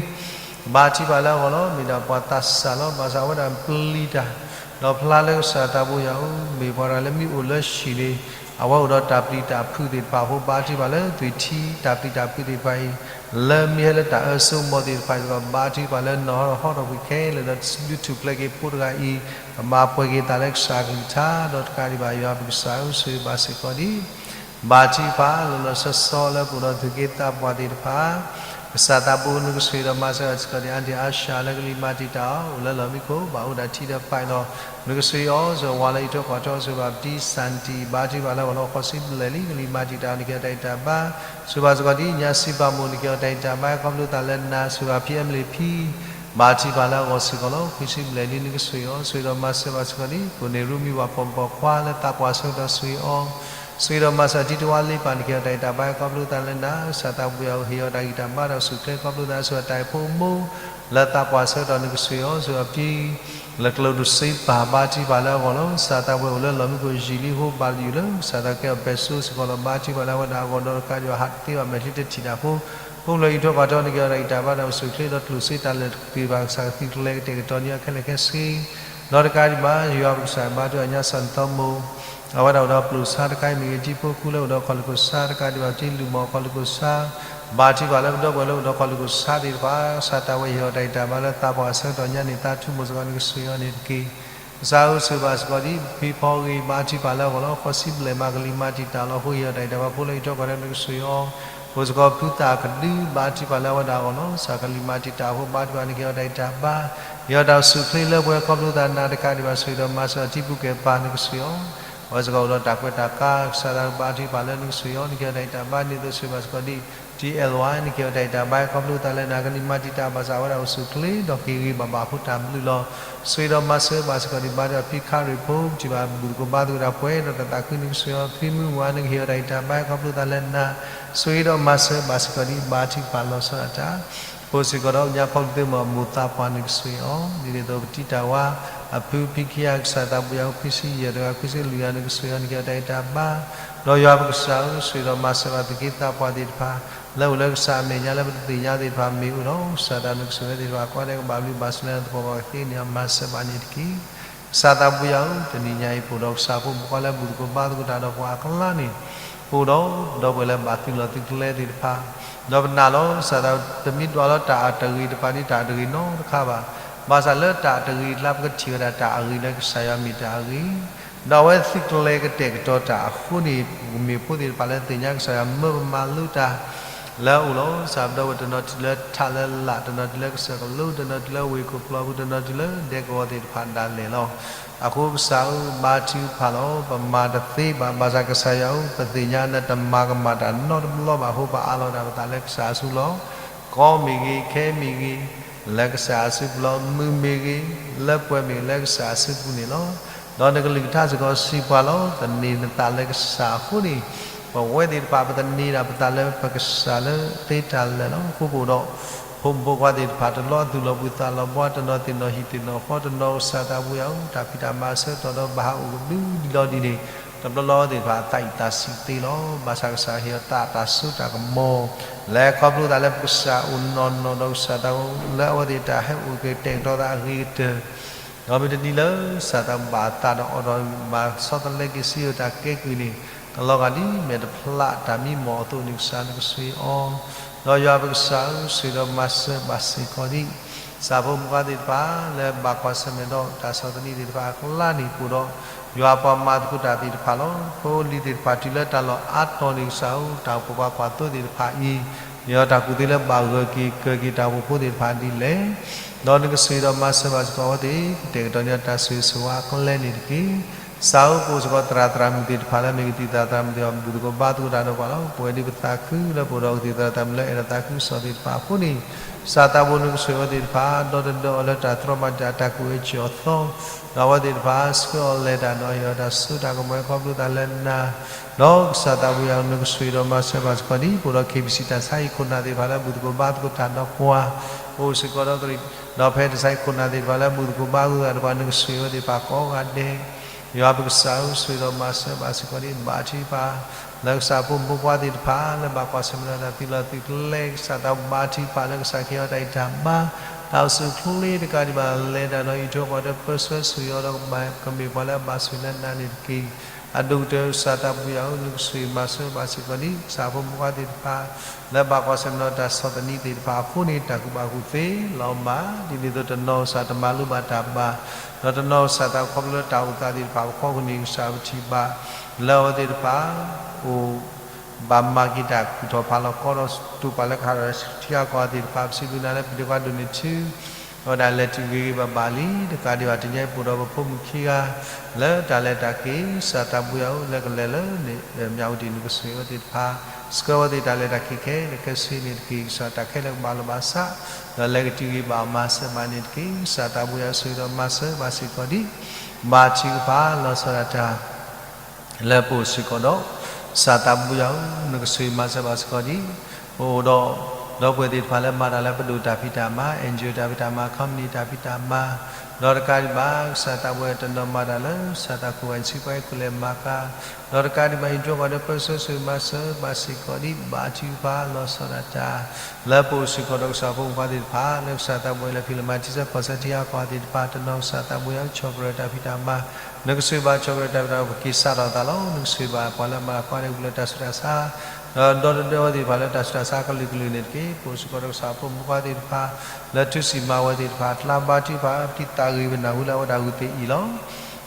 ဘါထုကဖၣ်လၢအဂီၢ်လီၤ. မ့ၢ်ဒၣ်ပှၤသးစၢ်လီၤ. ဘၣ်ဆၣ်အဝဲဒၣ်ပျံၤတၢ် ဒီးဖျါလၢကစၢ်သးဘိယွၤဧၢ, မ့ၢ်ပှၤတဂၤလၢမ့ၢ်အိၣ်လၢဟံၣ်န့ၣ် အဝဲအိၣ်ဒီးတၢ်ပျံၤတၢ်ဖုးသ့ၣ်တဖၣ်အဃိ ဘါထုကဖၣ်လၢသွံၣ်ထံတၢ်ပျံၤတၢ်ဖုးသ့ၣ်တဖၣ်အံၤ လၢမ့ၢ်ဟဲလၢတၢ်အၢစိမီၤသ့ၣ်တဖၣ်အံၤစ့ၢ်ကီး ဘါထုကဖၣ်လၢနီၢ်ဟီထီၣ်ကွံာ်ခဲလၢာ်ဒီး ဒုးထူၣ်ဖျဲးက့ၤဖိတဂၤအံၤ ကဘၣ်ပှဲၤက့ၤသးလၢကစၢ်အကလုၢ်ကထါ ဒီးတကးဒံးဘၣ်ယွၤပကစၢ်ဧၢ ဆိၣ်ဂ့ၤဘၣ်စ့ၢ်ကီးဒံး ဘါထုကဖၣ်လီၤလီၤဆီဆီလၢပအိၣ်ဒီးသူၣ်က့သးပှၢ်သ့ၣ်တဖၣ်, ကစၢ်သးဘိနကဆိၣ်ဂ့ၤဒီးမၤစၢၤဘၣ်စ့ၢ်ကီးဒံး အါတံၢ်အါရှၢလၢကလံၤမၤတံာ်တာ်အီၤ အိၣ်လၢလီၢ်မံခိၣ် ဘၣ်အိၣ်ဒၣ်ထံဒီးပာ်လီၤ နကဆိၣ်ဂ့ၤအီၤ ဆိၣ်ဂ့ၤဝါလၢအံးထွဲကွၢ်ထွဲ ဆိၣ်ဂ့ၤဘၣ်ပတံၤစၣ်တံၣ် ဘါထုကဖၣ်လၢဂီၤလီၤ ဃိးဆံဘျဲၣ်လံ ကလံၤမၤတံာ်တာ်အီၤ နကဟ့ၣ်အီၤတၢ်အံၣ်တၢ်ဘါ ဆိၣ်ဂ့ၤဘၣ်စ့ၢ်ကီးဒံး ညါစံးပာ်မိၢ် နကဟ့ၣ်အီၤတၢ်အံၣ်တၢ်ဘါ ခီဖျိသးလၢနၤ ဆိၣ်ဂ့ၤဘၣ်ဖံအဲမလ့ၣ်ဖံ ဘါထုကဖၣ်လၢအဂီၢ်စ့ၢ်ကီးလီၤ ခွံဆံဘျဲၣ်လံ နကဆိၣ်ဂ့ၤအီၤ ဆိၣ်ဂ့ၤဒီးမၤစၢၤဘၣ်စ့ၢ်ကီးဒံး ကိးန့ၢ်ရူမံဝၤပိာ်မုၣ်ပိာ်ခွါလၢသးပှၢ်ဆၢကတီၢ် ဆိၣ်ဂ့ၤအီၤ ဆိၣ်ဂ့ၤဒီးမၤစၢၤတံၤတဝါလ့ပၢ် နကဟ့ၣ်အီၤတၢ်အံၣ်တၢ်ဘါခီဖျိသးလၢနၤ ကစၢ်သးဘိယွၤဧၢ ဟ့ၣ်အီၤတၢ်ဂံၢ်တၢ်ဘါဒီးဆိၣ်ချ့ခီဖျိသး ဆိၣ်ဂ့ၤတၢ်အဲၣ်ဖိအမိၢ် လၢသးပှၢ်ဆၢကတီၢ် နကဆိၣ်ဂ့ၤအီၤ ဆိၣ်ဂ့ၤအီၤပတံၤ လၢကျိၣ်တစ့ပၢ် ဘါထုကဖၣ်လၢအဂီၢ်လီၤ ကစၢ်သးပှၢ်အိၣ်လၢလီၢ်မံခိၣ်ယံာ်လံအဃိ ဘၣ်ယိၣ်လၢ ကစၢ်သးကဲအီၤပဲစိစ့ၢ်ကီးလီၤ ဘါထုကဖၣ်လၢအဝဲဒၣ်အဂီၢ်ဒီးတကးဒံးဘၣ် ဟးတသ့ဘၣ်မဲာ်ချံတထံၣ်တၢ်ဖိ ဖိလၢအံးထွဲကွၢ်ထွဲ နကဟ့ၣ်အီၤတၢ်ဂံၢ်တၢ်ဘါဒီးဆိၣ်ချ့ဒီး ကျိၣ်စ့တၢ်လၢာ်တက့ၢ်ဘၣ် ကစၢ်ကသုးကျဲၤကတဲာ်ကတီၤန့ၢ်အီၤခဲလၢာ်ခဲဆ့ ဒီးတကးဒံးဘၣ် ယွၤပကစၢ်ဘါထုကဖၣ်ညါစီၣ်နသီမိၢ် အဝဲဒၣ်အိၣ်ဒီးပျိာ်ဆါတခါအံၤမ့ၢ်ဂ့ၤ ထံဖိကီၢ်ဖိလၢအိၣ်ဒီးခီၣ်လိာ်ခိၣ်ဆါတကးဒံးဘၣ် ပတံၤလုၢ်မီၢ်ခီၣ်လိာ်ခိၣ်ဆါ ဘါထုကဖၣ်လၢပဒီပုၢ်ဝဲၢ်လၢအိၣ်ဒီးခီၣ်လိာ်ခိၣ်ဆါသ့ၣ်တဖၣ် ကစၢ်သးဝဲဟ့ၣ်အီၤတၢ်ဂံၢ်တၢ်ဘါလၢသးပှၢ်အဆၢကတီၢ်ညါန့ၣ် သးထူမိၢ်စ့ၢ်ကီး နကဆိၣ်ဂ့ၤအီၤန့ၣ်တက့ၢ် ကစၢ်ဧၢ ဆိၣ်ဂ့ၤဘၣ်စ့ၢ်ကီးဒံး ဖံဖီဂ့ၤ ဘါထုကဖၣ်လၢအဂီၢ်လီၤ ဃိးဆံဘျဲၣ်မး ကလံၤမၤတံာ်တာ်လီၤအဃိ ဟ့ၣ်အီၤတၢ်ဂံၢ်တၢ်ဘါ ဖိလၢအံးထွဲကွၢ်ထွဲ နကဆိၣ်ဂ့ၤအီၤ အိၣ်စ့ၢ်ကီးဖုသၣ်ကဒု ဘါထုကဖၣ်လၢအဝဲဒၣ်အဂီၢ်လီၤ ကစၢ်ကလံၤမၤတံာ်တာ်အဃိ ဘါထုကဖၣ် နကဟ့ၣ်အီၤတၢ်ဂံၢ်တၢ်ဘါ ဟ့ၣ်အီၤတၢ်ဆိၣ်ချ့လၢပှဲၤခီဖျိသးနၤတကးဒံးဘၣ် ဆိၣ်ဂ့ၤဒီးမၤစၢၤအီၤ ထံပူၤကဲၣ်ပၤ နကဆိၣ်ဂ့ၤအီၤ အဝဲစ့ၢ်ကီးအိၣ်ဒီးတၢ်ကွဲးတၢ်ကါ ကစၢ်သးဘါထုကဖၣ်လၢနကဆိၣ်ဂ့ၤအီၤ နကဟ့ၣ်အီၤတၢ်ဂံၢ်တၢ်ဘါ ဒ်သိးဆိၣ်ဂ့ၤဘၣ်စ့ၢ်ကီးဒံး ထံအဲၣ်ဝါ နကဟ့ၣ်အီၤတၢ်ဂံၢ်တၢ်ဘါ ခီဖျိသးလၢနၤ ကလံၤမၤတံာ်တာ်ဘၣ်ဆၣ် အဝဲဒၣ်အိၣ်ဆူၣ်ချ့ ဒီးက့ၤဂ့ၤဘၣ်ဘၣ်အဃိတၢ်ဘျုးလီၤ ဆိၣ်ဂ့ၤဒီးမၤစၢၤဘၣ်စ့ၢ်ကီးဒံး ဘါထုကဖၣ်ဖံခါရံၣ်ဖိ ပထံၣ်ဘၣ်ဘူၣ်သကိးဘါသကိးတၢ်ပှဲၤဒီးတၢ်သးခု နကဆိၣ်ဂ့ၤအီၤ ဖံမုၢ်ဝါ နကဟ့ၣ်အီၤတၢ်ဂံၢ်တၢ်ဘါ ခီဖျိသးလၢနၤ ဆိၣ်ဂ့ၤဒီးမၤစၢၤဘၣ်စ့ၢ်ကီးဒံး ဘါထုကဖၣ်လီၤဆီဒၣ်တၢ် အိၣ်စ့ၢ်ကီးဒီးညါဖီကတၢၢ် မ့ၢ်အမိၢ်သးပှၢ် နကဆိၣ်ဂ့ၤအီၤ ဒ်န့ၣ်အသိးပတံၤတၢ်ဝါ အဖုဖံခံဂၤ ကစၢ်သးဘိယွၤ ခွံဆံယဲၢ်တဂၤ ခွံဆံလွံၢ်ဂၤ နကဆိၣ်ဂ့ၤအီၤ နကဟ့ၣ်အီၤတၢ်ဂံၢ်တၢ်ဘါ ဒီးယွၤပကစၢ်ဧၢ ဆိၣ်ဂ့ၤဒီးမၤစၢၤဘၣ်သူၣ်က့သးပှၢ်သ့ၣ်တဖၣ် လၢအိၣ်လၢကစၢ်အမဲာ်ညါလၢပတသ့ၣ်ညါသ့ၣ်တဖၣ်မ့ၢ်အိၣ်ဒီး ကစၢ်သးနကဆိၣ်ဂ့ၤသ့ၣ်တဖၣ် ကိးဂၤဒဲးကဘၣ်ဘျုးဘၣ်ဆိၣ်လၢနသပှၢ်ပှၢ်ကသ့န့ၣ် မၤစၢၤဘၣ်န့ၣ်တက့ၢ်. ကစၢ်သးဘိယွၤဧၢ, တနံၤညါအံၤ ပအိၣ်ဒီးကစၢ်ဖိမုၣ်ဖိခွါလၢဘူၣ်သကိးဘါသကိးတၢ်ဒီးပှၤအကျါန့ၣ် ပအိၣ်ဒီး ဒီပုၢ်ဝဲၢ်လၢဘၣ်သုးလီၢ်သုးကျဲသ့ၣ်တဖၣ် ဒီးပနာ်လီၤ ကစၢ်သး တမ့ၢ်ဒွးလၢတၢ်အတဂ့ၤတဖၣ် ဒ်တၢ်အတဂ့ၤနီတခါဘၣ်. ဘၣ်ဆၣ်လၢတၢ်အတဂ့ၤအကျါ ပကထံၣ်ဝဲဒၣ်တၢ်အဂ့ၤလၢကစၢ်ယွၤမ့ၢ်တၢ်အဂ့ၤ ဒီးအဝဲသုးကျဲၤကတဲာ်ကတီၤတၢ်အဃိန့ၣ် ပကမ့ၢ်ဖိသ့ၣ်တဖၣ်လၢသ့ၣ်ညါကစၢ်ယွၤမၢပမၤလိတၢ် လၢအအိၣ်လီၤ. ကစၢ်ပဒီပုၢ်ဝဲၢ်တနီၤတုၤလၢထးလၢလာ် တနီၤတုၤလၢကစၢၢ်ကလိ တနီၤတုၤလၢဝ့ၢ်ခိၣ်ကျီပူၤ တနီၤတုၤလၢဒဲကဝီၤသ့ၣ်တဖၣ်ဒၣ်လဲာ်လီၤ. အဃိကစၢ်ဧၢ ဘါထုကဖၣ်လီၤ. ပမၤတသ့ဘၣ် ဘၣ်ဆၣ်ကစၢ်ယွၤဧၢ ပသ့ၣ်ညါနတမၤကမၣ်တၢ်နီတဘျီဘၣ်အဃိ ပအးလီၤဒၣ်ပသးလၢကစၢ်အစုလီၤ. ကီမ့ၢ်ဂ့ၤ ခဲမ့ၢ်ဂ့ၤ လၢကစၢ်အစုပူၤလီၤ. မုၢ်မ့ၢ်ဂ့ၤ, လၢပှဲၤမ့ၢ်ဂ့ၤ, လၢကစၢ်အစုပူၤန့ၣ်လီၤ. ဒီးနကလုၢ်ကထါစ့ၢ်ကီးစံးပှၤလီၤ. သန့ၤနသးလၢကစၢ်အဃိန့ၣ်, ပဝဲသ့ၣ်တဖၣ် ပသန့ၤဒၣ်ပသးလၢပကစၢ်လၢသ့တၢ်လၢာ်လီၤ. အဃိပအိၣ်ဒီး ဖိမုၣ်ဖိခွါသ့ၣ်တဖၣ် တလီၤအသူၣ်လီၤဘှံးသးလီၤဘှါ, တနီၤသ့ၣ်နီၣ်ဟံၣ်သ့ၣ်နီၣ်ဃီ, တနီၤကစၢ်သးဘိယွၤဧၢ, တၢ်ဖံးတၢ်မၤအဆၢကတီၢ်ဒီးဘၣ်ဟးအိၣ်ကဒုဒ်လီၤဒ်န့ၣ်, တဘျီလီၤသ့ၣ်တဖၣ်အသးအံၣ်သးဆံးသ့လီၤ. ဘၣ်ဆၣ်ကစၢ်ဟ့ၣ်အီၤတၢ် တၢ်စိတၢ်ကမီၤ လၢခီဖျိသးလၢပကစၢ်အိၣ်နီၢ်နီၢ်ဒီးကစၢ်သးဘိ လၢအဝဲသ့ၣ်တၢ်ဟဲအိၣ်ကတဲာ်ကတီၤသးအဂ့ၤကတၢၢ် ဒီးမ့ၢ်တနံၤလၢ ကစၢ်သးဘိဘၣ်အသးဒီးအီၤဒီး ဘၣ်ဆီတလဲက့ၤစံးအီၤတၢ်ကဲကုၢ်န့ၣ်, တလီၤဂာ်ဒ်မဲာ်တဖျးတၢ်မံမီၢ်အသိးန့ၣ် ကစၢ်နကဆိၣ်ဂ့ၤအီၤ, ဒီးယွၤပကစၢ်ဧၢ, ဆိၣ်ဂ့ၤဒီးမၤစၢၤဘၣ်စ့ၢ်ကီးဒံး ကစၢ်ဖိမုၣ်ဖိခွါသ့ၣ်တဖၣ် လၢဘၣ်ကွၢ်ဆၢၣ်မဲာ်ဒီးတၢ်ဆီၣ်သနံးသ့ၣ်တဖၣ်အကျါန့ၣ် ပအိၣ်ဒီး ယွၤပှၤမၤသကိးတၢ်သ့ၣ်တဖၣ်လီၤ. ဖိလံၤသ့ၣ်တဖၣ်တုၤလၢတၢ်လီၢ်အါတီၤန့ၣ် ကစၢ်ဧၢ, တၢ်အိၣ်ဖှိၣ်ပှၤကွၢ်သိသ့ၣ်တဖၣ်အံၤ ယွၤတၢ်ကူၣ်သ့လၢဘၣ်ဂၢၢ်က့ၤကၢၤက့ၤတၢ်အိၣ်ဖှိၣ်ဖိသ့ၣ်တဖၣ်ဒ်လဲၣ် ဒီးနကဆိၣ်ဂ့ၤဒီးမၤစၢၤဘၣ်စ့ၢ်ကီးအဝဲသ့ၣ် ကတဲာ်ကတီၤန့ၢ်တၢ်ဆိၣ်ဂ့ၤဆိၣ်ဝါအကျဲန့ၣ်တက့ၢ်. ကစၢ်ဧၢ, ပအိၣ်စ့ၢ်ကီးသရၣ်သရၣ်မုၣ်သ့ၣ်တဖၣ်လၢမ့ၢ်ကသံၣ်သရၣ်သရၣ်မုၣ်သ့ၣ်တဖၣ် ဘူၣ်သကိးဘါသကိးတၢ်ဒီးပှၤလီၤ. ပဝဲဒ်ပသးခုလၢပအိၣ်ဒီးကသံၣ်သရၣ်သရၣ်မုၣ်လၢအဲၣ်ဒိးသးခုကစီၣ်သ့ၣ်တဖၣ်အဃိန့ၣ်, ကစၢ်သးဘိနကဆိၣ်ဂ့ၤအဝဲသ့ၣ်တဖၣ် ဒီတဒၢအီၤလၢတၢ်တြီမၤတၢ်တၢ်ကူၣ်အၢကူၣ်သီ ဒီးအဝဲသ့ၣ်တဖၣ် ဆှၢအီၤလဲၤတၢ်ဒီးဟ့ၣ်အီၤတၢ်စိတၢ်ကမီၤခီဖျိသးလၢနၤ ဒီးကစၢ်သးဘိယွၤဧၢ, နကဆိၣ်ဂ့ၤဒီးမၤစၢၤဘၣ်စ့ၢ်ကီးဒ် ပအိၣ်ဒီး ခ့ပစံး တၢ်ဆါဟံၣ်ခိၣ်နၢ်သ့ၣ်တဖၣ်လၢဘူၣ်သကိးဘါသကိးတၢ်ဒီးပှၤ ပအိၣ်စ့ၢ်ကီးဒီး ဒီးဖဲတၢ်ဆါဟံၣ်ခိၣ်နၢ်သ့ၣ်တဖၣ်လၢဘူၣ်သကိးဘါသကိးတၢ်ဒီးပှၤ နကဆိၣ်ဂ့ၤအဝဲသ့ၣ်တဖၣ်ကိးဂၤဒဲး ယွၤပကစၢ်ဧၢ, ဆိၣ်ဂ့ၤဒီးမၤစၢၤဘၣ်စ့ၢ်ကီးဒံး ဘါထုကဖၣ် လၢကစၢ်ဖိမုၣ်ဖိခွါသ့ၣ်တဖၣ် လၢဘၣ်ကွၢ်ဆၢၣ်မဲာ်ဒီးတၢ်သုးလီၢ်သုးကျဲ ကစၢ်သးဘိဘါထုကဖၣ်လၢကစၢ်ကဟ့ၣ်အီၤတၢ်အံၣ်တၢ်ဘါ တၢ်အိၣ်ဆူၣ်အိၣ်ချ့တကးဒံးဘၣ် လဲၤတၢ်ဒီးအံးထွဲကွၢ်ထွဲ ပၢဆှၢဆိၣ်ဂ့ၤအီၤဒီး ကမ့ၢ်ပှၤလၢအဘၣ်ဆိၣ်ဂ့ၤလၢနၤန့ၣ်တက့ၢ်. အဒိၣ်ကတၢၢ်ကစၢ်သးဘိယွၤဧၢ, နကဆိၣ်ဂ့ၤမၤစၢၤဘၣ်စ့ၢ်ကီးဒံး ကစၢ်ဖိမုၣ်ဖိခွါသ့ၣ်တဖၣ် လၢဘၣ်ကွၢ်ဆၢၣ်မဲာ်ဒီးတၢ်ဆီၣ်သနံးသ့ၣ်တဖၣ်အဃိန့ၣ် တၢ်ကူၣ်ဘၣ်ကူၣ်သ့လီၤမၢ်, ဒ်န့ၣ်အသိးတနီၤကစၢ်တမၤလိဘၣ်တၢ်ဘၣ်, ဒီးတနီၤကစၢ်သးခီဖျိလၢတၢ်အိၣ်သးသ့ၣ်တဖၣ်အဖီခိၣ်န့ၣ် ကစၢ်ပထံၣ်ဘၣ် လၢအဝဲသ့ၣ်တဖၣ် အိၣ် ဘၣ်မၤက့ၤတၢ်ကူၣ်ထီၣ်ဖးလီၤကီဒီး တူၢ်ပာ်လၢကဟးထီၣ်ထံဂၤကီၢ်ဂၤသ့ၣ်တဖၣ် ပစံးဘျုးနၤလၢပဒိးကါဒိၣ်န့ၢ်ဆူ အဝဲဒၣ်လဲၤတုၤဂ့ၤဂ့ၤဘၣ်ဘၣ်လံ တကးဒံးဘၣ် တနံၤအံၤပအိၣ်ဒီးပဖိမုၣ်ခံဂၤ လၢတၢ်လဲၤတၢ်က့ၤ ကစၢ်သးဘိယွၤဧၢ လၢကလဲၤလၢ မၠးဝတံၣ် နကဆိၣ်ဂ့ၤအဝဲသ့ၣ်တဖၣ် ဆှၢအဝဲသ့ၣ်တၢ်လဲၤတၢ်က့ၤခဲလၢာ်ခဲဆ့န့ၣ်တက့ၢ်. ကစၢ်တၢ်ခဲလၢာ်ကဘၣ်လီၤဘၣ်စး ဒီးလဲၤကတုၤဂ့ၤဘၣ်မၤစၢၤဘၣ်န့ၣ်တက့ၢ်. ကစၢ်သးဘိယွၤဧၢ ဆိၣ်ဂ့ၤဒီးမၤစၢၤဘၣ်စ့ၢ်ကီးဒံး ဘါထုကဖၣ်လီၤဆီဒၣ်တၢ် လၢပအိၣ်စ့ၢ်ကီးဒီး ကစၢ်သးဘိယွၤဧၢ နကဆိၣ်ဂ့ၤမၤစၢၤဘၣ်စ့ၢ်ကီးဒံး ပအိၣ်ဒီး ဒီပုၢ်ဝဲၢ်သ့ၣ်တဖၣ်လၢမၤတၢ်လၢပဒိၣ်တၢ်ဖံးတၢ်မၤ NGO တၢ်ဖံးတၢ်မၤ company တၢ်ဖံးတၢ်မၤ ဒီးတကးဒံးဘၣ် ကစၢ်သးဘိယွၤ တနီၤမၤတၢ်လၢ ကစၢ်သးခိၣ်ဂၤဆံခွါအဲၣ်ခိၣ်လဲၤမၤကၤ ဒီးတကးဒံးဘၣ် အံးထွဲကွၢ်ထွဲ ပၢဆှၢဆိၣ်ဂ့ၤမၤစၢၤဘၣ်စ့ၢ်ကီးဒံး ဘါထုကဖၣ်လီၤဆီဒၣ်တၢ် လၢပအိၣ်စ့ၢ်ကီးဒီးကစၢ်ဖိမုၣ်ဖိခွါသ့ၣ်တဖၣ် လၢကစၢ်သးဘိယွၤ လဲၤဖံးလဲၤမၤ ထံဆၢကီၢ်ဆၢ ထံဂၤကီၢ်ဂၤသ့ၣ်တဖၣ် တနီၤကစၢ်သးဘိယွၤ ဆီၣ်ကရၢတၢ်ဖံးတၢ်မၤ နကဆိၣ်ဂ့ၤဘၣ်ဆီၣ်ကရၢတၢ်ဖံးတၢ်မၤ ပက့ၤစးထီၣ်သးလီၤ. နကဆိၣ်ဂ့ၤဘၣ်ပှၤလၢမၤတၢ်ကီန့ၣ် ကဘျၢတၢ်ဆူးတၢ်ဆါ ဒီးဒီတဒၢအဝဲသ့ၣ်တဖၣ်လၢတၢ်ဆူးတၢ်ဆါကလုာ်ကလုာ်န့ၣ်တက့ၢ်. ပအိၣ်စ့ၢ်ကီးဒီးကစၢ်ဖိမုၣ်ဖိခွါသ့ၣ်တဖၣ် လၢထူစံၣ်မၤဝဲသ့ၣ်တဖၣ် ကျါဘါထုကဖၣ် ပတံၢ်သးဂ့ၤပနၢ်ဟူလၢအဝဲဒၣ်ဂုာ်သ့ၣ်အံၤလီၤ.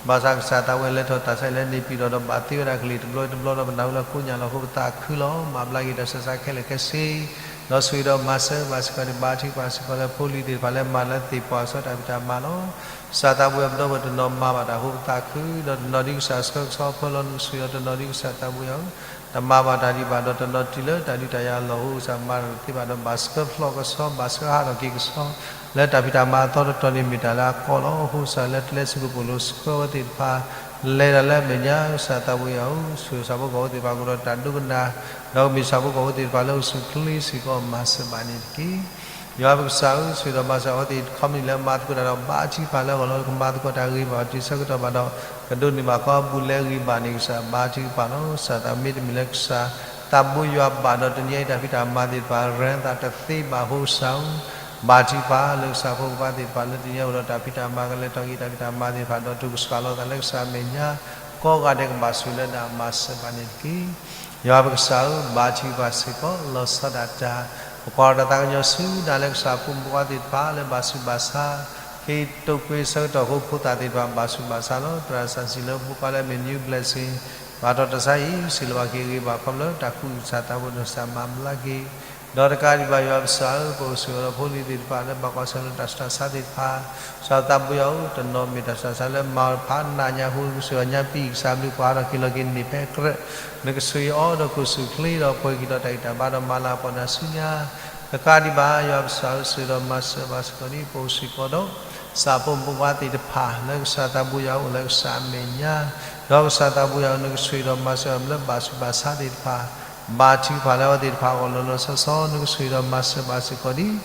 ဘၣ်ဆၣ်ကစၢ်သးဘိယွၤ လဲၤထီၣ်တၢ်ဆါအံၤလၢန့ၣ်ပံၤဒီး ဒီးဘၣ်သ့ဝဲဒၣ်ကလုာ်တဘျီတဘျီဒီး ပနၢ်ဟူလၢကိးညါလီၤအဃိ ပသးခုလီၤ. မၤဘျါက့ၤတၢ်ဆူးတၢ်ဆါခဲလၢာ်ခဲဆ့ ဒီးဆိၣ်ဂ့ၤဒီးမၤစၢၤဘၣ်စ့ၢ်ကီးန့ၣ် ဘါထုကဖၣ်စ့ၢ်ကီးလၢ ဖိလံၤသ့ၣ်တဖၣ်လၢမၤလၢသ့ၣ်ပှၢ်ကဆီတၢ်ဖံးတၢ်မၤလီၤ. ကစၢ်သးဘိယွၤ ပဒီပုၢ်ဝဲၢ်တနီၤမၤဘၣ်တၢ်အဃိ ပသးခု ဒီးတနီၤဒ်ကစၢ်ဆှၢကဆီဖၢလီၤ နကဆိၣ်ဂ့ၤအီၤ တနီၤဒ်ကစၢ်သးဘိယွၤဧၢ တမၤဘၣ်တၢ်ဒံးဘၣ်ဒီး တနီၤတုၤလၢတၢ်ဒုးတၢ်ယၤအလီၢ်အဃိ ကစၢ်မၤတၢ်တသ့ဘၣ်ဒီး ဘၣ်ဆှၢဖျိးကဆီ ဘၣ်ဆှၢဟးထီၣ်က့ၤကဆီ လၢတၢ်ဖံးတၢ်မၤအသီတတီၤန့ၣ် မ့ၢ်တၢ်လၢအကီလီၤ. အဃိကစၢ်လၢကျဲစ့ၢ်ကီး ပအိၣ်လၢဆှၢဝဲသ့ၣ်တဖၣ် လဲၤတၢ်လၢအမဲာ်ညါ ကစၢ်သးဘိယွၤဧၢ ဆိၣ်ဂ့ၤဆၣ်ဖိကီၢ်ဖိသ့ၣ်တဖၣ် ကအိၣ်ဒီးတၢ်ဒိကနၣ် ဒီးကမ့ၢ်ဆၣ်ဖိကီၢ်ဖိသ့ၣ်တဖၣ်လၢအိၣ်ဆူၣ်အိၣ်ချ့စ့ၢ်ကီး မၤစၢၤဘၣ်န့ၣ်တက့ၢ်. ယွၤပကစၢ်ဧၢ ဆိၣ်ဂ့ၤဒီးမၤစၢၤအဝဲသ့ၣ် company လၢမၤသကိးတၢ်ဒီး ဘါထုကဖၣ်လၢအဂီၢ်လီၤ. ကမၤသကိးတၢ်ဂ့ၤဘၣ်အီၤတုၤဆၢကတီၢ်ဘၣ်ဒီး ကဒိးန့ၢ်ဘၣ်ကီၢ်အဘူးလဲဂ့ၤဘၣ်န့ၣ် ကစၢ်ဘါထုကဖၣ်လီၤ. ကစၢ်သးမ့တမ့ၢ်လၢကစၢ် သးဘိယွၤဘၣ်ဒီး တနံၤအံၤတၢ်ဖံးတၢ်မၤသ့ၣ်တဖၣ် ရန်သးတသ့ဘၣ်အဃိ ကစၢ်ဧၢ ဘါထုကဖၣ်လၢကစၢ်ဖိမုၣ်ဖိခွါသ့ၣ်တဖၣ်လၢတနံၤအံၤအိၣ်ဒီးတၢ်ဖံးတၢ်မၤ ကလဲၤထီၣ်က့ၤတၢ်ဖံးတၢ်မၤသ့ၣ်တဖၣ်ဒီး တိၢ်ကစှၤလီၤသးလၢကစၢ်အမဲာ်ညါ ကိးဂၤဒဲးကဘၣ်ဆိၣ်ဂ့ၤလၢနၤ မၤစၢၤဘၣ်န့ၣ်တက့ၢ်. ယွၤပကစၢ်ဧၢ ဘါထုကဖၣ်စ့ၢ်ကီး လီၤဆီဒၣ်တၢ် ပကွၢ်ဒီးတၢ်သးကညီၤဆူနၤလၢကစၢ်ဖိမုၣ်ဖိခွါသ့ၣ်တဖၣ်လၢဘၣ်ဆူးဘၣ်ဆါ ဟ့ၣ်တိာ်ကွံာ်ဆၢကတီၢ်အဃိ ဖိသၣ်သ့ၣ်တဖၣ်ဘၣ်ဆူးဘၣ်ဆါလီၤ. သရၣ်စၢ်စံလၢဖိခွါလၢအမ့ၢ် New Blessing ဘၣ်တီၢ်တၢ်ဆါအံၤ စံးလီၤဘၣ်က့ၤဂ့ၤဘၣ်ခီဖျိလၢတၢ်ကူၣ် ကစၢ်သးဘိဒီးကစၢ်မၤဘျါက့ၤ ဒီးတကးဒံးဘၣ်ယွၤပကစၢ်ဧၢ ပအိၣ်ဆိၣ်ဂ့ၤဒီးဖိလံၤသ့ၣ်တဖၣ်လၢဘၣ်ကွၢ်ဆၢၣ်မဲာ်ဒီးတၢ်ဆူးတၢ်ဆါသ့ၣ်တဖၣ် ကစၢ်သးဘိယွၤဧၢ တနီၤမ့ၢ်တၢ်ဆူးတၢ်ဆါလၢမၤဖးနးညါအဃိ နကဆိၣ်ဂ့ၤအီၤညါပံၤ ကစၢ်ဘျုးကွၢ်ဒီးက့ၤလီၤက့ၤန့ၢ်ဖဲကြၢး နကဆိၣ်ဂ့ၤအီၤဒီးကအိၣ်ဆူၣ်အိၣ်ချ့ဒီးပှဲၤက့ၤဒီးတၢ်ဂံၢ်တၢ်ဘါဒီးမၤလၤကပီၤနၤဆူညါ တကးဒံးဘၣ် ယွၤပကစၢ်ဧၢ, ဆိၣ်ဂ့ၤဒီးမၤစၢၤဘၣ်စ့ၢ်ကီးဒ်ပအိၣ်စ့ၢ်ကီးဒီး ကစၢ်ဖိမုၣ်ဖိခွါသ့ၣ်တဖၣ် လၢကစၢ်သးဘိယွၤအိၣ်လၢကစၢ်အမဲာ်ညါ, ဒီးကစၢ်သးဘိယွၤ နကဆိၣ်ဂ့ၤဒီးမၤစၢၤလၢဘၣ်ဆူးဘၣ်ဆါသ့ၣ်တဖၣ်, ဘါထုကဖၣ်လၢအဝဲသ့ၣ်တဖၣ်အဂီၢ်လီၤလီၤဆီဆီ နကဆိၣ်ဂ့ၤဒီးမၤစၢၤဘၣ်စ့ၢ်ကီးဒ်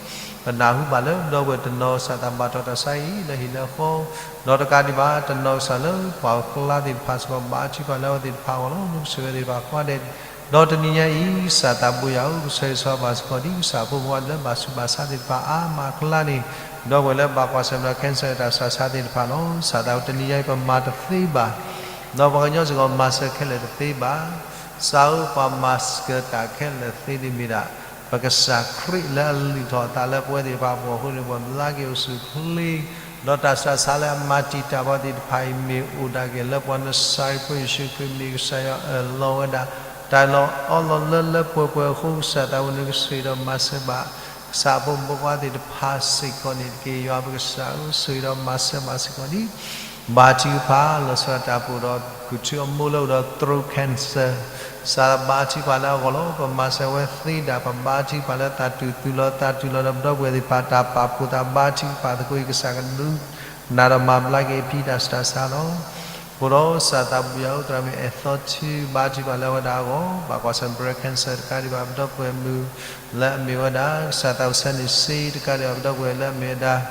ပနၢ်ဟူဘၣ်လၢ ဒီပုၢ်ဝဲၢ်တနီၤ ကစၢ်သးဘၣ်ထီၣ်တၢ်ဆါအံၤ လၢဟံၣ်လၢဃီ, ဒီးတကးဒံးဘၣ် တနီၤကစၢ်လၢပှၤကျါသ့ၣ်တဖၣ်စ့ၢ်ကီး ဘါထုကဖၣ်လၢအဝဲသ့ၣ်တဖၣ်အဂီၢ်လီၤ. နကဆိၣ်ဂ့ၤဝဲသ့ၣ်တဖၣ်ကိးဂၤဒဲး, ဒီးတနံၤညါအံၤ ကစၢ်သးဘိယွၤဧၢ, ကဆၢဂ့ၤဆၢဝါဘၣ်စ့ၢ်ကီးဒ် ကစၢ်ဖိမုၣ်ဖိခွါလၢဘၣ်ဆူးဘၣ်ဆါသ့ၣ်တဖၣ်အါမးအကျါန့ၣ်, ဒီပုၢ်ဝဲၢ်လၢဘၣ်ကွၢ်ဆၢၣ်မဲာ်ဒီး cancer တၢ်ဆူးတၢ်ဆါသ့ၣ်တဖၣ်လီၤ. ကစၢ်သးဘိ တနံၤညါအံၤ ပမၤတသ့ဘၣ် ဒီးပှၤကညီစ့ၢ်ကီးမၤစၢၤခဲလၢာ်တသ့ဘၣ်. ကစၢ်ဧၢ, ပှၤမၤစၢၤတၢ်ခဲလၢာ်သ့န့ၣ်မ့ၢ်ဒၣ် ပကစၢ်ခရံာ်လၢအလုၢ်ထီၣ်အသးလၢပဝဲသ့ၣ်တဖၣ်အပူၤအဃိန့ၣ် ပဘျါက့ၤအိၣ်ဆူၣ်အိၣ်ချ့, ဒီးတၢ်ဆူးတၢ်ဆါလၢအမၤတံာ်တာ်ပှၤသ့ၣ်တဖၣ်အံၤ မ့ၢ်အိၣ်ဒၣ်က့ၤလၢပှၤနစၤရ့းဖိယ့ၣ်ၡူးခရံာ် မ့ၢ်ကစၢ်ယွၤအၢၣ်လီၤဝဲဒၣ် တၢ်လီၤအီလီၤလၢလၢပှဲၤပှဲၤအဃိ ကစၢ်သးဘိ နကဆိၣ်ဂ့ၤဒီးမၤစၢၤဘၣ် ကစၢ်ဖိမုၣ်ဖိခွါသ့ၣ်တဖၣ်စ့ၢ်ကီးန့ၣ်တက့ၢ်. ယွၤပကစၢ်ဧၢ, ဆိၣ်ဂ့ၤဒီးမၤစၢၤဘၣ်စ့ၢ်ကီးဒ် ဘါထုကဖၣ် လီၤဆီဒၣ်တၢ်အိၣ်ဖှိၣ်ဒီး ကူၣ်ထူအမိၢ်လၢအိၣ်ဒီး throat cancer, ကစၢ်ဘါထုကဖၣ်လၢအဂီၢ်လီၤ. ပမၤစၢၤဝဲသ့ဒၣ် ပဘါထုကဖၣ်လၢသးတူၢ်သူၣ်လီၤ သးတူၢ်လီၤဒီး ပဒီပုၢ်ဝဲၢ်သ့ၣ်တဖၣ် တၢ်ပာ်ဖှိၣ်သးဘါထုကဖၣ်သကိးအံၤ ကစၢ်ကဒုးနၢ်ဒီးမၤဘျါက့ၤအဖံတၢ်ဆူးတၢ်ဆါလီၤ. အဃိဒီး ကစၢ်သးဘိယွၤဧၢ, သရၣ်မုၣ်အဲၣ်သီထူ ဘါထုကဖၣ်လၢအဝဲဒၣ်အဂီၢ်, ဘၣ်ကွၢ်ဆၢၣ်မဲာ် breast cancer တကးဒံးဘၣ် ပဒီပုၢ်ဝဲၢ်မုၣ် လၢအမ့ၢ်ဝဲဒၣ် ကစၢ်သးဘိ ဆၢန့ၣ်စ့ တကးဒံးဘၣ် ပဒီပုၢ်ဝဲၢ်လၢအမ့ၢ်ဝဲဒၣ်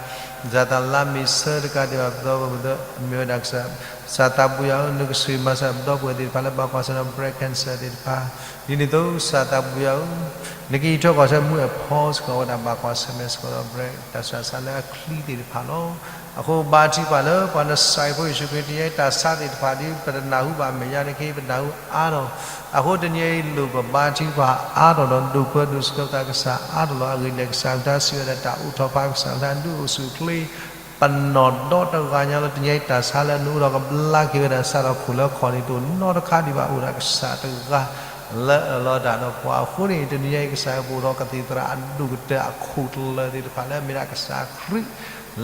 ကစၢ်သးလါမ့ၤဆၢ တကးဒံးဘၣ် ပဒီပုၢ်ဝဲၢ်မုၣ်လၢအမ့ၢ်ဝဲဒၣ် ကစၢ်သးဘိယွၤဧၢ, နကဆိၣ်ဂ့ၤမၤစၢၤ ပဒီပုၢ်ဝဲၢ်သ့ၣ်တဖၣ်လၢ ဘၣ်ကွၢ်ဆၢၣ်မဲာ်ဒီး breast cancer သ့ၣ်တဖၣ်, ဒ်န့ၣ်အသိး ကစၢ်သးဘိယွၤဧၢ, နကအံးထွဲကွၢ်ထွဲ မူအဲၣ်ဖီစ့ၢ်ကီးဝဲဒၣ် ဘၣ်ကွၢ်ဆၢၣ်မဲာ်စ့ၢ်ကီးဒီး breast တၢ်ဆူးတၢ်ဆါလၢအချံသ့ၣ်တဖၣ်လီၤ. အဃိ ဘါထုကဖၣ်လၢပှၤနစၤရ့းဖိယ့ၣ်ၡူးခရံာ် တနံၤညါအံၤ တၢ်ဆါသ့ၣ်တဖၣ်ဒီး ပတနၢ်ဟူဘၣ်အမဲာ်ညါန့ၣ်က့ ပနၢ်ဟူအါထီၣ်, အဃိတနံၤညါအံၤ လိၣ်ပဘါထုကဖၣ်အါထီၣ်ဒီး ဒိၣ်ပၢဒိၣ်ဆှၢပသး ကစၢ်အါထီၣ်လီၤ. အဂ့ၢ်ဒ်လဲၣ် ကစၢ်ကစၢ်စံးဝဲဒၣ် တၢ်အိးထီၣ်ဖး ကစၢ်ကစၢ်ဒုးအိၣ်ဆူၣ်အိၣ်ချ့ ပနီၢ်ဒီတဂၤညါလၢ တနံၤညါအံၤ တၢ်ဆါလၢနအိၣ်ဒီးကဘျါက့ၤဝဲဒၣ် စးထီၣ်ခိၣ်လၢခီၣ်န့ၣ် တအိၣ်နီတခါဒံးဘၣ် အိၣ်ဒၣ်ကစၢ်တဂၤ လၢအၢၣ်လီၤတၢ်ဒီးပှၤအဃိန့ၣ် တနံၤညါအံၤ ကစၢ်ကပူၤဒီးကသံၣ်သရၣ်အဒိၣ်ကတၢၢ်အခိၣ်ကျၢၢ်သ့ၣ်တဖၣ်လၢအမ့ၢ်ဒၣ်ကစၢ်ခရံာ်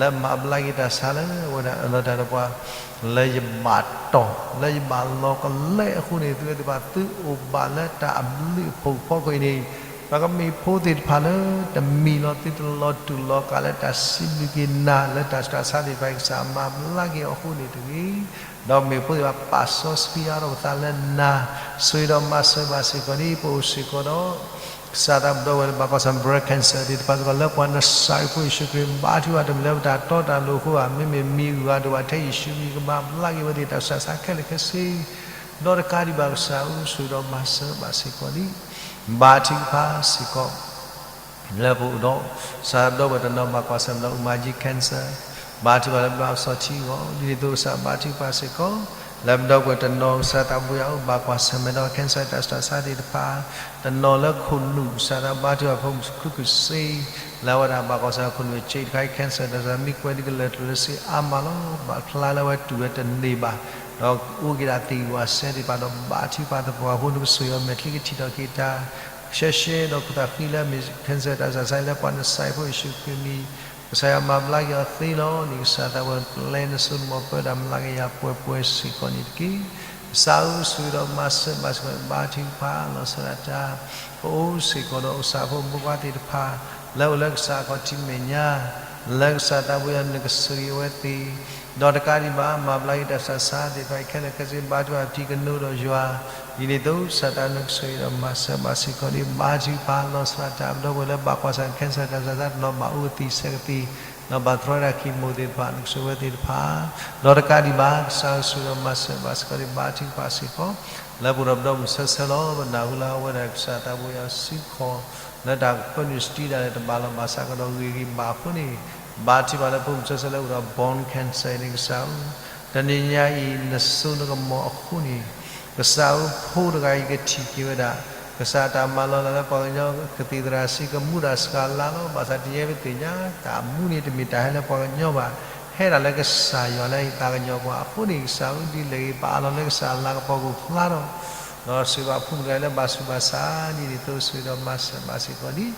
လၢမၤဘျါက့ၤတၢ်ဆါလၢအဝဲဒၣ်အၢၣ်လီၤတၢ်ဒီးပှၤ လၢယဘၣ်တီၢ် လၢယဘၣ်လီၤကလဲအဃိန့ၣ် သုဝဲသ့ၣ်တဖၣ်သုအိၣ်ဘၣ်လၢတၢ်အဘျုးအဖှိၣ်ဖီခိၣ်အံၤန့ၣ် ပကမ့ၢ်ဖိသ့ၣ်တဖၣ်လၢ တမံၤလီၤသုတလီၤတူာ်လီၤကာ်လၢတၢ်စံးဘျုးက့ၤနၤ လၢတၢ်ဆူးတၢ်ဆါသ့ၣ်တဖၣ်အံၤ ကစၢ်မၤဘျါက့ၤအီၤအဃိန့ၣ်တဂ့ၤ ဒီးမ့ၢ်ဖိသ့ၣ်တဖၣ်ပာ်စီဆှံအါထီၣ်ပသးလၢနၤ ဆိၣ်ဂ့ၤဒီးမၤစၢၤဘၣ်စ့ၢ်ကီးဒ်ပအိၣ်စ့ၢ်ကီးဒီး ကစၢ်သးဘိ ပဒီပုၢ်ဝဲၢ်လၢဘၣ်ကွၢ်ဆၢၣ်မဲာ် breast cancer သ့ၣ်တဖၣ်စ့ၢ်ကီး လၢပှၤနစၤရ့းဖိယ့ၣ်ၡူးခရံာ် ဘါထုကဖၣ်တမ့ၢ်လၢပတၢ်တီတၢ်လိၤအဃိဘၣ် မ့မ့ၢ်မံၤဂၤဒိၣ်ဘၣ်ထဲယ့ၣ်ၡူးမံၤ ကမၤဘျါက့ၤဝဲသ့ၣ်တၢ်ဆူးတၢ်ဆါခဲလၢာ်ခဲဆ့ ဒီးတကးဒံးဘၣ်ကစၢ်ဧၢ ဆိၣ်ဂ့ၤဒီးမၤစၢၤဘၣ်စ့ၢ်ကီးဒ် ဘါထုကဖၣ်စ့ၢ်ကီး လၢပအိၣ်ဒီး ကစၢ်ပဒီပုၢ်ဝဲၢ်တနီၤဘၣ်ကွၢ်ဆၢၣ်မဲာ်ဒီး အူမၤကၠံ cancer ဘါထုကဖၣ်လၢဘျးစီဆှံအဂီၢ် ဒ်န့ၣ်အသိးကစၢ်ဘါထုကဖၣ်စ့ၢ်ကီး လၢပဒီပုၢ်ဝဲၢ်တနီၤ ကစၢ်သးဘိယွၤဧၢ ဘၣ်ကွၢ်ဆၢၣ်မဲာ်ဒီး cancer တၢ်ဆူးတၢ်ဆါသ့ၣ်တဖၣ် တနီၤလၢခိၣ်နူာ် ကစၢ်သးဘါထုကဖၣ်ဖိမုၣ်ခုၣ်ခုၣ်စ့ လၢအဝဲဒၣ်ဘၣ်ကွၢ်ဆၢၣ်ခိၣ်နူာ်အစ့တခါအံၤ cancer တၢ်ဆူးတၢ်ဆါမံကွဲးဒ်ကလၢာ်ကျၢၤလၢစ့အါမးလီၤ. ဘၣ်ဖျါလၢအဝဲတူၢ်ဝဲတန့ၢ်ဘၣ် ဒီးအိၣ်က့ၤဒၣ်သံၣ်ဝးစဲသ့ၣ်တဖၣ်ဒီး ဘါထုကဖၣ်သပှၢ်အဃိ နကဆိၣ်ဂ့ၤအီၤမဲာ်ချံကထံၣ်ထီၣ်က့ၤတၢ် ရှဲရှဲဒီးခိၣ်သၣ်ဃံလၢအမ့ၢ် cancer တၢ်ဆူးတၢ်ဆါအံၤ လၢပှၤနစၤရ့းဖိယ့ၣ်ၡူးခရံာ်အမံၤ ကစၢ်ယွၤမၤဘျါက့ၤအီၤသ့လီၤ. န့ၣ်ကစၢ်သးဘိ ပျဲနစိနမိၢ်ပၢတၢ်မၤလၤက့ၤယၤပှဲၤပှဲၤစ့ၢ်ကီးန့ၣ်တက့ၢ်. ကစၢ်ဧၢ ဆိၣ်ဂ့ၤဒီးမၤစၢၤဘၣ်စ့ၢ်ကီး ဘါထုကဖၣ်လီၤဆီဒၣ်တၢ် ပအိၣ်စ့ၢ်ကီးဒီးကစၢ်ဖိမုၣ်ဖိခွါသ့ၣ်တဖၣ် လၢအိၣ်လၢကစၢ်အခီၣ်ထံးမဲာ်ညါ လၢကစၢ်သးဘိယွၤနကဆိၣ်ဂ့ၤအဝဲသ့ၣ် ဒီးတကးဒံးဘၣ် မၤဘျါက့ၤတၢ်ဆူးတၢ်ဆါသ့ၣ်တဖၣ်အံၤခဲလၢာ်ခဲဆ့ ဘါထုကဖၣ်ဖံးကနိဒီးယွၤ ဒ်န့ၣ်အသိး ကစၢ်သးဘိ နကဆိၣ်ဂ့ၤဒီးမၤစၢၤဘၣ်စ့ၢ်ကီးန့ၣ် ဘါထုကဖၣ်လီၤဆီဒၣ်တၢ် ပဒီပုၢ်ဝဲၢ်လၢဘၣ်ကွၢ်ဆၢၣ် cancer တၢ်ဆူးတၢ်ဆါ တနီၤဘၣ်အူကသံၣ်ဆဲးကသံၣ် ဒီးဘၣ်တြီတၢ် chemo သ့ၣ်တဖၣ် နကဆိၣ်ဂ့ၤဝဲသ့ၣ်တဖၣ် ဒီးတကးဒံးဘၣ် ကစၢ်ဧၢ ဆိၣ်ဂ့ၤဒီးမၤစၢၤဘၣ်စ့ၢ်ကီးန့ၣ် ဘါထုကဖၣ်စ့ၢ်ကီး လၢပအိၣ်ဒီးပဒီမုၣ်ဆၢဆၢလီၤ. ပနၢ်ဟူလၢအဝဲဒၣ်ကစၢ်သးဘိယွၤစုခီၣ် လၢတၢ်ပၢနုာ်စတံဒၣ်လဲာ် တဘၣ်လီၤဘၣ်စးကဒီးဂ့ၤဂ့ၤဘၣ်အဃိန့ၣ် ဘါထုကဖၣ်လၢဖိမုၣ်ဆၢဆၢလၢအိၣ်ဒီး bone cancer န့ၣ် ကစၢ်ဧၢ တနံၤညါအံၤ နစိနကမီၤအဃိန့ၣ် ကစၢ်ဧၢ ဖိတဂၤအံၤကထံၣ်က့ၤဝဲဒၣ် ကစၢ်တၢ်မၤလီၤလးလၢပှၤကညီကသံၣ်သရၣ်စံးကမူဒၣ်စှၤလါလီၤ. ဘၣ်ဆၣ်တနံၤညါအံၤပသ့ၣ်ညါ တၢ်အမူန့ၣ် တမ့ၢ်တၢ်ဟဲလၢပှၤကညီဘၣ်, ဟဲဒၣ်လၢကစၢ်ယွၤလၢအသးကညီၤပှၤအဃိန့ၣ် ကစၢ်ဧၢ ဒ်လဲၣ်ဂ့ၤ ပအးလီၤလၢကစၢ်အလၤကပီၤပူၤဖျါထီၣ် ဒီးဆိၣ်ဂ့ၤဘၣ်ဖိမုၣ်တဂၤလၢဘၣ်ဆူးဘၣ်ဆါ ဒ်န့ၣ်အသိး ဆိၣ်ဂ့ၤဒီးမၤစၢၤဘၣ်စ့ၢ်ကီးဒ်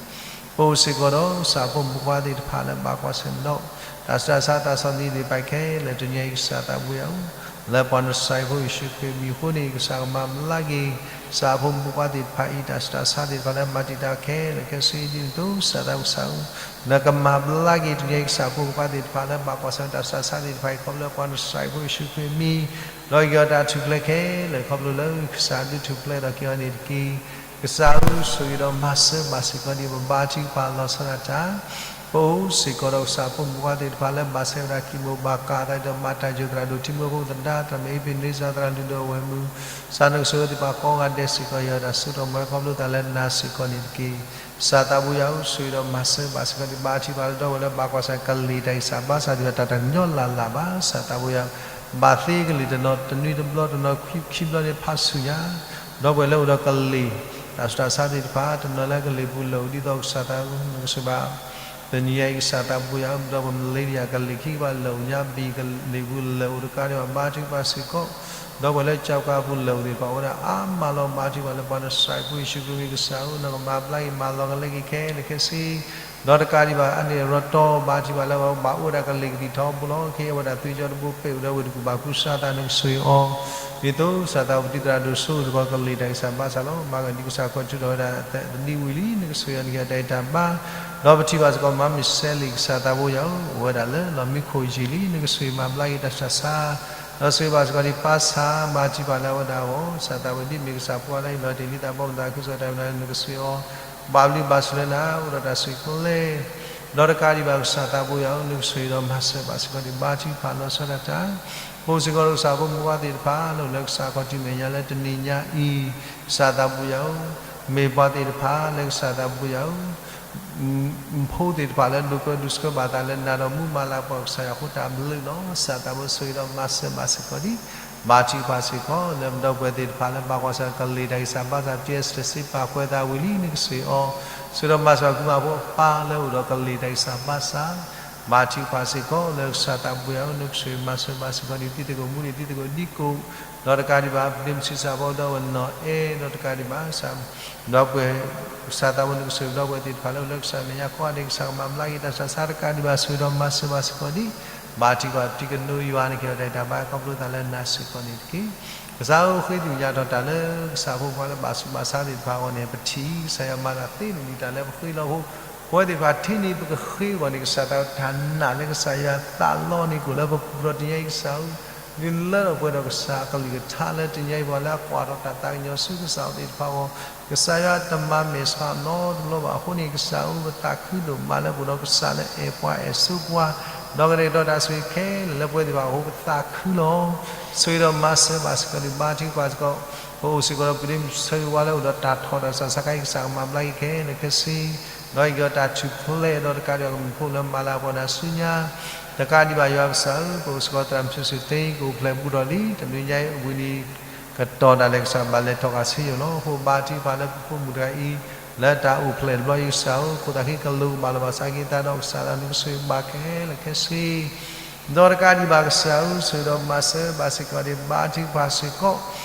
ပအိၣ်စ့ၢ်ကီးဒီး ကစၢ်ဖိမုၣ်ဖိခွါသ့ၣ်တဖၣ်လၢဘၣ်ကွၢ်ဆၢၣ်မဲာ်ဒီး တၢ်ဆူးတၢ်ဆါတၢ်ဆီၣ်သနံးသ့ၣ်တဖၣ်ခဲလၢာ် တနံၤညါအံၤ ကစၢ်သးဘိယွၤဧၢ လၢပှၤနစၤရ့းဖိယ့ၣ်ၡူးခရံာ်အမံၤအဃိန့ၣ် ကစၢ်ကမၤဘျါက့ၤ ကစၢ်အဖိမုၣ်ဖိခွါသ့ၣ်တဖၣ်အံၤ တၢ်ဆူးတၢ်ဆါသ့ၣ်တဖၣ်လၢမၤတံာ်တာ်ခဲလၢာ်ခဲဆ့ ဒ်န့ၣ်အသိး ကစၢ်သးကစၢ်ဧၢ, နကမၤဘျါက့ၤတနံၤအံၤ ကစၢ်အဖိမုၣ်ဖိခွါသ့ၣ်တဖၣ်လၢဘၣ်ကွၢ်ဆၢၣ်တၢ်ဆူးတၢ်ဆါသ့ၣ်တဖၣ်အံၤ ခီဖျိလၢပှၤနစၤရ့းဖိယ့ၣ်ၡူးခရံာ်အမံၤ, ဒီးက့ၤအီၤတၢ်ထူၣ်ဖျဲးခဲလၢာ် ခီဖျိလၢကစၢ်ဒုးထူၣ်ဖျဲးဒီးက့ၤအီၤန့ၣ်တက့ၢ်. ကစၢ်ဧၢ ဆိၣ်ဂ့ၤဒီးမၤစၢၤဘၣ်စ့ၢ်ကီးဒံး ပဘါထုကဖၣ်လီၤဆီဒၣ်တၢ် ပအိၣ်စ့ၢ်ကီးဒီးကစၢ်ဖိမုၣ်ဖိခွါသ့ၣ်တဖၣ်လၢဘၣ်ဆဲးဝဲဒၣ်ကံၢ်မိၢ်ဘၣ်ကးအသးဒီး မၤတၢ်ယိာ်သရၣ်ဒိၣ်ထံမိၢ်ဖိသဒါ တၢ်မ့ၢ်အ့းဖ့းန့စၢၣ်သရၣ်လုၢ်ဒိၣ်အဝဲၢ်မုၢ် ကစၢ်နကဆိၣ်ဂ့ၤသ့ၣ်တဖၣ်ကိးဂၤဒဲးစ့ၢ်ကီး ယွၤတၢ်စိတၢ်ကမီၤခီဖျိသးလၢနၤစ့ၢ်ကီးန့ၣ်တက့ၢ်. ကစၢ်သးပူၤယၤဧၢ ဆိၣ်ဂ့ၤဒီးမၤစၢၤဘၣ်စ့ၢ်ကီးဒံး ဘါထုကဖၣ်လၢဒီပုၢ်ဝဲၢ်လၢဘၣ်ကွၢ်ဆၢၣ်ကလံၤတၢ်ဂံၢ်စၢ်ဘါစၢ်သ့ၣ်တဖၣ် တၢ်တကညီလၢ်လၢ်ဘၣ် ကစၢ်သးပူၤယၤဧၢ, ဘၣ်သ့ကလံၤတနီၤ တနွံတဘျီတနီၤ ခံခံဘျီန့ၣ်ဖးဆူၣ်ညါ ဒီပုၢ်ဝဲၢ်လၢအိၣ်ဒီးကလံၤ တၢ်ဆူးတၢ်ဆါသ့ၣ်တဖၣ် တနီၤလၢကလံၤပူၤလၢာ်အိၣ် ဒ်သိးကစၢ်သးနကဆိၣ်ဘၣ် တနံၤညါအံၤ ကစၢ်သးပူၤယၤဧၢ ဒီးပမလ့တယၤကလံၤခံကဘၣ်လၢာ်အိၣ်ညါ ဘံၣ်ကလံၤပူၤလၢာ်အိၣ်တကးဒံးဘၣ် ဘါထုကဖၣ်စ့ၢ်ကီး ဒီပုၢ်ဝဲၢ်လၢကၠီကၤပူၤလၢာ်အိၣ်သ့ၣ်တဖၣ် အိၣ်ဝဲဒၣ်အါမးလီၤ. ဘါထုကဖၣ်လၢပှၤနစၤရ့းဖိယ့ၣ်ၡူးခရံာ်အမံၤ ကစၢ်ဧၢ နကမၤဘျါက့ၤမၤလီၤကလဲက့ၤခဲလၢာ်ခဲဆ့ ဒီးတကးဒံးဘၣ် အန့ၣ်ရီတီ ဘါထုကဖၣ်လၢပဘၣ်အိၣ်ဝဲဒၣ်ကလံၤကလံၤထီဘိလီၤ. ခဲအံၤဝဲဒၣ်သွံၣ်ကၠီတဘိပဲာ်အိၣ်ဒီးဝ့ၢ်တကူၣ်ဘၣ်ခူစၢ်သး နကဆိၣ်ဂ့ၤအီၤ ဒ်သိးကစၢ်သးပတံၤသရၣ်ဒိၣ်စိၤအိၣ်တခီ ကလံၤတၢ်ဂံၢ်စၢ်ဘါစၢ်လီၤ. မၤကဒံးကစၢ်ခီၣ်ထူးထီၣ်ဝဲဒၣ်တနံၤဝံၤလံ နကဆိၣ်ဂ့ၤအီၤ နကဟ့ၣ်အီၤတၢ်ဂံၢ်တၢ်ဘါ ဒီးပထံၣ်ဘၣ်စ့ၢ်ကီး မၤမုၢ်စဲလံာ် ကစၢ်သးပူၤယၤဧၢ အိၣ်ဝဲဒၣ်လၢလီၢ်မံခိၣ်ယံာ်လံ နကဆိၣ်ဂ့ၤမၤဘျါက့ၤတၢ်ဆူးတၢ်ဆါ ဒီးဆိၣ်ဂ့ၤဘၣ်စ့ၢ်ကီးဒံးပၢ်ဆၣ် ဘါထုကဖၣ်လၢအဝဲဒၣ်အဂီၢ် ကစၢ်သးပူၤဒ်မ့ၢ်ကစၢ်ဖိခွါလၢဟ့ၣ်လီၤတ့ၢ်လံသးဘီမုၢ်သးခုကစီၣ်တၢ်မနုၤ နကဆိၣ်ဂ့ၤအီၤ ဘၣ်ဘျုးဘၣ်ဆိၣ်လၢနၤ အိၣ်ဒီးတၢ်ဆိၣ်ဂ့ၤကျဲ ဒီးတကးဒံးဘၣ် ကစၢ်သးပူၤယၤဧၢ နကဆိၣ်ဂ့ၤဒီးမၤစၢၤဘၣ်စ့ၢ်ကီးဒံး ဘါထုကဖၣ်လီၤဆီဒၣ်တၢ် ပအိၣ်စ့ၢ်ကီးဒီးကစၢ်ဖိမုၣ်ဖိခွါသ့ၣ်တဖၣ် လၢအိၣ်လၢကစၢ်ခီၣ်ထံးမဲာ်ညါလၢတနံၤညါအံၤ ကစၢ်သးပူၤယၤဧၢ မ့ၢ်ပှၤသ့ၣ်တဖၣ်လၢကစၢ်သးပူၤယၤဧၢ ဖိသ့ၣ်တဖၣ်လၢဒိးကၢဒိးဆှၢဘၣ်သးလၢနၤဒီးမူမၤလၤကပီၤ ကစၢ်ယွၤအဃိ တၢ်ဘျုးလီၤ. ကစၢ်သးပူၤဆိၣ်ဂ့ၤဒီးမၤစၢၤဘၣ်စ့ၢ်ကီးဒံး ဘါထုကဖၣ်စ့ၢ်ကီး လၢပဒီပုၢ်ဝဲၢ်သ့ၣ်တဖၣ်လၢဘၣ်ကွၢ်ဆၢၣ်ကလံၤတၢ်ဂံၢ်စၢ်ဘါစၢ် ပတံၤစံးပာ်ကွဲးသးဝံၤလံ နကဆိၣ်ဂ့ၤအီၤ ဆိၣ်ဂ့ၤဒီးမၤစၢၤကူမၤဖိအပၢ်လၢအိၣ်ဒီးကလံၤတၢ်ဂံၢ်စၢ်ဘါစၢ် ဘါထုကဖၣ်စ့ၢ်ကီး လၢကစၢ်သးပူၤယၤဧၢ နကဆိၣ်ဂ့ၤမၤစၢၤဘၣ်စ့ၢ်ကီးဒံး တံၤသကိးမူဒံး တံၤသကိးဒံးကိး ဒီးတကးဒံးဘၣ် ပဒ့မုၣ်ဆံးစၢ်ဖိဒီးဝဲနီၢ်အဲၣ် ဒီးတကးဒံးဘၣ် ဒီပုၢ်ဝဲၢ် ကစၢ်သးပူၤ နကဆိၣ်ဂ့ၤဒီပုၢ်ဝဲၢ်သ့ၣ်တဖၣ်လၢအိၣ်လၢကစၢ်မဲာ်ညါကိးဂၤဒဲး ကစၢ်ကမၤဘျါက့ၤတၢ်ဆူးတၢ်ဆါ တကးဒံးဘၣ် ဆိၣ်ဂ့ၤဒီးမၤစၢၤဘၣ်စ့ၢ်ကီးဒံး ဘါထုကဖၣ်တံၤကနိယွၤ နကဟ့ၣ်လီၤတၢ်ဂံၢ်တၢ်ဘါခီဖျိသးလၢနၤစ့ၢ်ကီးန့ၣ်တက့ၢ်. ကစၢ်ဧၢ ဃ့သ့ၣ်ညါထီၣ်တၢ်လၢကစၢ်ဖိခွါလၢဘၣ်ဆူးဘၣ်ဆါသ့ၣ်တဖၣ်အဂီၢ်န့ၣ် ပထံၣ် ကစၢ်ယွၤမၤတၢ်သ့န့ၣ် ဒ်တၢ်လၢပဃ့လီၤဖိ ပဝဲသ့ၣ်တဖၣ်ထံၣ်န့ၢ် ပကဃ့အဂီၢ်န့ၣ် ကစၢ်တၢ်နာ်လၢကစၢ်ယွၤသးလီန့ၣ် ကအိၣ်လၢပပူၤဒီးတနံၤညါအံၤ ကစၢ်ဧၢ ဒုးလၢထီၣ်ပှဲၤဒီးကစၢ်အကလုၢ်ကထါလၢတနံၤညါအံၤ ပှၤလၢအကွၢ်ထီၣ်တၢ်သးကညီၤဆူကစၢ်အအိၣ်သ့ၣ်တဖၣ်အဂီၢ် ကစၢ်ယွၤတမၤမဲာ်ဆှးနီတဘျီဘၣ်အဃိန့ၣ် ကစၢ်ဧၢ ပသးခုဒိၣ်မးလၢပအိၣ်ဒီးကစၢ်လၢအဲၣ်ပှၤအဲၣ်ဆိပှၤ ဒီးကတဲာ်ကတီၤတၢ်ဆိၣ်ဂ့ၤခဲလၢာ်လၢပဝဲသ့ၣ်တဖၣ်အဃိ ပသးခုလီၤ. ဆိၣ်ဂ့ၤဒီးမၤစၢၤဘၣ်စ့ၢ်ကီးဒံး ဘါထုကဖၣ်စ့ၢ်ကီး ပအိၣ်စ့ၢ်ကီးဒီးပဒ့မုၣ်ဆၢဂ့ၤဝါလၢအိၣ်ဒီးတၢ်ထီၣ်တၢ်ဆူးတၢ်ဆါခဲအံၤ ကစၢ်ကမၤဘျါက့ၤခဲလၢာ်ခဲဆ့ ဒီးက့ၤအီၤတၢ်ထူၣ်ဖျဲးဒီးတကးဒံးဘၣ်ကမံၤဖိလၢမၤလၤကပီၤနၤဆူညါ တကးဒံးဘၣ်ယွၤကစၢ်ဧၢ ပအိၣ်စ့ၢ်ကီးသရၣ်မုၣ်ဆံးစူၤသ့ ကအိၣ်ဖျဲၣ်ဘူးထီၣ်လံ တနံၤညါအံၤဝံၤလံ ကတီၢ်ဒၣ်လဲာ်ကစၢ်ဘၣ်လဲၤထီၣ်က့ၤဆ့ယိၣ်လီၤ. အဃိဘါထုကဖၣ်လၢပဖိမုၣ်တဂၤအံၤ လၢတၢ်အိၣ်ဖျဲၣ်တဘျီအံၤကစၢ်ဧၢ ခိၣ်သၣ်ဃံကလိၤကဘၣ်လီၤဘၣ်စးက့ၤအသးဒီးကစၢ်ဒီးနကဆိၣ်ဂ့ၤဘၣ်ခဲလၢာ်ခဲဆ့ ဒီးတကးဒံးဘၣ်ကစၢ်ဧၢ ဆိၣ်ဂ့ၤဒီးမၤစၢၤဘၣ်စ့ၢ်ကီးဒံး ဘါထုကဖၣ်စ့ၢ်ကီး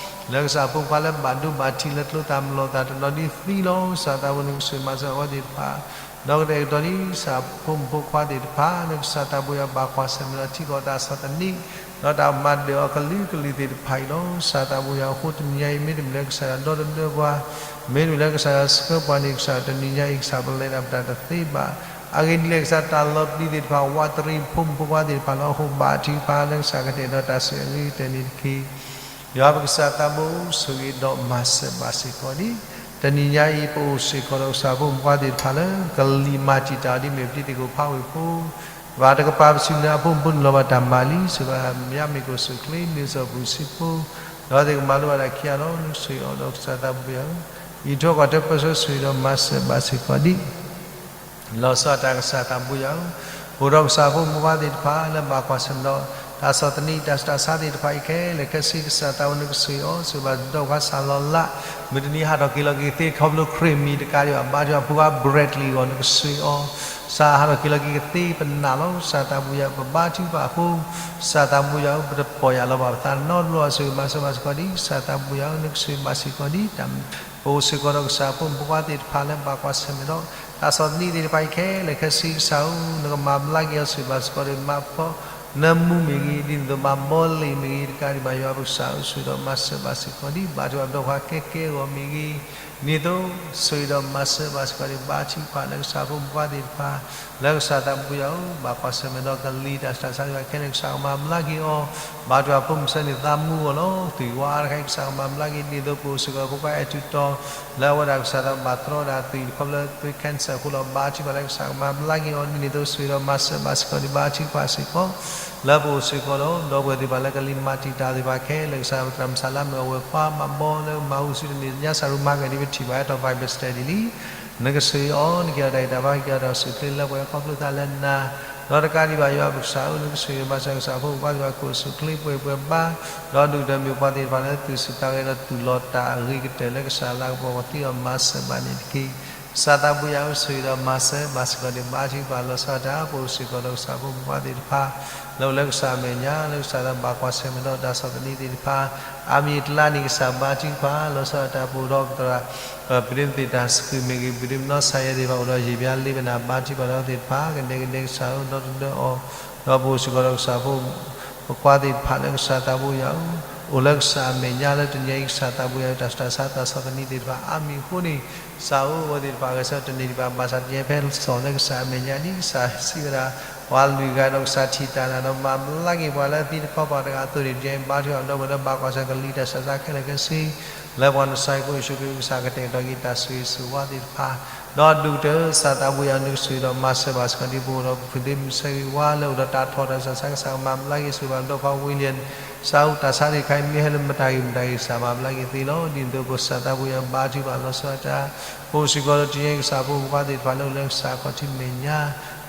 လၢကစၢ်ဖိခွါလၢဘၣ်ဒိဘၣ်ထံးလၢကျိသၣ်မလီၤသၣ်တနီၤဒ်သံလီၤ. ကစၢ်သးပူၤနကဆိၣ်ဂ့ၤမၤစၢၤအဝဲသ့ၣ်တဖၣ် ဒီးကတဲာ်ကတီၤဒံး ကစၢ်ဖိမုၣ်ဖိခွါသ့ၣ်တဖၣ် လၢကစၢ်သးပူၤယွၤဘၣ်ကွၢ်ဆၢၣ်မဲာ်ဒီးထံကီၢ်တၢ်ဆီၣ်သနံး ဒီးတၢ်မၤဒၢၣ်အီၤကလုာ်ကလုာ်သ့ၣ်တဖၣ်အံၤလီၤ. ကစၢ်သးပူၤယွၤအဃိတနံၤညါအံၤ မ့တမ့ၢ်လၢကစၢ်ယွၤဒီသဒၢပှၤ မ့တမ့ၢ်လၢကစၢ်ယွၤဆှၢပှၤန့ၣ် ကစၢ်တနံၤညါအံၤ ကစၢ်ပလဲၤတၢ်ပတၢ်တသ့ဘၣ်. အဂ့ၢ်ဒ်လဲၣ် ကစၢ်တၢ်လီၤပျံၤသ့ၣ်တဖၣ် ဝးတရံးဖိမုၣ်ဖိခွါသ့ၣ်တဖၣ်လီၤ. အဃိဘါထုကဖၣ်လၢကစၢ်ကတဲာ်ဒီးတၢ်ဆိၣ်ဂ့ၤအဂ့ၢ်တၢ်န့ၣ်တက့ၢ်. ယွၤပကစၢ်သးဘိ ဆိၣ်ဂ့ၤဒီးမၤစၢၤဘၣ်စ့ၢ်ကီးဒံး တနံၤညါအံၤ ပအိၣ်စ့ၢ်ကီးဒီးကစၢ်ဖိမုၣ်ဖိခွါသ့ၣ်တဖၣ်လၢ ကလံၤမၤတံာ်တာ်အီၤဒ်မ့ၢ် ပတံၤသကိးဖးဝ့ၢ်ဖိ ဘၣ်တကပၤပစုနၢအဖိမုၣ်ဖိနုာ်လီၤဘၣ်တၢ်မၤလံ စံးဘၣ်မၠါမ့ၢ်ကိၣ်စူၣ်ချ့ မ့ၢ်စီၣ်ပူၤစံဖိ ဒီးသ့ၣ်ကမၤလိဘၣ်တၢ်ခံဂၤလီၤ. နကဆိၣ်ဂ့ၤအီၤဒီးကစၢ်သးပူၤယွၤဧၢ, အံးထွဲကွၢ်ထွဲပၢဆှၢဆိၣ်ဂ့ၤဒီးမၤစၢၤဘၣ်စ့ၢ်ကီးဒံး လီၤဆီဒၣ်တၢ်ကစၢ်သးပူၤယွၤဧၢ, အိၣ်ဒီးကစၢ်ဖိမုၣ်ဖိခွါသ့ၣ်တဖၣ်လၢဘၣ်ကွၢ်ဆၢၣ်မဲာ်ဒီး တၢ်ဆီၣ်သနံးတၢ်ဆူးတၢ်ဆါသ့ၣ်တဖၣ်အံၤခဲလၢာ်ခဲဆ့ ကစၢ်သးပူၤနကဆိၣ်ဂ့ၤအီၤ စံးဘၣ်ဒီးပှၤစၢ်လီၤလး မုၢ်တနံၤဟးထီၣ်က့ၤလီၤက့ၤကသ့ခီဖျိခရံာ်မံၤတကးဒံးဘၣ် ဘါထုကဖၣ်ဖိခွါ Bradley အဂီၢ် နကဆိၣ်ဂ့ၤအီၤ ကစၢ်ဟးထီၣ်က့ၤလီၤက့ၤကသ့ပနာ်လီၤ ကစၢ်သးပူၤယွၤဧၢ ပဘါထုကဖၣ်အဃိ ကစၢ်သးပူၤယွၤဧၢ ပတပီၢ်ယၢ်လီၤဘၣ်ပသးနီတဘျီ ဆိၣ်ဂ့ၤမၤစၢၤဘၣ်စ့ၢ်ကီးဒံး ကစၢ်သးပူၤယွၤဧၢ နကဆိၣ်ဂ့ၤဘၣ်စ့ၢ်ကီးဒံး ပအိၣ်စ့ၢ်ကီးဒီးကစၢ်ဖိမုၣ်ဖိခွါသ့ၣ်တဖၣ်လၢဘၣ်ကွၢ်ဆၢၣ်မဲာ်ဒီး တၢ်ဆီၣ်သနံးသ့ၣ်တဖၣ်အံၤခဲလၢာ်ခဲဆ့ ကစၢ်ဧၢ နကမၤဘျါက့ၤအီၤ ဆိၣ်ဂ့ၤဘၣ်စ့ၢ်ကီးဒံး မၤဖီ နၢမူမ့ၢ်ဂ့ၤ, ဒ်န့ၣ်အသိးမၤဘီလ့ၣ်မ့ၢ်ဂ့ၤ, တကးဒံးဘၣ်ယွၤပကစၢ်ဧၢ, ဆိၣ်ဂ့ၤဒီးမၤစၢၤဘၣ်စ့ၢ်ကီးဒံး, ဘါထုကဖၣ်ပဒီပုၢ်ဝဲၢ်ခဲကဲအဂီၢ်မ့ၢ်ဂ့ၤ, ဒ်န့ၣ်အသိးဆိၣ်ဂ့ၤဒီးမၤစၢၤဘၣ်စ့ၢ်ကီးဒံး, ဘါထုကဖၣ်လၢကစၢ်ဖိမုၣ်ဖိခွါသ့ၣ်တဖၣ်, လၢကစၢ်သးပူၤယၤဧၢ, ဘၣ်ကွၢ်ဆၢၣ်မဲာ်ဒီးကလံၤတၢ်ဆူးတၢ်ဆါသ့ၣ်တဖၣ်ခဲလၢာ်ကစၢ်ကမၤဘျါက့ၤအီၤ, ဘါထုကဖၣ်ဖိမုၣ်ဆၢန့ၣ်သးမူအီၤလီၤ, သွံၣ်ဝါအါတခါအံၤကစၢ်ကမၤဘျါက့ၤ, ဒ်န့ၣ်အသိးပအိၣ်စ့ၢ်ကီးဖိခွါအဲၣ်ထူးတီၤ လၢအဝဲဒၣ်ကစၢ်သးဘၣ်တြီဒၣ်သွံၣ်ခီဖျိသွံၣ် cancer အဃိလီၤ, ဘါထုကဖၣ်လၢကစၢ်ကမၤဘျါက့ၤအီၤ, ဒ်န့ၣ်အသိးဆိၣ်ဂ့ၤဒီးမၤစၢၤဘၣ်စ့ၢ်ကီးဒံး, ဘါထုကဖၣ်စ့ၢ်ကီး လၢပအိၣ်စ့ၢ်ကီးဒီး ဒီပုၢ်ဝဲၢ်သ့ၣ်တဖၣ်လၢကလံၤမၤတံာ်တာ်သ့ၣ်တဖၣ်ခဲလၢာ်ကစၢ်သရၣ်မုၣ်ဆါလါမ့ၢ်အဝဲၢ်ပှၤမၤဘီလၢမၤဟူးစုတန့ၢ်ညါစးရူမၤကဒံးပထံၣ်ဘၣ်အဲၣ်တီ Bible study လံ နကဆိၣ်ဂ့ၤအီၤ, နကဟ့ၣ်အီၤတၢ်ဂံၢ်တၢ်ဘါ, ကဟ့ၣ်အီၤတၢ်အိၣ်ဆူၣ်အိၣ်ချ့လၢပှဲၤခီဖျိသးလၢနၤ, ဒီးတကးဒံးဘၣ်ယွၤပကစၢ်ဧၢ, နကဆိၣ်ဂ့ၤမၤစၢၤကစၢ်ဖိမုၣ်ဖိခွါသ့ၣ်တဖၣ်ကအိၣ်ဆူၣ်အိၣ်ချ့ပှဲၤပှဲၤဘါ, ဒီးဒုၣ်ကတၢၢ်မ့ၢ်ပှၤသ့ၣ်တဖၣ်လၢသုးစူၤသးဂဲၤဒီးသူၣ်လီၤတၢ်အဂ့ၤကတၢၢ်လၢကစၢ်လၤကပီၤကသ့အီၤမၤစၢၤဘၣ်န့ၣ်တက့ၢ်. ကစၢ်သးပူၤယၤဧၢ, ဆိၣ်ဂ့ၤဒီးမၤစၢၤဘၣ်စ့ၢ်ကီးဒံး, ဘါထုကဖၣ်လီၤဆီဒၣ်တၢ်, ပအိၣ်စ့ၢ်ကီးဒီးကစၢ်ဖိမုၣ်ဖိခွါသ့ၣ်တဖၣ် လၢအိၣ်လၢကစၢ်အမဲာ်ညါ လၢကစၢ်သးဘၣ်ကွၢ်ဆၢၣ်မဲာ်ဒီးတၢ်ဆီၣ်သနံးသ့ၣ်တဖၣ် အါမံၤအကျါန့ၣ် ကစၢ်ဘါထုကဖၣ်လီၤဆီဒၣ်တၢ်, ပအိၣ်ဒီးပသရၣ် ပဒ့မသ့ၣ်တၢ်စကုးမ့ၢ်ဂ့ၤ, ပဒ့မနီၢ်ဆါယဲသ့ၣ်တဖၣ် အိၣ်ဒီးယံာ်ဘျါလ့ဘၣ်နၤ, ဘါထုကဖၣ်လၢအဝဲသ့ၣ်တဖၣ် ကဒဲကဒဲကစၢ်ဧၢ, ဒီတဒၢအီၤ, ဒီးပအိၣ်စ့ၢ်ကီးဒီးကစၢ်ဖိမုၣ်ဖိခွါသ့ၣ်တဖၣ်လၢကစၢ်သးပူၤယၤဧၢ, အိၣ်လၢကစၢ်အမဲာ်ညါလၢတနံၤအံၤ ကစၢ်သးပူၤယၤဧၢ, တၢ်ဆူးတၢ်ဆါတၢ်ဆီၣ်သနံးသ့ၣ်တဖၣ် အါမံၤအဃိန့ၣ် ကစၢ်ဧၢ, အဝဲသ့ၣ်တဖၣ်ဂဲၤဆၢထၢၣ်တန့ၢ်ဒံးဘၣ်, ဘၣ်ဆၣ်တယဲၢ်ဖဲစီၣ်လၢကစၢ်အမဲာ်ညါဒ်ကစၢ်စံးဝဲဒၣ်, ပှၤလုၢ်ဂၤဒီးကစၢ်ထံၣ်တၢ်နၤဒီးမၤဘျါက့ၤပှၤလၢအသံတခီပၤတဂၤအသိးန့ၣ်, ယဲဘါထုကဖၣ်ဒီပုၢ်ဝဲၢ်လၢဘၣ်ကွၢ်ဆၢၣ်ကလံၤတၢ်ဆူးတၢ်ဆါခဲလၢာ်ခဲဆ့ လၢပှၤနစၢ်ယ့ၣ်ၡူးခရံာ်ကစၢ်ကတဲာ်ကတီၤက့ၤတၢ်ဆိၣ်ဂ့ၤဆိၣ်ဝါသ့ၣ်တဖၣ်, ဒီးဒုၣ်ကတၢၢ်ကစၢ်သးပူၤယၤဧၢ, နကဆိၣ်ဂ့ၤဒီးမၤစၢၤဘၣ်စ့ၢ်ကီးဒံး, ပအိၣ်ဒီးပဖုသ့မုၢ်ဆါဂ့ၤဝါလၢအိၣ်ဒီးတၢ်ထီၣ်တၢ်ဆူးတၢ်ဆါ ကစၢ်ကမၤဘျါက့ၤ, ဆိၣ်ဂ့ၤဘၣ်ဒီးပှၤဝံၤလံ စးအူတၢ်ဆါသ့ၣ်တဖၣ်အံၤ မ့ၢ်ဟဲလၢမတၤဂ့ၤမတၤဂ့ၤ ကစၢ်မၤဘျါက့ၤသ့လီၤ. ဒ်န့ၣ်အသိးပကစၢ်သးပူၤယၤဧၢ, ဘါထုကဖၣ်လီၤဆီဒၣ်တၢ်, ပအိၣ်စ့ၢ်ကီးဒီးတနံၤအံၤ ကစၢ်ဖိမုၣ်ဖိခွါသ့ၣ်တဖၣ်လၢအိၣ်လၢကစၢ်ခီၣ်ထံးမဲာ်ညါ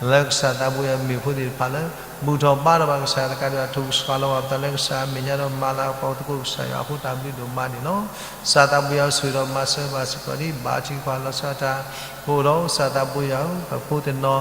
လၢကစၢ်သးပူၤယၤဧၢ, မ့ၢ်ဖိသ့ၣ်တဖၣ်လၢ ဘူၣ်ထီၣ်ဘါထီၣ်ဘၣ်ကစၢ်ယွၤတကးဒံးဘၣ် ထုးကဆှီလီၤဘၣ်ပသးလၢကစၢ်အမဲာ်ညါဒီး မၤလၤကပီၤသကိးကစၢ်ယွၤအဃိ တၢ်ဘျုးဒိၣ်မးန့ၣ်လီၤ. ကစၢ်သးပူၤယၤဧၢ, ဆိၣ်ဂ့ၤဒီးမၤစၢၤဘၣ်စ့ၢ်ကီးဒံး, ဘါထုကဖၣ်လီၤဆီဒၣ်တၢ်, ပအိၣ်ဒီးကစၢ်သးပူၤယၤဧၢ, ပဖိတနီၤ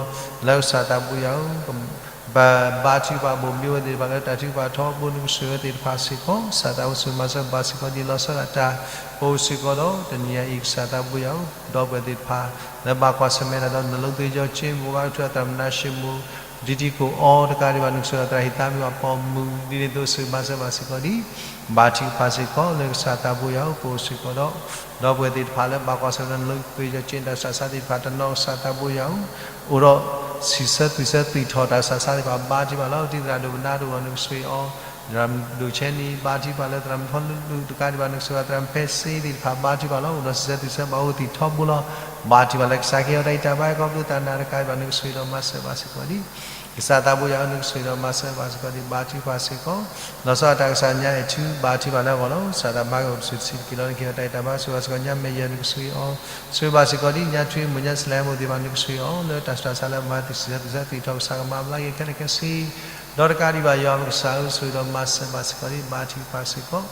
လၢကစၢ်သးပူၤယၤဧၢ ပဘါထုကဖၣ်ဘိၣ်ဘံဝဲသ့ၣ်တဖၣ်လၢတၢ်ထုကဖၣ်ထီဘိ နကဆိၣ်ဂ့ၤဝဲသ့ၣ်တဖၣ်စ့ၢ်ကီး, ကစၢ်သးပူၤဆိၣ်ဂ့ၤမၤစၢၤဘၣ်စ့ၢ်ကီးဒံး လီၤဆီဒၣ်တၢ်, ပအိၣ်စ့ၢ်ကီးဒီးတနံၤညါအံၤ ကစၢ်သးပူၤယၤဧၢ, ဒီပုၢ်ဝဲၢ်သ့ၣ်တဖၣ် လၢဘၣ်ကွၢ်ဆၢၣ်မဲာ်တၢ်ဒီး နလိသ့ယီၤက့ မိၢ်ဂၤကထူၣ်အသရၣ်မုၣ်နါရှ့မုၣ် ဒ်ထံကိၣ်အီၤတကးဒံးဘၣ် နကဆိၣ်ဂ့ၤဒီးသရၣ်ဟံၣ်သးမံဘၣ်ပိာ်မုၣ် ဒ်န့ၣ်အသိးဆိၣ်ဂ့ၤမၤစၢၤဘၣ်စ့ၢ်ကီးဒံး, ဘါထုကဖၣ်စ့ၢ်ကီး လၢကစၢ်သးပူၤယၤဧၢ, ပအိၣ်စ့ၢ်ကီးဒီး ဒီပုၢ်ဝဲၢ်သ့ၣ်တဖၣ်လၢဘၣ်ကွၢ်ဆၢၣ်မဲာ်တၢ် နလိသ့ယီၤက့ တၢ်ဆူးတၢ်ဆါသ့ၣ်တဖၣ် တနီၤကစၢ်သးပူၤယၤဧၢ, အိၣ်ဒီးဆံးဆၢသွံၣ်ဆၢသွံၣ်ထီၣ်တၢ်ဆူးတၢ်ဆါသ့ၣ်တဖၣ် ဘါထုကဖၣ်လီၤ, တံၤသရၣ်ဒိၣ်ပနါတအိၣ် နကဆိၣ်ဂ့ၤအီၤ, သရၣ်မုၣ်ဒိၣ်ဆဲနံၤ ဘါထုကဖၣ်လၢသရၣ်မုၣ်ထီလူလူ တကးဒံးဘၣ် နကဆိၣ်ဂ့ၤသရၣ်မုၣ်ဖဲစ့သ့ၣ်တဖၣ် ဘါထုကဖၣ်လီၤ, အိၣ်ဒီးဆံးဆၢသွံၣ်ဆၢဘၣ်အိၣ်သံၣ်ထီဘိလီၤ, ဘါထုကဖၣ်လၢကစၢ်ကဟ့ၣ်အီၤတၢ်ဂံၢ်တၢ်ဘါ ခီဖျိသးနၤတကးဒံးဘၣ် နကဆိၣ်ဂ့ၤဒီးမၤစၢၤဘၣ်စ့ၢ်ကီးဒံး ကစၢ်သးပူၤယၤဧၢ, နကဆိၣ်ဂ့ၤဒီးမၤစၢၤဘၣ်စ့ၢ်ကီးဒံး ဘါထုကဖၣ်စ့ၢ်ကီး, လီၤဆီဒၣ်တၢ်ကစၢ်ညါအဲၣ်ထူ ဘါထုကဖၣ်လၢအဂီၢ်လီၤ, ကစၢ်သးဘါကအိၣ်ပစုာ်တဆံးတက့ၢ်လီၤ, နကဟ့ၣ်အီၤတၢ်ဂံၢ်တၢ်ဘါ ဆိၣ်ဂ့ၤဘၣ်စ့ၢ်ကီးညါမဲာ်ယဲၢ် နကဆိၣ်ဂ့ၤအီၤ, ဆိၣ်ဂ့ၤဘၣ်စ့ၢ်ကီးဒံး ညါထွံၣ်မိၢ်ညါစလဲမုၣ်သ့ၣ်တဖၣ် နကဆိၣ်ဂ့ၤအီၤ လၢတၢ်ဆူးတၢ်ဆါလၢအမၤသံၣ်ဆံးဆၢသွံၣ်ဆၢသွံၣ်ထီၣ် ကစၢ်ကမၤဘျါက့ၤခဲလၢာ်ခဲဆ့ ဒီးတကးဒံးဘၣ်ယွၤပကစၢ်ဧၢ, ဆိၣ်ဂ့ၤဒီးမၤစၢၤဘၣ်စ့ၢ်ကီးဒံး ဘါထုကဖၣ်စ့ၢ်ကီး,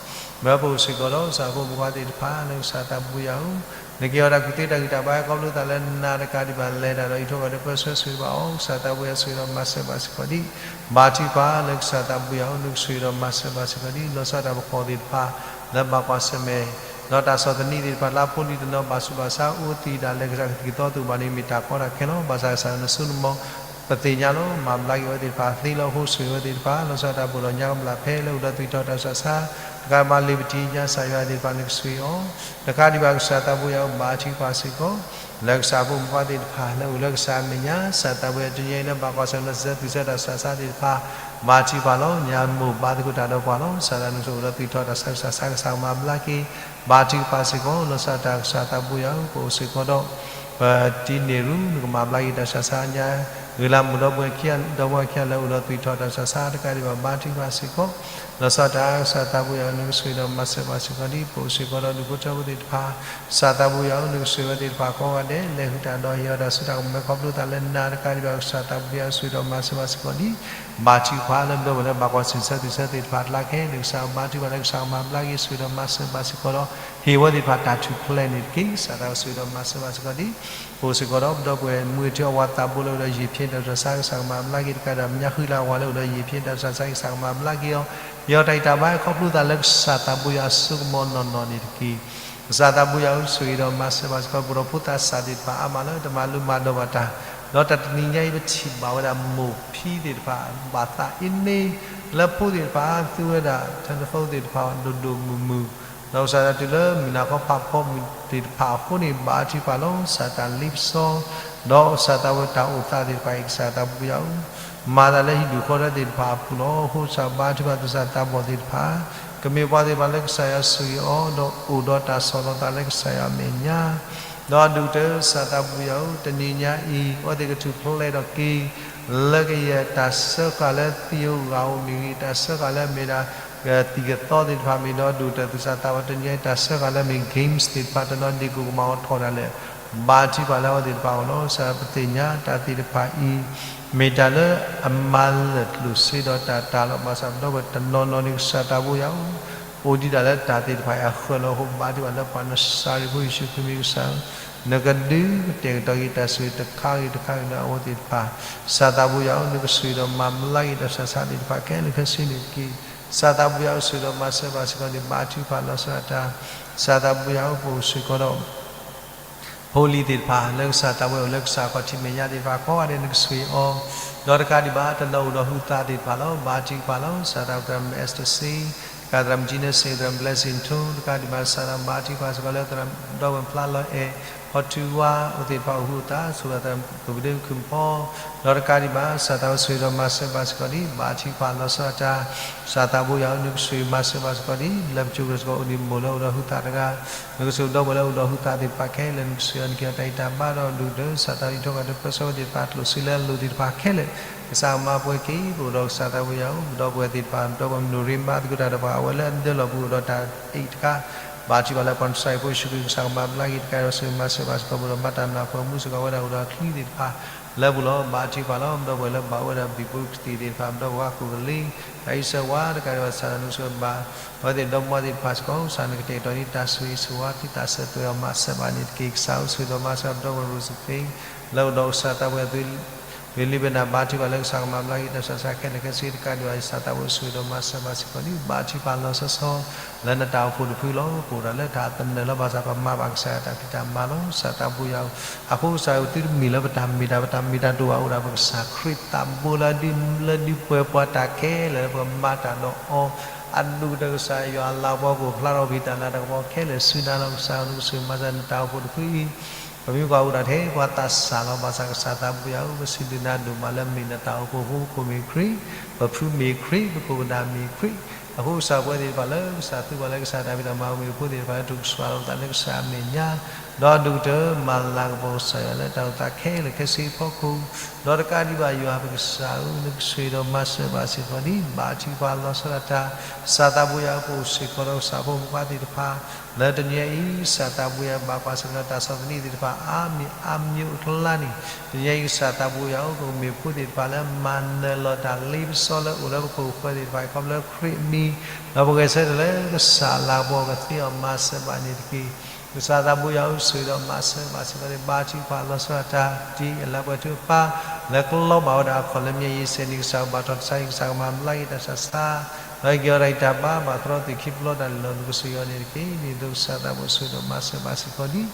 ဒီးပအိၣ်စ့ၢ်ကီးဒီး ကစၢ်ဖိမုၣ်ဖိခွါသ့ၣ်တဖၣ် လၢကစၢ်သးပူၤယၤဧၢ, နကဟ့ၣ်အီၤတၢ်ကူၣ်သ့တၢ်ဂံၢ်တၢ်ဘါ ခီဖျိသးလၢနၤတကးဒံးဘၣ် လဲၤတၢ်ဒီးအံးထွဲကွၢ်ထွဲပၢဆှၢ ဆိၣ်ဂ့ၤဘၣ်အီၤ, ကစၢ်သးပူၤယၤ ဆိၣ်ဂ့ၤဒီးမၤစၢၤဘၣ်စ့ၢ်ကီးဒံး, ဘါထုကဖၣ်လၢကစၢ်သးပူၤယၤဧၢ, နကဆိၣ်ဂ့ၤဒီးမၤစၢၤဘၣ်စ့ၢ်ကီးဒံး, လီၤဆီဒၣ်တၢ်ပကီၢ်သ့ၣ်တဖၣ် လၢဘၣ်ကွၢ်ဆၢၣ်မဲာ် ဒီးတၢ်ဆီၣ်သနံးသ့ၣ်တဖၣ် လၢဖိလံၤတနီၤဘၣ်ဆူးဘၣ်ဆါ အိၣ်သံးဒၣ်လဲာ်ကစၢ်ကသံၣ်ကသီသ့ၣ်တဖၣ်န့ၣ် မ့ၢ်တၢ်ကီတၢ်ခဲလီၤ, ဘၣ်ဆၣ်ကစၢ်နဆိနမိၣ် ပသ့ၣ်ညါလီၤ, မၤဘျါက့ၤဝဲသ့ၣ်တဖၣ်သ့လီၤ, အဃိဆိၣ်ဂ့ၤဝဲသ့ၣ်တဖၣ် လီၤဆီဒၣ်တၢ်ဘိၣ်ဒီးညါကဘျၣ်ဖဲလၢအိၣ်ဒီးသွံၣ်ထီၣ်တၢ်ဆူးတၢ်ဆါ တကးဒံးဘၣ်လ့ၤပထံၣ်ညါကစၢ်ယွၤသ့ၣ်တဖၣ် နကဆိၣ်ဂ့ၤအီၤ, တကးဒံးဘၣ်ကစၢ်သးပူၤယၤဧၢ, ဘါထုကဖၣ်စ့ၢ်ကီး လၢကစၢ်ဖိမုၣ်ဖိခွါသ့ၣ်တဖၣ် လၢအိၣ်လၢကစၢ်အမဲာ်ညါ ကစၢ်သးပူၤယၤ တနံၤအံၤလၢဘၣ်ကွၢ်ဆၢၣ်မဲာ်ဒီး ဆံးဆၢသွံၣ်ဆၢတၢ်ဆူးတၢ်ဆါသ့ၣ်တဖၣ် ဘါထုကဖၣ်လီၤ, ညါမိၢ်ဘါသကိးတၢ်ဒီးပှၤလီၤ, ကစၢ်သးနဆိၣ်ဂ့ၤဒီးသွံၣ်ထီၣ်တၢ်ဆူးတၢ်ဆါ ကစၢ်ကမၤဘျါက့ၤ ဘါထုကဖၣ်စ့ၢ်ကီး, လီၤဆီဒၣ်တၢ်ကစၢ်သးပူၤယၤဧၢ, ပအိၣ်စ့ၢ်ကီးဒီး ပတံၤန့ၢ်ရူ နကမၤဘျါက့ၤတၢ်ဆူးတၢ်ဆါညါ ဂ့ၤလၢမုၢ်ဒီပုၢ်ဝဲၢ်ခံဂၤ ဒီပုၢ်ဝဲၢ်ခံဂၤလၢအိၣ်ဒီးသွံၣ်ထီၣ်တၢ်ဆူးတၢ်ဆါ တကးဒံးဘၣ် ဘါထုကဖၣ်စ့ၢ်ကီး, လီၤဆီဒၣ်တၢ်ကစၢ်သးပူၤယၤဧၢ, နကဆိၣ်ဂ့ၤဒီးမၤစၢၤဘၣ်စ့ၢ်ကီးဒံး ပအိၣ်စ့ၢ်ကီးဒီးဒူၣ်ဖိထၢဖိသ့ၣ်တဖၣ်, ကစၢ်သးပူၤယၤဧၢ, နကဆိၣ်ဂ့ၤဝဲသ့ၣ်တဖၣ်ကိးဂၤဒဲး လဲၤဃုာ်တၢ်ဒီးဟ့ၣ်အီၤတၢ်စုတၢ်ကမီၤ ခီဖျိသးလၢနၤ တကးဒံးဘၣ် ကစၢ်သးပူၤယၤဧၢ, ဆိၣ်ဂ့ၤဒီးမၤစၢၤဘၣ်စ့ၢ်ကီးဒံး ဘါထုကဖၣ်လၢပဒီပုၢ်ဝဲၢ်လၢဘၣ်ကွၢ်ဆံးဆၢသွံၣ်ဆၢသ့ၣ်တဖၣ်အကျါခဲလၢာ် ကစၢ်ဘါထုကဖၣ်လၢကစၢ်ကမၤဘျါက့ၤ ဆိၣ်ဂ့ၤဒီးမၤစၢၤဘၣ်စ့ၢ်ကီးဒီး ဟ့ၣ်ဝဲသ့ၣ်တဖၣ်တၢ်ထူၣ်ဖျဲးန့ၣ်တက့ၢ်. ကစၢ်သးဆိၣ်ဂ့ၤဒီးမၤစၢၤဘၣ်စ့ၢ်ကီးဒံး ပအိၣ်စ့ၢ်ကီးဒီးပဒီပုၢ်ဝဲၢ် မုၢ်ထူၣ်အဝၤသးဘိလၢအိၣ်ဒီးယံာ်ဖျိတၢ်ဆူးတၢ်ဆါ ကစၢ်ကမၤဘျါက့ၤ တကးဒံးဘၣ် မုၢ်ညါဃုလၢ်အဝၤလၢအိၣ်ဒီးယံာ်ဖျိတၢ်ဆူးတၢ်ဆါ ကစၢ်ကမၤဘျါက့ၤအီၤ ဟ့ၣ်အီၤတၢ်ဂံၢ်တၢ်ဘါ ခီဖျိသးလၢကစၢ်သးပူၤယၤအစိကမီၤနီၢ်နီၢ်န့ၣ်တက့ၢ်. ကစၢ်သးပူၤယၤဧၢ, ဆိၣ်ဂ့ၤဒီးမၤစၢၤဘၣ်စ့ၢ်ကီး ပဒီးဖိသၣ်ဆံးသ့ၣ်တဖၣ်အါမးလၢတမၤလိမၤဒိးဘၣ်တၢ် ဒီးတၢ်တနံၤညါအံၤ ပထံၣ်ဘၣ်ဝဲဒၣ်မိၢ်ဖံသ့ၣ်တဖၣ် ဘၣ်သးအ့န့ လၢဖိသ့ၣ်တဖၣ် သူဝဲဒၣ် telephone သ့ၣ်တဖၣ် ဒိၣ်ဒိၣ်မုၢ်မုၢ်, ဒီးကစၢ်ယွၤတုၤလၢမုၢ်နၤခီဖးဖီမုၢ်သ့ၣ်တဖၣ်အဃိန့ၣ် ဘါထုကဖၣ်လီၤ. ကစၢ်တၢ်လ့ပစီ ဒီးကစၢ်သးဝဲတၢ်အိၣ်သးသ့ၣ်တဖၣ်အံၤ ကစၢ်သးဘိယွၤဧၢ, မၤသးလၢဟံၣ်ဒူၣ်ဃီဒၢသ့ၣ်တဖၣ်အပူၤလီၤ. အဃိကစၢ်ဘါထုကဖၣ်သူၣ်စၢ်သးဘီၣ်သ့ၣ်တဖၣ် ကမ့ၢ်ပှၤသ့ၣ်တဖၣ်လၢကစၢ်ယွၤဆိၣ်ဂ့ၤအီၤ ဒီးအိၣ်ဒီးတၢ်ဆီၣ်လီၤသးလၢကစၢ်ယွၤအမဲာ်ညါ ဒီးအဒိၣ်ကတၢၢ် ကစၢ်သးဘိယွၤဧၢ, တနံၤညါအံၤ အဝဲသ့ၣ်ကထူၣ်ဖျဲးဒီးက့ၤ လၢကယဲၢ်တၢ်စၢဃာ်လၢသံဧိၤဂၤဧိၤမ့ၢ်ဂ့ၤ, တၢ်စၢဃာ်လၢအမ့ၢ်ဒၣ် သံၣ်ကသီသ့ၣ်တဖၣ်မ့ၢ်ဂ့ၤ, ဒီးအဒိၣ်ကတၢၢ် သူၣ်စၢ်သးဘီၣ် တနံၤညါအံၤ တၢ်စၢဃာ်လၢအမ့ၢ် games သ့ၣ်တဖၣ် တနီၤဒ့ၣ်ကိၣ်ကမၣ်အီၤထီၣ်ဒၣ်လဲာ် ဘါထုကဖၣ်လၢအဝဲသ့ၣ်တဖၣ်အဂီၢ်လီၤ. ကစၢ်ပသ့ၣ်ညါတၢ်သ့ၣ်တဖၣ်အံၤ မ့ၢ်တၢ်လၢအမၤလၢာ်ကျိၣ်စ့ဒီးတၢ်တၢ်လီၤ. ဘၣ်ဆၣ်ပဒီပုၢ်ဝဲၢ်တနီၤနီၤန့ၣ် ကစၢ်သးဘိယွၤဧၢ, အိၣ်ဒံးဒၣ်လၢတၢ်သ့ၣ်တဖၣ်အံၤအဃၢၤလီၤ. အဃိဘါထုကဖၣ်လၢပှၤနစၤရ့းဖိယ့ၣ်ၡူးခရံာ်မ့ၢ်ကစၢ်ဧၢ, နကဒုးကတဲာ်ကတီၤက့ၤတၢ်ဆိၣ်ဂ့ၤတခါဂ့ၤတခါဂ့ၤလၢအဝဲသ့ၣ်တဖၣ်, ကစၢ်သးဘိယွၤဧၢ, နကဆိၣ်ဂ့ၤဒီးမၤဘျါက့ၤတၢ်ဆးဆးသ့ၣ်တဖၣ်ခဲလၢာ်ခဲဆ့န့ၣ်တက့ၢ်. ကစၢ်သးဘိယွၤဧၢ, ဆိၣ်ဂ့ၤဒီးမၤစၢၤဘၣ်စ့ၢ်ကီးန့ၣ် ဘါထုကဖၣ်လီၤဆီဒၣ်တၢ်, ကစၢ်သးဘိယွၤဧၢ, ပအိၣ်စ့ၢ်ကီးဒီး ဖိလံၤသ့ၣ်တဖၣ် လၢကစၢ်သးဘိယွၤအိၣ်လၢကစၢ်ခီၣ်ထံးမဲာ်ညါသ့ၣ်တဖၣ်ကိးဂၤဒဲး နကဆိၣ်ဂ့ၤအီၤ, ဒီးတကးဒံးဘၣ် တနီၤအိၣ်ဒီးဟုသးသ့ၣ်တဖၣ်လီၤ. ဘါထုကဖၣ်လီၤ. ကစၢ်သးဘိယွၤ Esther C, ကစၢ်သရၣ်မုၣ် Gina C, သရၣ်မုၣ် Blessing ထိ, တကးဒံးဘၣ် ကစၢ်သးဘိယွၤ ဘါထုကဖၣ်စ့ၢ်ကီးလၢသရၣ်ဒီပုၢ်ဝဲၢ်ဖျါလီၤအဲၣ် ဟီၣ်ထူဝါ အဝဲသ့ၣ်တဖၣ်အိၣ်ဟုသး ဆိၣ်ဂ့ၤဒီးသရၣ် ကဘုဒုခုၣ်ဖီ ဒီးတကးဒံးဘၣ် ကစၢ်သးဘိယွၤဆိၣ်ဂ့ၤဒီးမၤစၢၤဘၣ်စ့ၢ်ကီးဒ် ဘါထုကဖၣ်လီၤဆီဒၣ်တၢ်, ကစၢ်သးဘိယွၤဧၢ, နကဆိၣ်ဂ့ၤမၤစၢၤဘၣ်စ့ၢ်ကီးဒ် လၢပစိၤကစၢ်ကီးအိၣ်ဒံးမိၢ်လၢအိၣ်ဒီးဟုသးတဂၤ, နကဆိၣ်ဂ့ၤဒီပုၢ်ဝဲၢ်လၢအိၣ်ဒီးဟုသးသ့ၣ်တဖၣ်ခဲလၢာ်, နကဆိၣ်ဂ့ၤအီၤ နကဟ့ၣ်အီၤတၢ်ဂံၢ်တၢ်ဘါဒီးဒိၣ်ကတၢၢ် ကစၢ်သးဘိယွၤ အံးထွဲကွၢ်ထွဲပၢဆှၢဝဲသ့ၣ်တဖၣ် ကျိၣ်စ့လၢအလိၤသ့ၣ်တဖၣ်ခဲလၢာ်, ကစၢ်မၤပှဲၤက့ၤ ပအိၣ်ဒီးကစၢ်သးဘိယွၤဧၢ, ပဒီပုၢ်ဝဲၢ်သ့ၣ်တဖၣ် ပဒီပုၢ်ဝဲၢ်မနိၣ်ရ့ဘါသကိးတၢ်ဒီးပှၤ အဝဲလၢအဒၢလီၢ်ပူၤအိၣ်ဒီးတၢ်အံးတခါ ဘါထုကဖၣ်လၢပှၤနစၤရ့းဖိယ့ၣ်ၡူးခရံာ် ကစၢ်ကမၤဘျါက့ၤတကးဒီးဆိၣ်ဂ့ၤမၤစၢၤဘၣ်စ့ၢ်ကီး ပဒီးမၤတၢ်မုၢ်လၢ်ပှဲၤမူစ့ၢ်ကီးဝဲဒၣ်အိၣ်ဒီးအချံသ့ၣ်တဖၣ် လၢပူၤလီၤ. ဘါထုကဖၣ်လီၤ. ပဒီပုၢ်ဝဲၢ်လၢဘၣ်ဝဲဒၣ်ဘံၣ်ဖိကသံၣ်သ့ၣ်တဖၣ် ပဒီပုၢ်ဝဲၢ်ကိးကလံၤ တၢ်အံးစၢၤဝါတကးဒံးဘၣ် ကစၢ်သးနုဆှၢဘၣ် အဝဲသ့ၣ်ဒီမါသ့ၣ်တဖၣ်စ့ၢ်ကီး ကစၢ်နကတဲာ်ကတီၤဒ်တၢ်ဆိၣ်ဂ့ၤဆိၣ်ဝါ သုတၢ်ဆၢတဲာ်အီၤမၤစၢၤဘၣ်န့ၣ်တက့ၢ်. ကစၢ်ဧၢ ဆိၣ်ဂ့ၤဒီးမၤစၢၤပဒီပုၢ်ဝဲၢ်ရိၣ်စသ့ လၢအိၣ်ဒီးကစၢ်သးဘိယွၤ ဝံၤလံဘဲနၤ ဘါထုကဖၣ်လၢကစၢ်ကမၤဘျါက့ၤတၢ်ဆးဆးခဲလၢာ်ခဲဆ့တကးဒံးဘၣ် ကစၢ်သးဘိယွၤဆိၣ်ဂ့ၤဒီးမၤစၢၤဘၣ်စ့ၢ်ကီးန့ၣ် ဘါထုကဖၣ်လီၤဆီဆီ လၢနတၢ်အိၣ်ဖှိၣ်တဖုလီၤ. ပအိၣ်ဒၣ်လၢတၢ်အသနၢၣ်လီၤ. ဘၣ်ဆၣ်ပမၤဘၣ်ကစၢ်ယွၤတၢ်ဖံးတၢ်မၤလီၤ. ကစၢ်သးဘိယွၤဧၢ, အဃိကစၢ်ယွၤသုတမ့ၢ်လၢပတၢ်မ့ၢ်တၢ် ပတၢ်မ့ၢ်တၢ်တအိၣ်ဘၣ် အိၣ်ဒၣ်ပကစၢ်ခရံာ်သးဘိလၢအဒုး လၢဒုးပှဲၤပှၤတၢ်ခဲလၢာ်လၢပကမၤတၢ်ဒီးအီၤ အဒိၣ်ကတၢၢ် ကစၢ်ယွၤအလၤကပီၤကအိၣ်ဖျါထီၣ်က့ၤ တၢ်လၤတၢ်ကပီၤခဲလၢာ်ဆူနၤလီၤ. ကစၢ်ဧၢ နကဆိၣ်ဂ့ၤမၤစၢၤနတၢ်အိၣ်ဖှိၣ်တဖုအံၤ ပမ့ၢ်ကွၢ်အိၣ်ဒၣ်ထဲပှၤသးစၢ်လီၤ. ဘၣ်ဆၣ်ကစၢ်သးဘိယွၤဧၢ, ပစံးဘျုးနၤဒိၣ်မးလၢမ့ၢ်နတၢ်အိၣ်ဖှိၣ်ဖိ ပခိၣ်မ့ၢ်ခရံာ်, ပဖုမ့ၢ်ခရံာ်, ပခိၣ်ပနၢ်မ့ၢ်ခရံာ်, အဃိကစၢ်ပဝဲသ့ၣ်တဖၣ်လၢကစၢ်သူပှၤလၢကစၢ်တၢ်ဖံးတၢ်မၤ ပမ့ၢ်ဖိသ့ၣ်တဖၣ်လၢ ထုးကဆှီလီၤပသးလၢကစၢ်အမဲာ်ညါ ဒီးဒိၣ်ကတၢၢ် မၤလၤကပီၤကစၢ်ယွၤလၢတၢ်အိၣ်သးခဲလၢာ်ခဲဆ့အဖီခိၣ်, ဒီးတကးဒံးဘၣ်ယွၤပကစၢ်ဧၢ, နကဆိၣ်ဂ့ၤဒီးမၤစၢၤဘၣ်စ့ၢ်ကီးဒ် ဘါထုကဖၣ်လီၤဆီဒၣ်တၢ်, ကစၢ်သးဘိယွၤဧၢ, ပအိၣ်စ့ၢ်ကီးဒီးကစၢ်ဖိမုၣ်ဖိခွါသ့ၣ်တဖၣ် လၢတနံၤအံၤ ကစၢ်သးဘိယွၤ ဘၣ်ကွၢ်ဆၢၣ်မဲာ်ဒီးတၢ်ဆီၣ်သနံးသ့ၣ်တဖၣ် အါမံၤအါမံၤအိၣ်အကျါန့ၣ်, တနံၤအံၤ ကစၢ်သးဘိယွၤဧၢ, ပကမ့ၢ်ဖိသ့ၣ်တဖၣ်လၢမၤနၢၤလီၤတၢ်လ့ပစီလၢအိၣ်လၢပခိၣ်ပဃၢၤသ့ၣ်တဖၣ်အံၤ ခီဖျိလၢခရံာ်အမံၤ, ဒီးပဂဲၤဆၢထၢၣ်လၢကစၢ်လၤကပီၤကသ့အီၤ မၤစၢၤဘၣ်န့ၣ်တက့ၢ်. ကစၢ်သးဘိယွၤဧၢ, ဆိၣ်ဂ့ၤဒီးမၤစၢၤဘၣ်စ့ၢ်ကီးန့ၣ် ဘါထုကဖၣ်လီၤဆီဒၣ်တၢ် ဒ်အလၤပှဲၤထုကဖၣ် လၢကလီၤဘၣ်ဝဲဒၣ်အခီၣ်လၢမ့ၢ်ယ့ၣ်စဲးန့ၣ် ကစၢ်ဘၣ်ထီၣ်တၢ်ဆါဟံၣ် ကစၢ်ကမၤဘျါက့ၤတၢ်ဆးဆါ ဒီးက့ၤအီၤတၢ်ဂံၢ်တၢ်ဘါ ဘၣ်သရီသုးခံပျီတၢ်လီၢ် နကဆိၣ်ဂ့ၤအီၤန့ၣ်တက့ၢ်. ဒ်သိးကစၢ်သးဘိယွၤ ဆိၣ်ဂ့ၤဒီးမၤစၢၤဘၣ်စ့ၢ်ကီးဒ်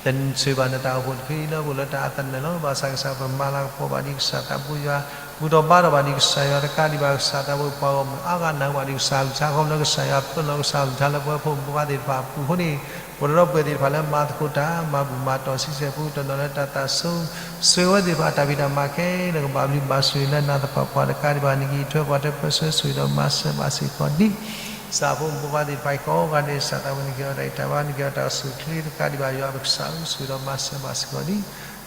တနံၤဆိၣ်ဂ့ၤဘၣ်နတၢ်အိၣ်ဖှိၣ်တဖုအံၤလၢပအိၣ်လၢတၢ်အသနၢၣ်လီၤ. ဘၣ်ဆၣ်ကစၢ်ပမၤလၤကပီၤဘၣ်ဒ်ကစၢ်သးဘိယွၤ ဘူၣ်ထီၣ်ဘါထီၣ်ဘၣ်ဒ်ကစၢ်ယွၤ တကးဒံးဘၣ် ကစၢ်သးဘိပှၤဂီၢ်မုၢ်အါဂၤနာ်ဘၣ်ဒ်ကစၢ်အကလုၢ်ကထါ ခီဖျိလၢကစၢ်ယွၤပာ်လီၤကစၢ်အကလုၢ်ကထါလၢပဝဲဖိမုၣ်ဖိခွါသ့ၣ်တဖၣ်အပူၤအဃိန့ၣ် ပအိၣ်ဒီးပဝဲသ့ၣ်တဖၣ်လၢမၤသကိးတၢ် မၤဘူၣ်မၤတီၢ်ဆံဆဲၣ်ပူၤ တနီၤလၢတၢ်သးစူၤ ဆိၣ်ဂ့ၤဝဲသ့ၣ်တဖၣ် တၢ်ဖံးတၢ်မၤခဲလၢာ် ကဘၣ်ဘျုးဘၣ်ဆိၣ်ဂ့ၤလၢနၤသပှၢ်ပှၢ်တကးဒံးဘၣ် နကအံးထွဲကွၢ်ထွဲပၢဆှၢ ဆိၣ်ဂ့ၤဒီးမၤစၢၤဘၣ်စ့ၢ်ကီးဒ် ကစၢ်ဖိမုၣ်ဖိခွါသ့ၣ်တဖၣ်အံၤကိးဂၤဒဲး ကစၢ်သးဘိ နက့ၤအီၤတၢ်ဂံၢ်တၢ်ဘါ နက့ၤအီၤတၢ်အိၣ်ဆူၣ်အိၣ်ချ့တကးဒံးဘၣ် ယွၤပကစၢ်ဧၢ ဆိၣ်ဂ့ၤဒီးမၤစၢၤဘၣ်စ့ၢ်ကီးဒ်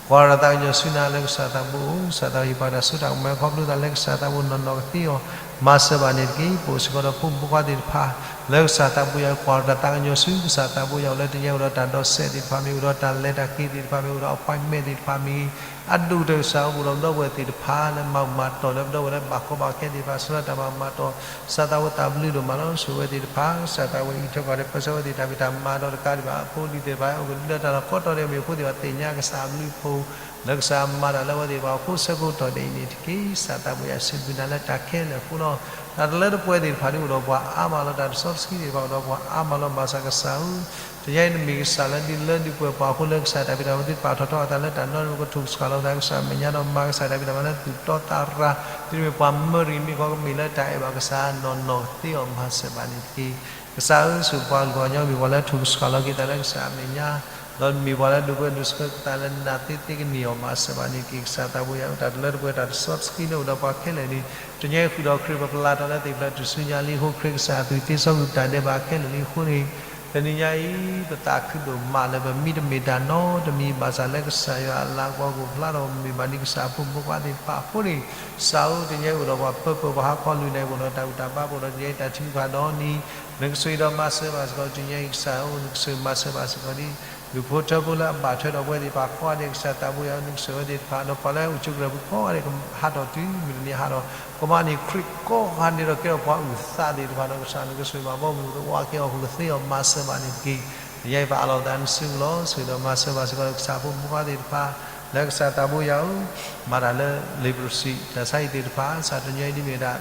ကွၢ်တၢ်သးကညီၤဆူနၤလၢကစၢ်သးဘိအိၣ် ကစၢ်သးဘိယွၤပာ်တၢ်စိတၢ်ကမီၤခီဖျိသးလၢကစၢ်သးဘိနီၢ်နီၢ်ကသ့အီၤ မၤစၢၤဘၣ်န့ၣ်တက့ၢ်. ပအိၣ်စ့ၢ်ကီးဒီးဖိမုၣ်ဖိခွါသ့ၣ်တဖၣ် လၢကစၢ်သးဘိယွၤကွၢ်တၢ်သးကညီၤဆူ ကစၢ်သးဘိယွၤအိၣ်လၢတနံၤအံၤ အိၣ်ဒီးတၢ်ဒိးစဲးသ့ၣ်တဖၣ်မ့ၢ်ဂ့ၤ အိၣ်ဒီးတၢ်လဲၤတၢ်က့ၤသ့ၣ်တဖၣ်မ့ၢ်ဂ့ၤ အိၣ်ဒီး appointment သ့ၣ်တဖၣ်မ့ၢ်ဂ့ၤ အဒိၣ်ကတၢၢ်ကစၢ်အိၣ်ဘူးဒီးပဒီပုၢ်ဝဲၢ်သ့ၣ်တဖၣ် လၢမၤဘူၣ်မၤတီၢ်လၢပဒီပုၢ်ဝဲၢ်လၢဘၣ်ကီဘၣ်ခဲသ့ၣ်တဖၣ် ဆိၣ်လၢတၢ်မၤဘူၣ်မၤတီၢ် ကစၢ်သးဘိသးဘျုးဒိၣ်မးလီၤ. ဆိၣ်ဝဲသ့ၣ်တဖၣ် ကစၢ်သးဘိအံးထွဲကွၢ်ထွဲပၢဆှၢဝဲသ့ၣ် တၢ်ဖံးတၢ်မၤဒီးတကးဒံးဘၣ် အဖိအလံၤသ့ၣ်တဖၣ် အိၣ်ကဒုလၢတၢ်လီၢ်ကိးတီၤဒဲး မ့ၢ်ဖိသ့ၣ်တဖၣ်သ့ၣ်ညါကစၢ်အဘျုးအဖှိၣ် လၢကစၢ်မၤတၢ်လၢအဝဲသ့ၣ်တဖၣ်အဃိ ဆၢကတီၢ်ဒဲးအံၤန့ၣ်တက့ၢ်. ကစၢ်သးဘိယွၤစံးဘျုးနၤလၢတၢ်ခဲလၢာ်အဃိလီၤ. တၢ်တလၢတပှဲၤသ့ၣ်တဖၣ်ဒ်အိၣ်ဒီးပှၤအါမးလီၤ. တၢ်တစီတဆှံသ့ၣ်တဖၣ်အိၣ်ဒီးပှၤအါမးလီၤ. ဘၣ်ဆၣ်ကစၢ်ဧၢ တနံၤအံၤနမ့ၢ်ကစၢ်လၢဒုးလၢဒုးပှဲၤပှၤအဃိလၢကစၢ်တၢ်ဖံးတၢ်မၤသ့ၣ်တဖၣ်ထီၣ်ထီအသးလၢတၢ်နီတမံၤ ကထိၣ်ကစၢ်လီၤသးကစၢ်အမဲာ်ညါဒီးမၤကစၢ်တၢ်ဖံးတၢ်မၤလၢသူၣ်တီသးရၤ ဒ်မ့ၢ်ပှၤမၢရံမ့ၢ်ကီကမ့ၢ်လၢတၢ်အဲၣ်ဘၣ်ကစၢ်နီၢ်နီၢ်သ့အီၤမၤစၢၤဘၣ်န့ၣ်တက့ၢ်. ကစၢ်ဧၢ ဆိၣ်ပှၤကလုာ်ကညီမ့ၢ်ပှၤလၢထိၣ်ကစၢ်လီၤက့ၤသးလၢကစၢ်အမဲာ်ညါ ဒီးမ့ၢ်ပှၤလၢဒိးပၢဒိးဆှၢက့ၤသးလၢနၤသ့သ့ကန့ၢ်အီၤ မၤစၢၤဘၣ်န့ၣ်တက့ၢ်. ကစၢ်သးဘိယွၤဧၢ တၢ်တလၢတပှဲၤတၢ်တစီတဆှံလၢအိၣ်ဒီးပှၤခဲလၢာ်န့ၣ် တနံၤအံၤဃုာ်ဒီးခရံာ်ပပျၢ်ထီၣ်လၢသ့ၣ်ဖျၢၣ်ထူၣ်စုညါလံအဃိ ခရံာ်ကစၢ်အသွံၣ်သ့စီကွံာ်ပတၢ်ဒဲးဘးခဲလၢာ်လံအဃိန့ၣ် တနံၤညါအံၤ ပသးခုဒိၣ်မးလၢပမ့ၢ်တမ့ၢ်တၢ်နီတမံၤဘၣ်ဆၣ်လၢကစၢ်ယွၤအလၤကပီၤကအိၣ်ဖျါထီၣ် မ့ၢ်ဘၣ်ဒ်ကစၢ်အဖိမုၣ်ဖိခွါသ့ၣ်တဖၣ်အဃိန့ၣ် ကစၢ်ဧၢ တနံၤအံၤအိၣ်ဒီးပှၤပၢပၢၢ် ပှၤဟးခီလုၢ်နၤအံၤ ပအိၣ်ဒီးတၢ်ဘူၣ်တၢ်ဘါ ပအိၣ်ဒီးတနံၤအံၤတၢ်ထုကဖၣ်ဒီးနံၤ နကဆိၣ်ဂ့ၤဒီးမၤစၢၤဘၣ်စ့ၢ်ကီး တနံၤညါအံၤကစၢ်ဧၢ နကဆိၣ်ဂ့ၤမၤစၢၤဘၣ်စ့ၢ်ကီးဒ် ဒူၣ်ဖိထၢဖိလၢအဘၣ်ထွဲဒီးပဝဲသ့ၣ်တဖၣ်ကိးဂၤဒဲး ကစၢ်သးဘိယွၤဧၢ နကဆိၣ်ဂ့ၤဝဲသ့ၣ်တဖၣ် ဒီးပှၤလၢအိၣ်ဆူၣ်အိၣ်ချ့ပူၤကိးဂၤဒဲး ကဟးထီၣ်တုၤမုၢ်တနံၤဟးထီၣ် ကမၤန့ၢ်ခရံာ်ကိးဂၤဒဲးဒီးကဲထီၣ်ပှၤအုၣ်သးသ့ၣ်တဖၣ်ဒီး ကစၢ်နကဆိၣ်ဂ့ၤဘၣ်ဘီမုၢ်ကဝါက့ၤအီၤ ကသ့အီၤမၤစၢၤဘၣ်န့ၣ်တက့ၢ်. တနံၤညါအံၤပအးလီၤသးနစုပူၤလီၤ. ဆိၣ်ဂ့ၤဒီးမၤစၢၤဘၣ်စ့ၢ်ကီး ကစၢ်ဖိမုၣ်ဖိခွါသ့ၣ်တဖၣ် လၢကစၢ်သးဘိယွၤဧၢ မၤတၢ်လၢ leprosy တၢ်ဆါဟံၣ်သ့ၣ်တဖၣ် ကစၢ်တနံၤညါအံၤဒ်မ့ၢ်ဒၣ်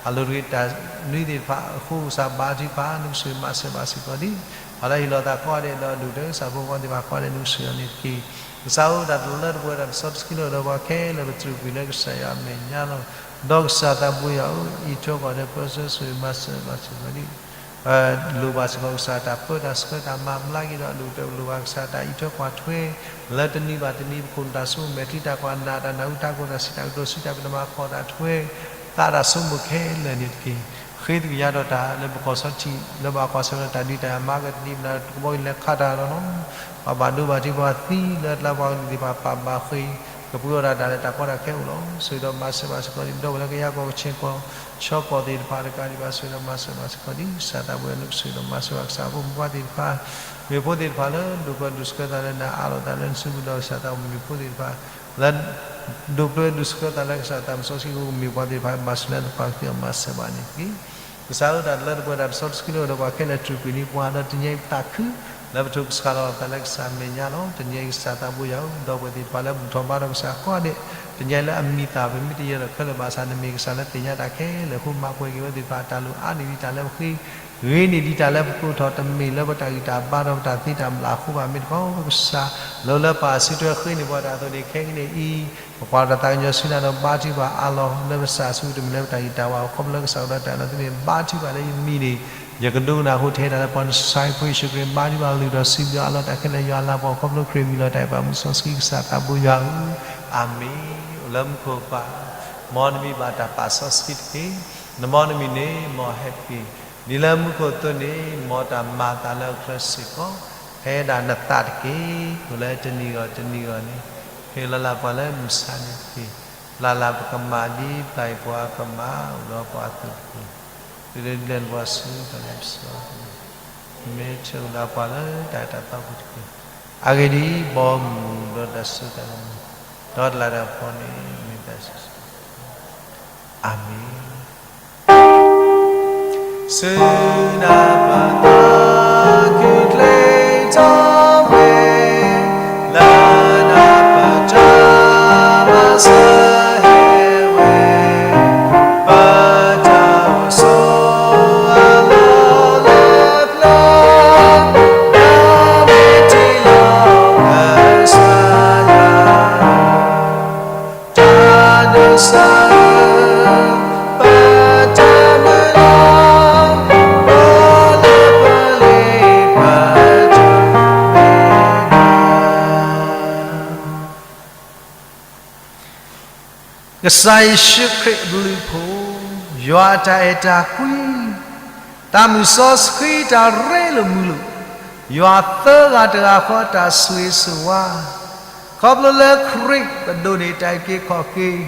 အလိၤတဂ့ၤတၢ်နွံသ့ၣ်တဖၣ်အဃိ ကစၢ်ဘါထုကဖၣ် နကဆိၣ်ဂ့ၤမၤစၢၤဘၣ်စ့ၢ်ကီးဒ် ပှၤလၢဟ့ၣ်လီၤသးကိးဂၤဒဲးဒီးဒိၣ်တၢ် ကစၢ်ဖိမုၣ်ဖိခွါသ့ၣ်တဖၣ်ကိးဂၤဒဲး နကဆိၣ်ဂ့ၤအီၤန့ၣ်တက့ၢ်. ကစၢ်ဧၢ တၢ်တလၢတပှဲၤတၢ်တစီတဆှံလၢအိၣ်ဒီးပှၤခဲလၢာ် ပတြူာ်ကွံာ်လၢကစၢ်ယွၤအမဲာ်ညါလီၤ. ဒီးကစၢ်သးဘိယွၤဧၢ အံးထွဲကွၢ်ဒီးပၢဆှၢဆိၣ်ဂ့ၤမၤစၢၤဘၣ်စ့ၢ်ကီးဒ် လိၣ်ဘၣ်စ့ၢ်ကီးကစၢ်တၢ်ပၢတၢ်ဆှၢတၢ်မၤဘျါက့ၤဒီးအဒိၣ်ကတၢၢ် လိၣ်ဘၣ်ကစၢ်တၢ်အံးထွဲကွၢ်ထွဲ လၢတနံၤဘၣ်တနံၤ ပခိၣ်နူာ်တၢ်ဆိကမိၣ်မဲာ်ချံတၢ်ကွၢ်နၢ်တၢ်နၢ်ဟူတၢ်ကိၢ်တၢ်စံးတၢ်ကတိၤစုတၢ်ပတမၤဖှီၣ်တၢ်ထွဲ သးတၢ်ဆိကမိၣ်ခဲလၢာ်န့ၣ်တက့ၢ်. ဃ့သကွံာ်ယၤဒီးတၢ်လၢပကီၢ်စီထံး လၢဘၣ်ကွၢ်ဆၢၣ်မဲာ်တၢ်ဒုးတၢ်ယၤမၤကတံၤပနၢ်တကဘီယူၤလဲၤခးတၢ်ဒီးလီၤ. ပှၤဘၣ်ဒိဘၣ်ထံးပှၤသံလၢအကျါ ပှၤကလုာ်သ့ၣ်တဖၣ်ပာ်ဘၣ်ဃ့ၢ် ကပှ့ၤအီၣ်ဒၣ်တၢ်လၢတၢ်ကီတၢ်ခဲအိၣ်လီၤ. ဆိၣ်ဂ့ၤဒီးမၤစၢၤဘၣ်စ့ၢ်ကီးဒ် ဒီပုၢ်ဝဲၢ်လၢကယၤကီၢ်ကဆ့ၣ်ကီၢ် ဆၢကီၢ်သ့ၣ်တဖၣ်တကးဒံးဘၣ် ဆိၣ်ဂ့ၤဒီးမၤစၢၤဘၣ်စ့ၢ်ကီးဒ် ကစၢ်သးဘိယွၤ နကဆိၣ်ဂ့ၤဒီးမၤစၢၤဘၣ်ကစၢ်ဖိမုၣ်ဖိခွါသ့ၣ်တဖၣ် မ့ၢ်ဖိသ့ၣ်တဖၣ်လၢ ဒိးပၢဒိးဆှၢသးလၢနၤ အးလီၤသးလၢနစုပူၤဒီး ကစၢ်သးဘိယွၤ မ့ၢ်ဖိသ့ၣ်တဖၣ် လၢ ဒိးပၢဒိးဆှၢသးလၢကစၢ်သးစီဆှံအဃိ ကမ့ၢ်ပှၤသ့ၣ်တဖၣ် ဘၣ်ဆူၣ်လၢသပှၢ်ကသ့အီၤ မၤစၢၤဘၣ်န့ၣ်တက့ၢ်. ကစၢ်ဧၢ တၢ်တလၢတပှဲၤတၢ်တစီတဆှံလၢအိၣ်ဒီးပှၤခဲလၢာ် တြူာ်ကွံာ်န့ၢ်ပှၤ ဒီးတနံၤအံၤပသးခု လၢပထိၣ်ကစၢ်လီၤသးလၢကစၢ်အမဲာ်ညါလီၤ. တနံၤအံၤကစၢ်သးဘိယွၤဧၢ ဒီပုၢ်ဝဲၢ်သ့ၣ်တဖၣ်လၢဘူၣ်ထီၣ်ဘါထီၣ်ကစၢ်ကိးဂၤဒဲး တနံၤအံၤလၢအမံၤသၣ် ပမ့ၢ်တယၢၤဒီးခဲလၢာ်ဘၣ်ဆၣ် နမ့ၢ်ကစၢ်လၢသ့ၣ်ညါတၢ်ခဲလၢာ်အဃိ မၤပှဲၤက့ၤဝဲသ့ၣ်တဖၣ် တၢ်လိၣ်အါန့ၢ်ဒံးတၢ်လၢပဃ့ ဂ့ၤန့ၢ်ဒံးတၢ်လၢပကိးထီၣ် တမ့ၢ်လၢပတၢ်ဂံၢ်တၢ်ဘါဒီးပတၢ်သ့တၢ်ဘၣ်အဃိဘၣ် မ့ၢ်တခီ ကစၢ် လၢလၢပာ်စုထွဲဃ့န့ၢ်ပှၤတၢ်အသိးန့ၣ် ခဲကနံၣ်အံၤ ပကွၢ်တၢ်သးကညီၤဆူနၤဒီးဘါထုကဖၣ်အးလီၤ လၢပစၢ်ဆူတမ့ၢ်လၢပတၢ်ဂံၢ်တၢ်ဘါ ခီဖျိလၢကစၢ်ကဒီးတၢ်အဲၣ်လီၤသုန့ၣ် ဘါထုကဖၣ်လၢယမံၤန့ၣ် ယကဒိကနၣ်အဃိ ထဲဒၣ်လၢပှၤနဆါအံၤဖိယ့ၣ်ၡူးခရံာ် ဘါထုကဖၣ်လုၢ်ဒီးစံးဘျုးအးလီၤတၢ်ခဲလၢာ်ယွၤလၤကပီၤ ခီဖျိခရံာ်မံၤလီၤတၢ်အဲၣ်ပှၤမုၢ်စီဆှံကစၢ်သးဘိယွၤဧၢ အၤမ့ၣ်. အိၣ်လၢမူခိၣ်ပၢ် မ်နမံၤဘၣ်တၢ်ပာ်စီဆှံတက့ၢ်. နမ်နမံၤန့ၣ် မ်ဟဲတက့ၢ်. ဒ်လၢမူခိၣ်အသိးန့ၣ် မ်တၢ်မၤအသးလၢအချၢစ့ၢ်ကီး ဖဲဒၣ်နသးတက့ၢ်. အိၣ်လၢတနံၤဂီၢ်တနံၤဂီၢ်န့ၣ် ဟ့ၣ်လီၤလၢပှၤလၢမုၢ်ဆါန့ၣ်တက့ၢ်. ပျၢ်လၢပကမၣ်ဒ်ပျၢ်အံၤပှၤကမၣ် အိၣ်ဒီးပှၤအသိးတက့ၢ်. တုၤဒၣ်လဲာ်နပှၤဆူတၢ်လၢပစီအသိးန့ၣ် မ့ၢ်ဆၢကဒါပှၤလၢတၢ်အဲၣ်တၢ်သးဖိတက့ၢ်. အဂ့ၢ်ဒ်အံၤ, ဘီမုၢ်ဒီးတၢ်စိတၢ်ကမီၤ ဒီးတၢ်လၤတၢ်ကပီၤန့ၣ် မ့ၢ်တၢ်ဆူ အၤမ့ၣ်. စုနပသးခုချ့ထီၣ်ဝဲ လၢနပတၢ်မၤစၢၤဟဲဝဲ ပတၢ်အိၣ်ဆိးအလီၢ်လၢပျၢၤ တၢ်မ့ၢ်တ့လီၤကစၢ်ယွၤ တၢ်ဒိးစၢ်ဧၢ, ပတၢ်မုၢ်လၢ် အိၣ်လၢပလ့ၤပတၢ်မ့ၢ်တၢ် ကစၢ်ယ့ၣ်ၡူးခရံာ်အဘျုးအဖှိၣ်, ယွၤအတၢ်အဲၣ်တၢ်ကွံ, တၢ်မုၢ်စီဆှံတၢ်ရ့လိာ်မုာ်လိာ်, ယွၤသၢဂၤတဂၤဃီအတၢ်ဆိၣ်ဂ့ၤဆိၣ်ဝါ, ခီဖျိလၢခရံာ်ပဒိးန့ၢ်တၢ်အုၣ်က့ၤခီၣ်က့ၤ,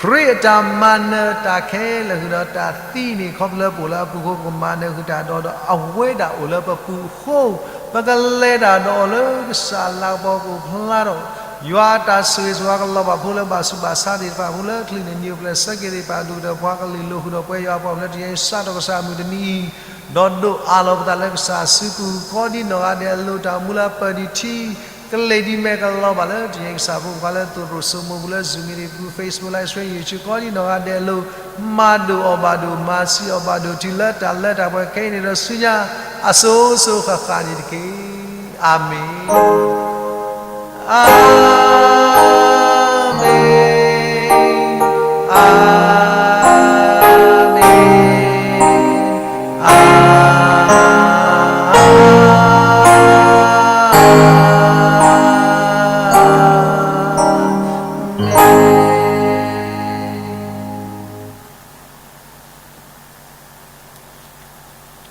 ခရံာ်အတၢ်မၤနၢၤတၢ်ခဲလၢာ်ဃုာ်ဒီးတၢ်သံန့ၣ် ခီဖျိလၢပအိၣ်လၢအပူၤအဃိ ပကမၤနၢၤဃုာ်တၢ်ဒီး ဒီးအဝဲဒၣ်အိၣ်လၢပပူၤအဃိ ပကလဲၤတၢ်ဒီးအီၤလၢကစၢ်အလၤကပီၤကအိၣ်ဖျါထီၣ်, ယွၤအတၢ်ဆိၣ်ဂ့ၤဆိၣ်ဝါကလီၤဘၣ်ဖိလၢဘၣ်ဆူးဘၣ်ဆါသ့ၣ်တဖၣ် ဖိလၢကလုာ်န့ၣ် နံၣ်အိၣ်ဖျဲၣ်ဆၢက့ၤသ့ၣ်တဖၣ် ဒိၣ်ကတၢၢ်ပှၤကလုာ်လိၤဃုာ်ဒီးပဝဲယွၤပှၤလၢတနံၤအံၤ စးထီၣ်ကစၢ်အမုၢ်တနံၤအံၤ, ဒီးဒိးအးလီၤပသးလၢကစၢ်အစုပူၤ ကိးဒ်နီၢ်ဂၤဒဲးအလိၤ တၢ်အိၣ်မူလၢအပၢၢ်ဒံးထံ ကလဲၤဒ်မဲာ်ကလီၤဘၣ်လၢတနံၤအံၤ ကစၢ်ဖိခွါလၢသိၣ်လိၣ်စိမိၤပူၤလၢ Zoom မံၤတံၤပူၤ Facebook Live Stream YouTube ကိးဒ်နီၢ်ဂၤဒဲးအလိၤ မၤဒိၣ်အီၤဘၣ်ဒိၣ် မၤဆံးအီၤဘၣ်ဒိၣ် တုၤလၢတၢ်လၢတၢ်ပှဲၤခဲအံၤန့ၣ်ဒီးဆူညါ အစိၤစိၤဃၣ်ဃၣ်န့ၣ်တက့ၢ်. အၤမ့ၣ်, အၤမ့ၣ်, အၤ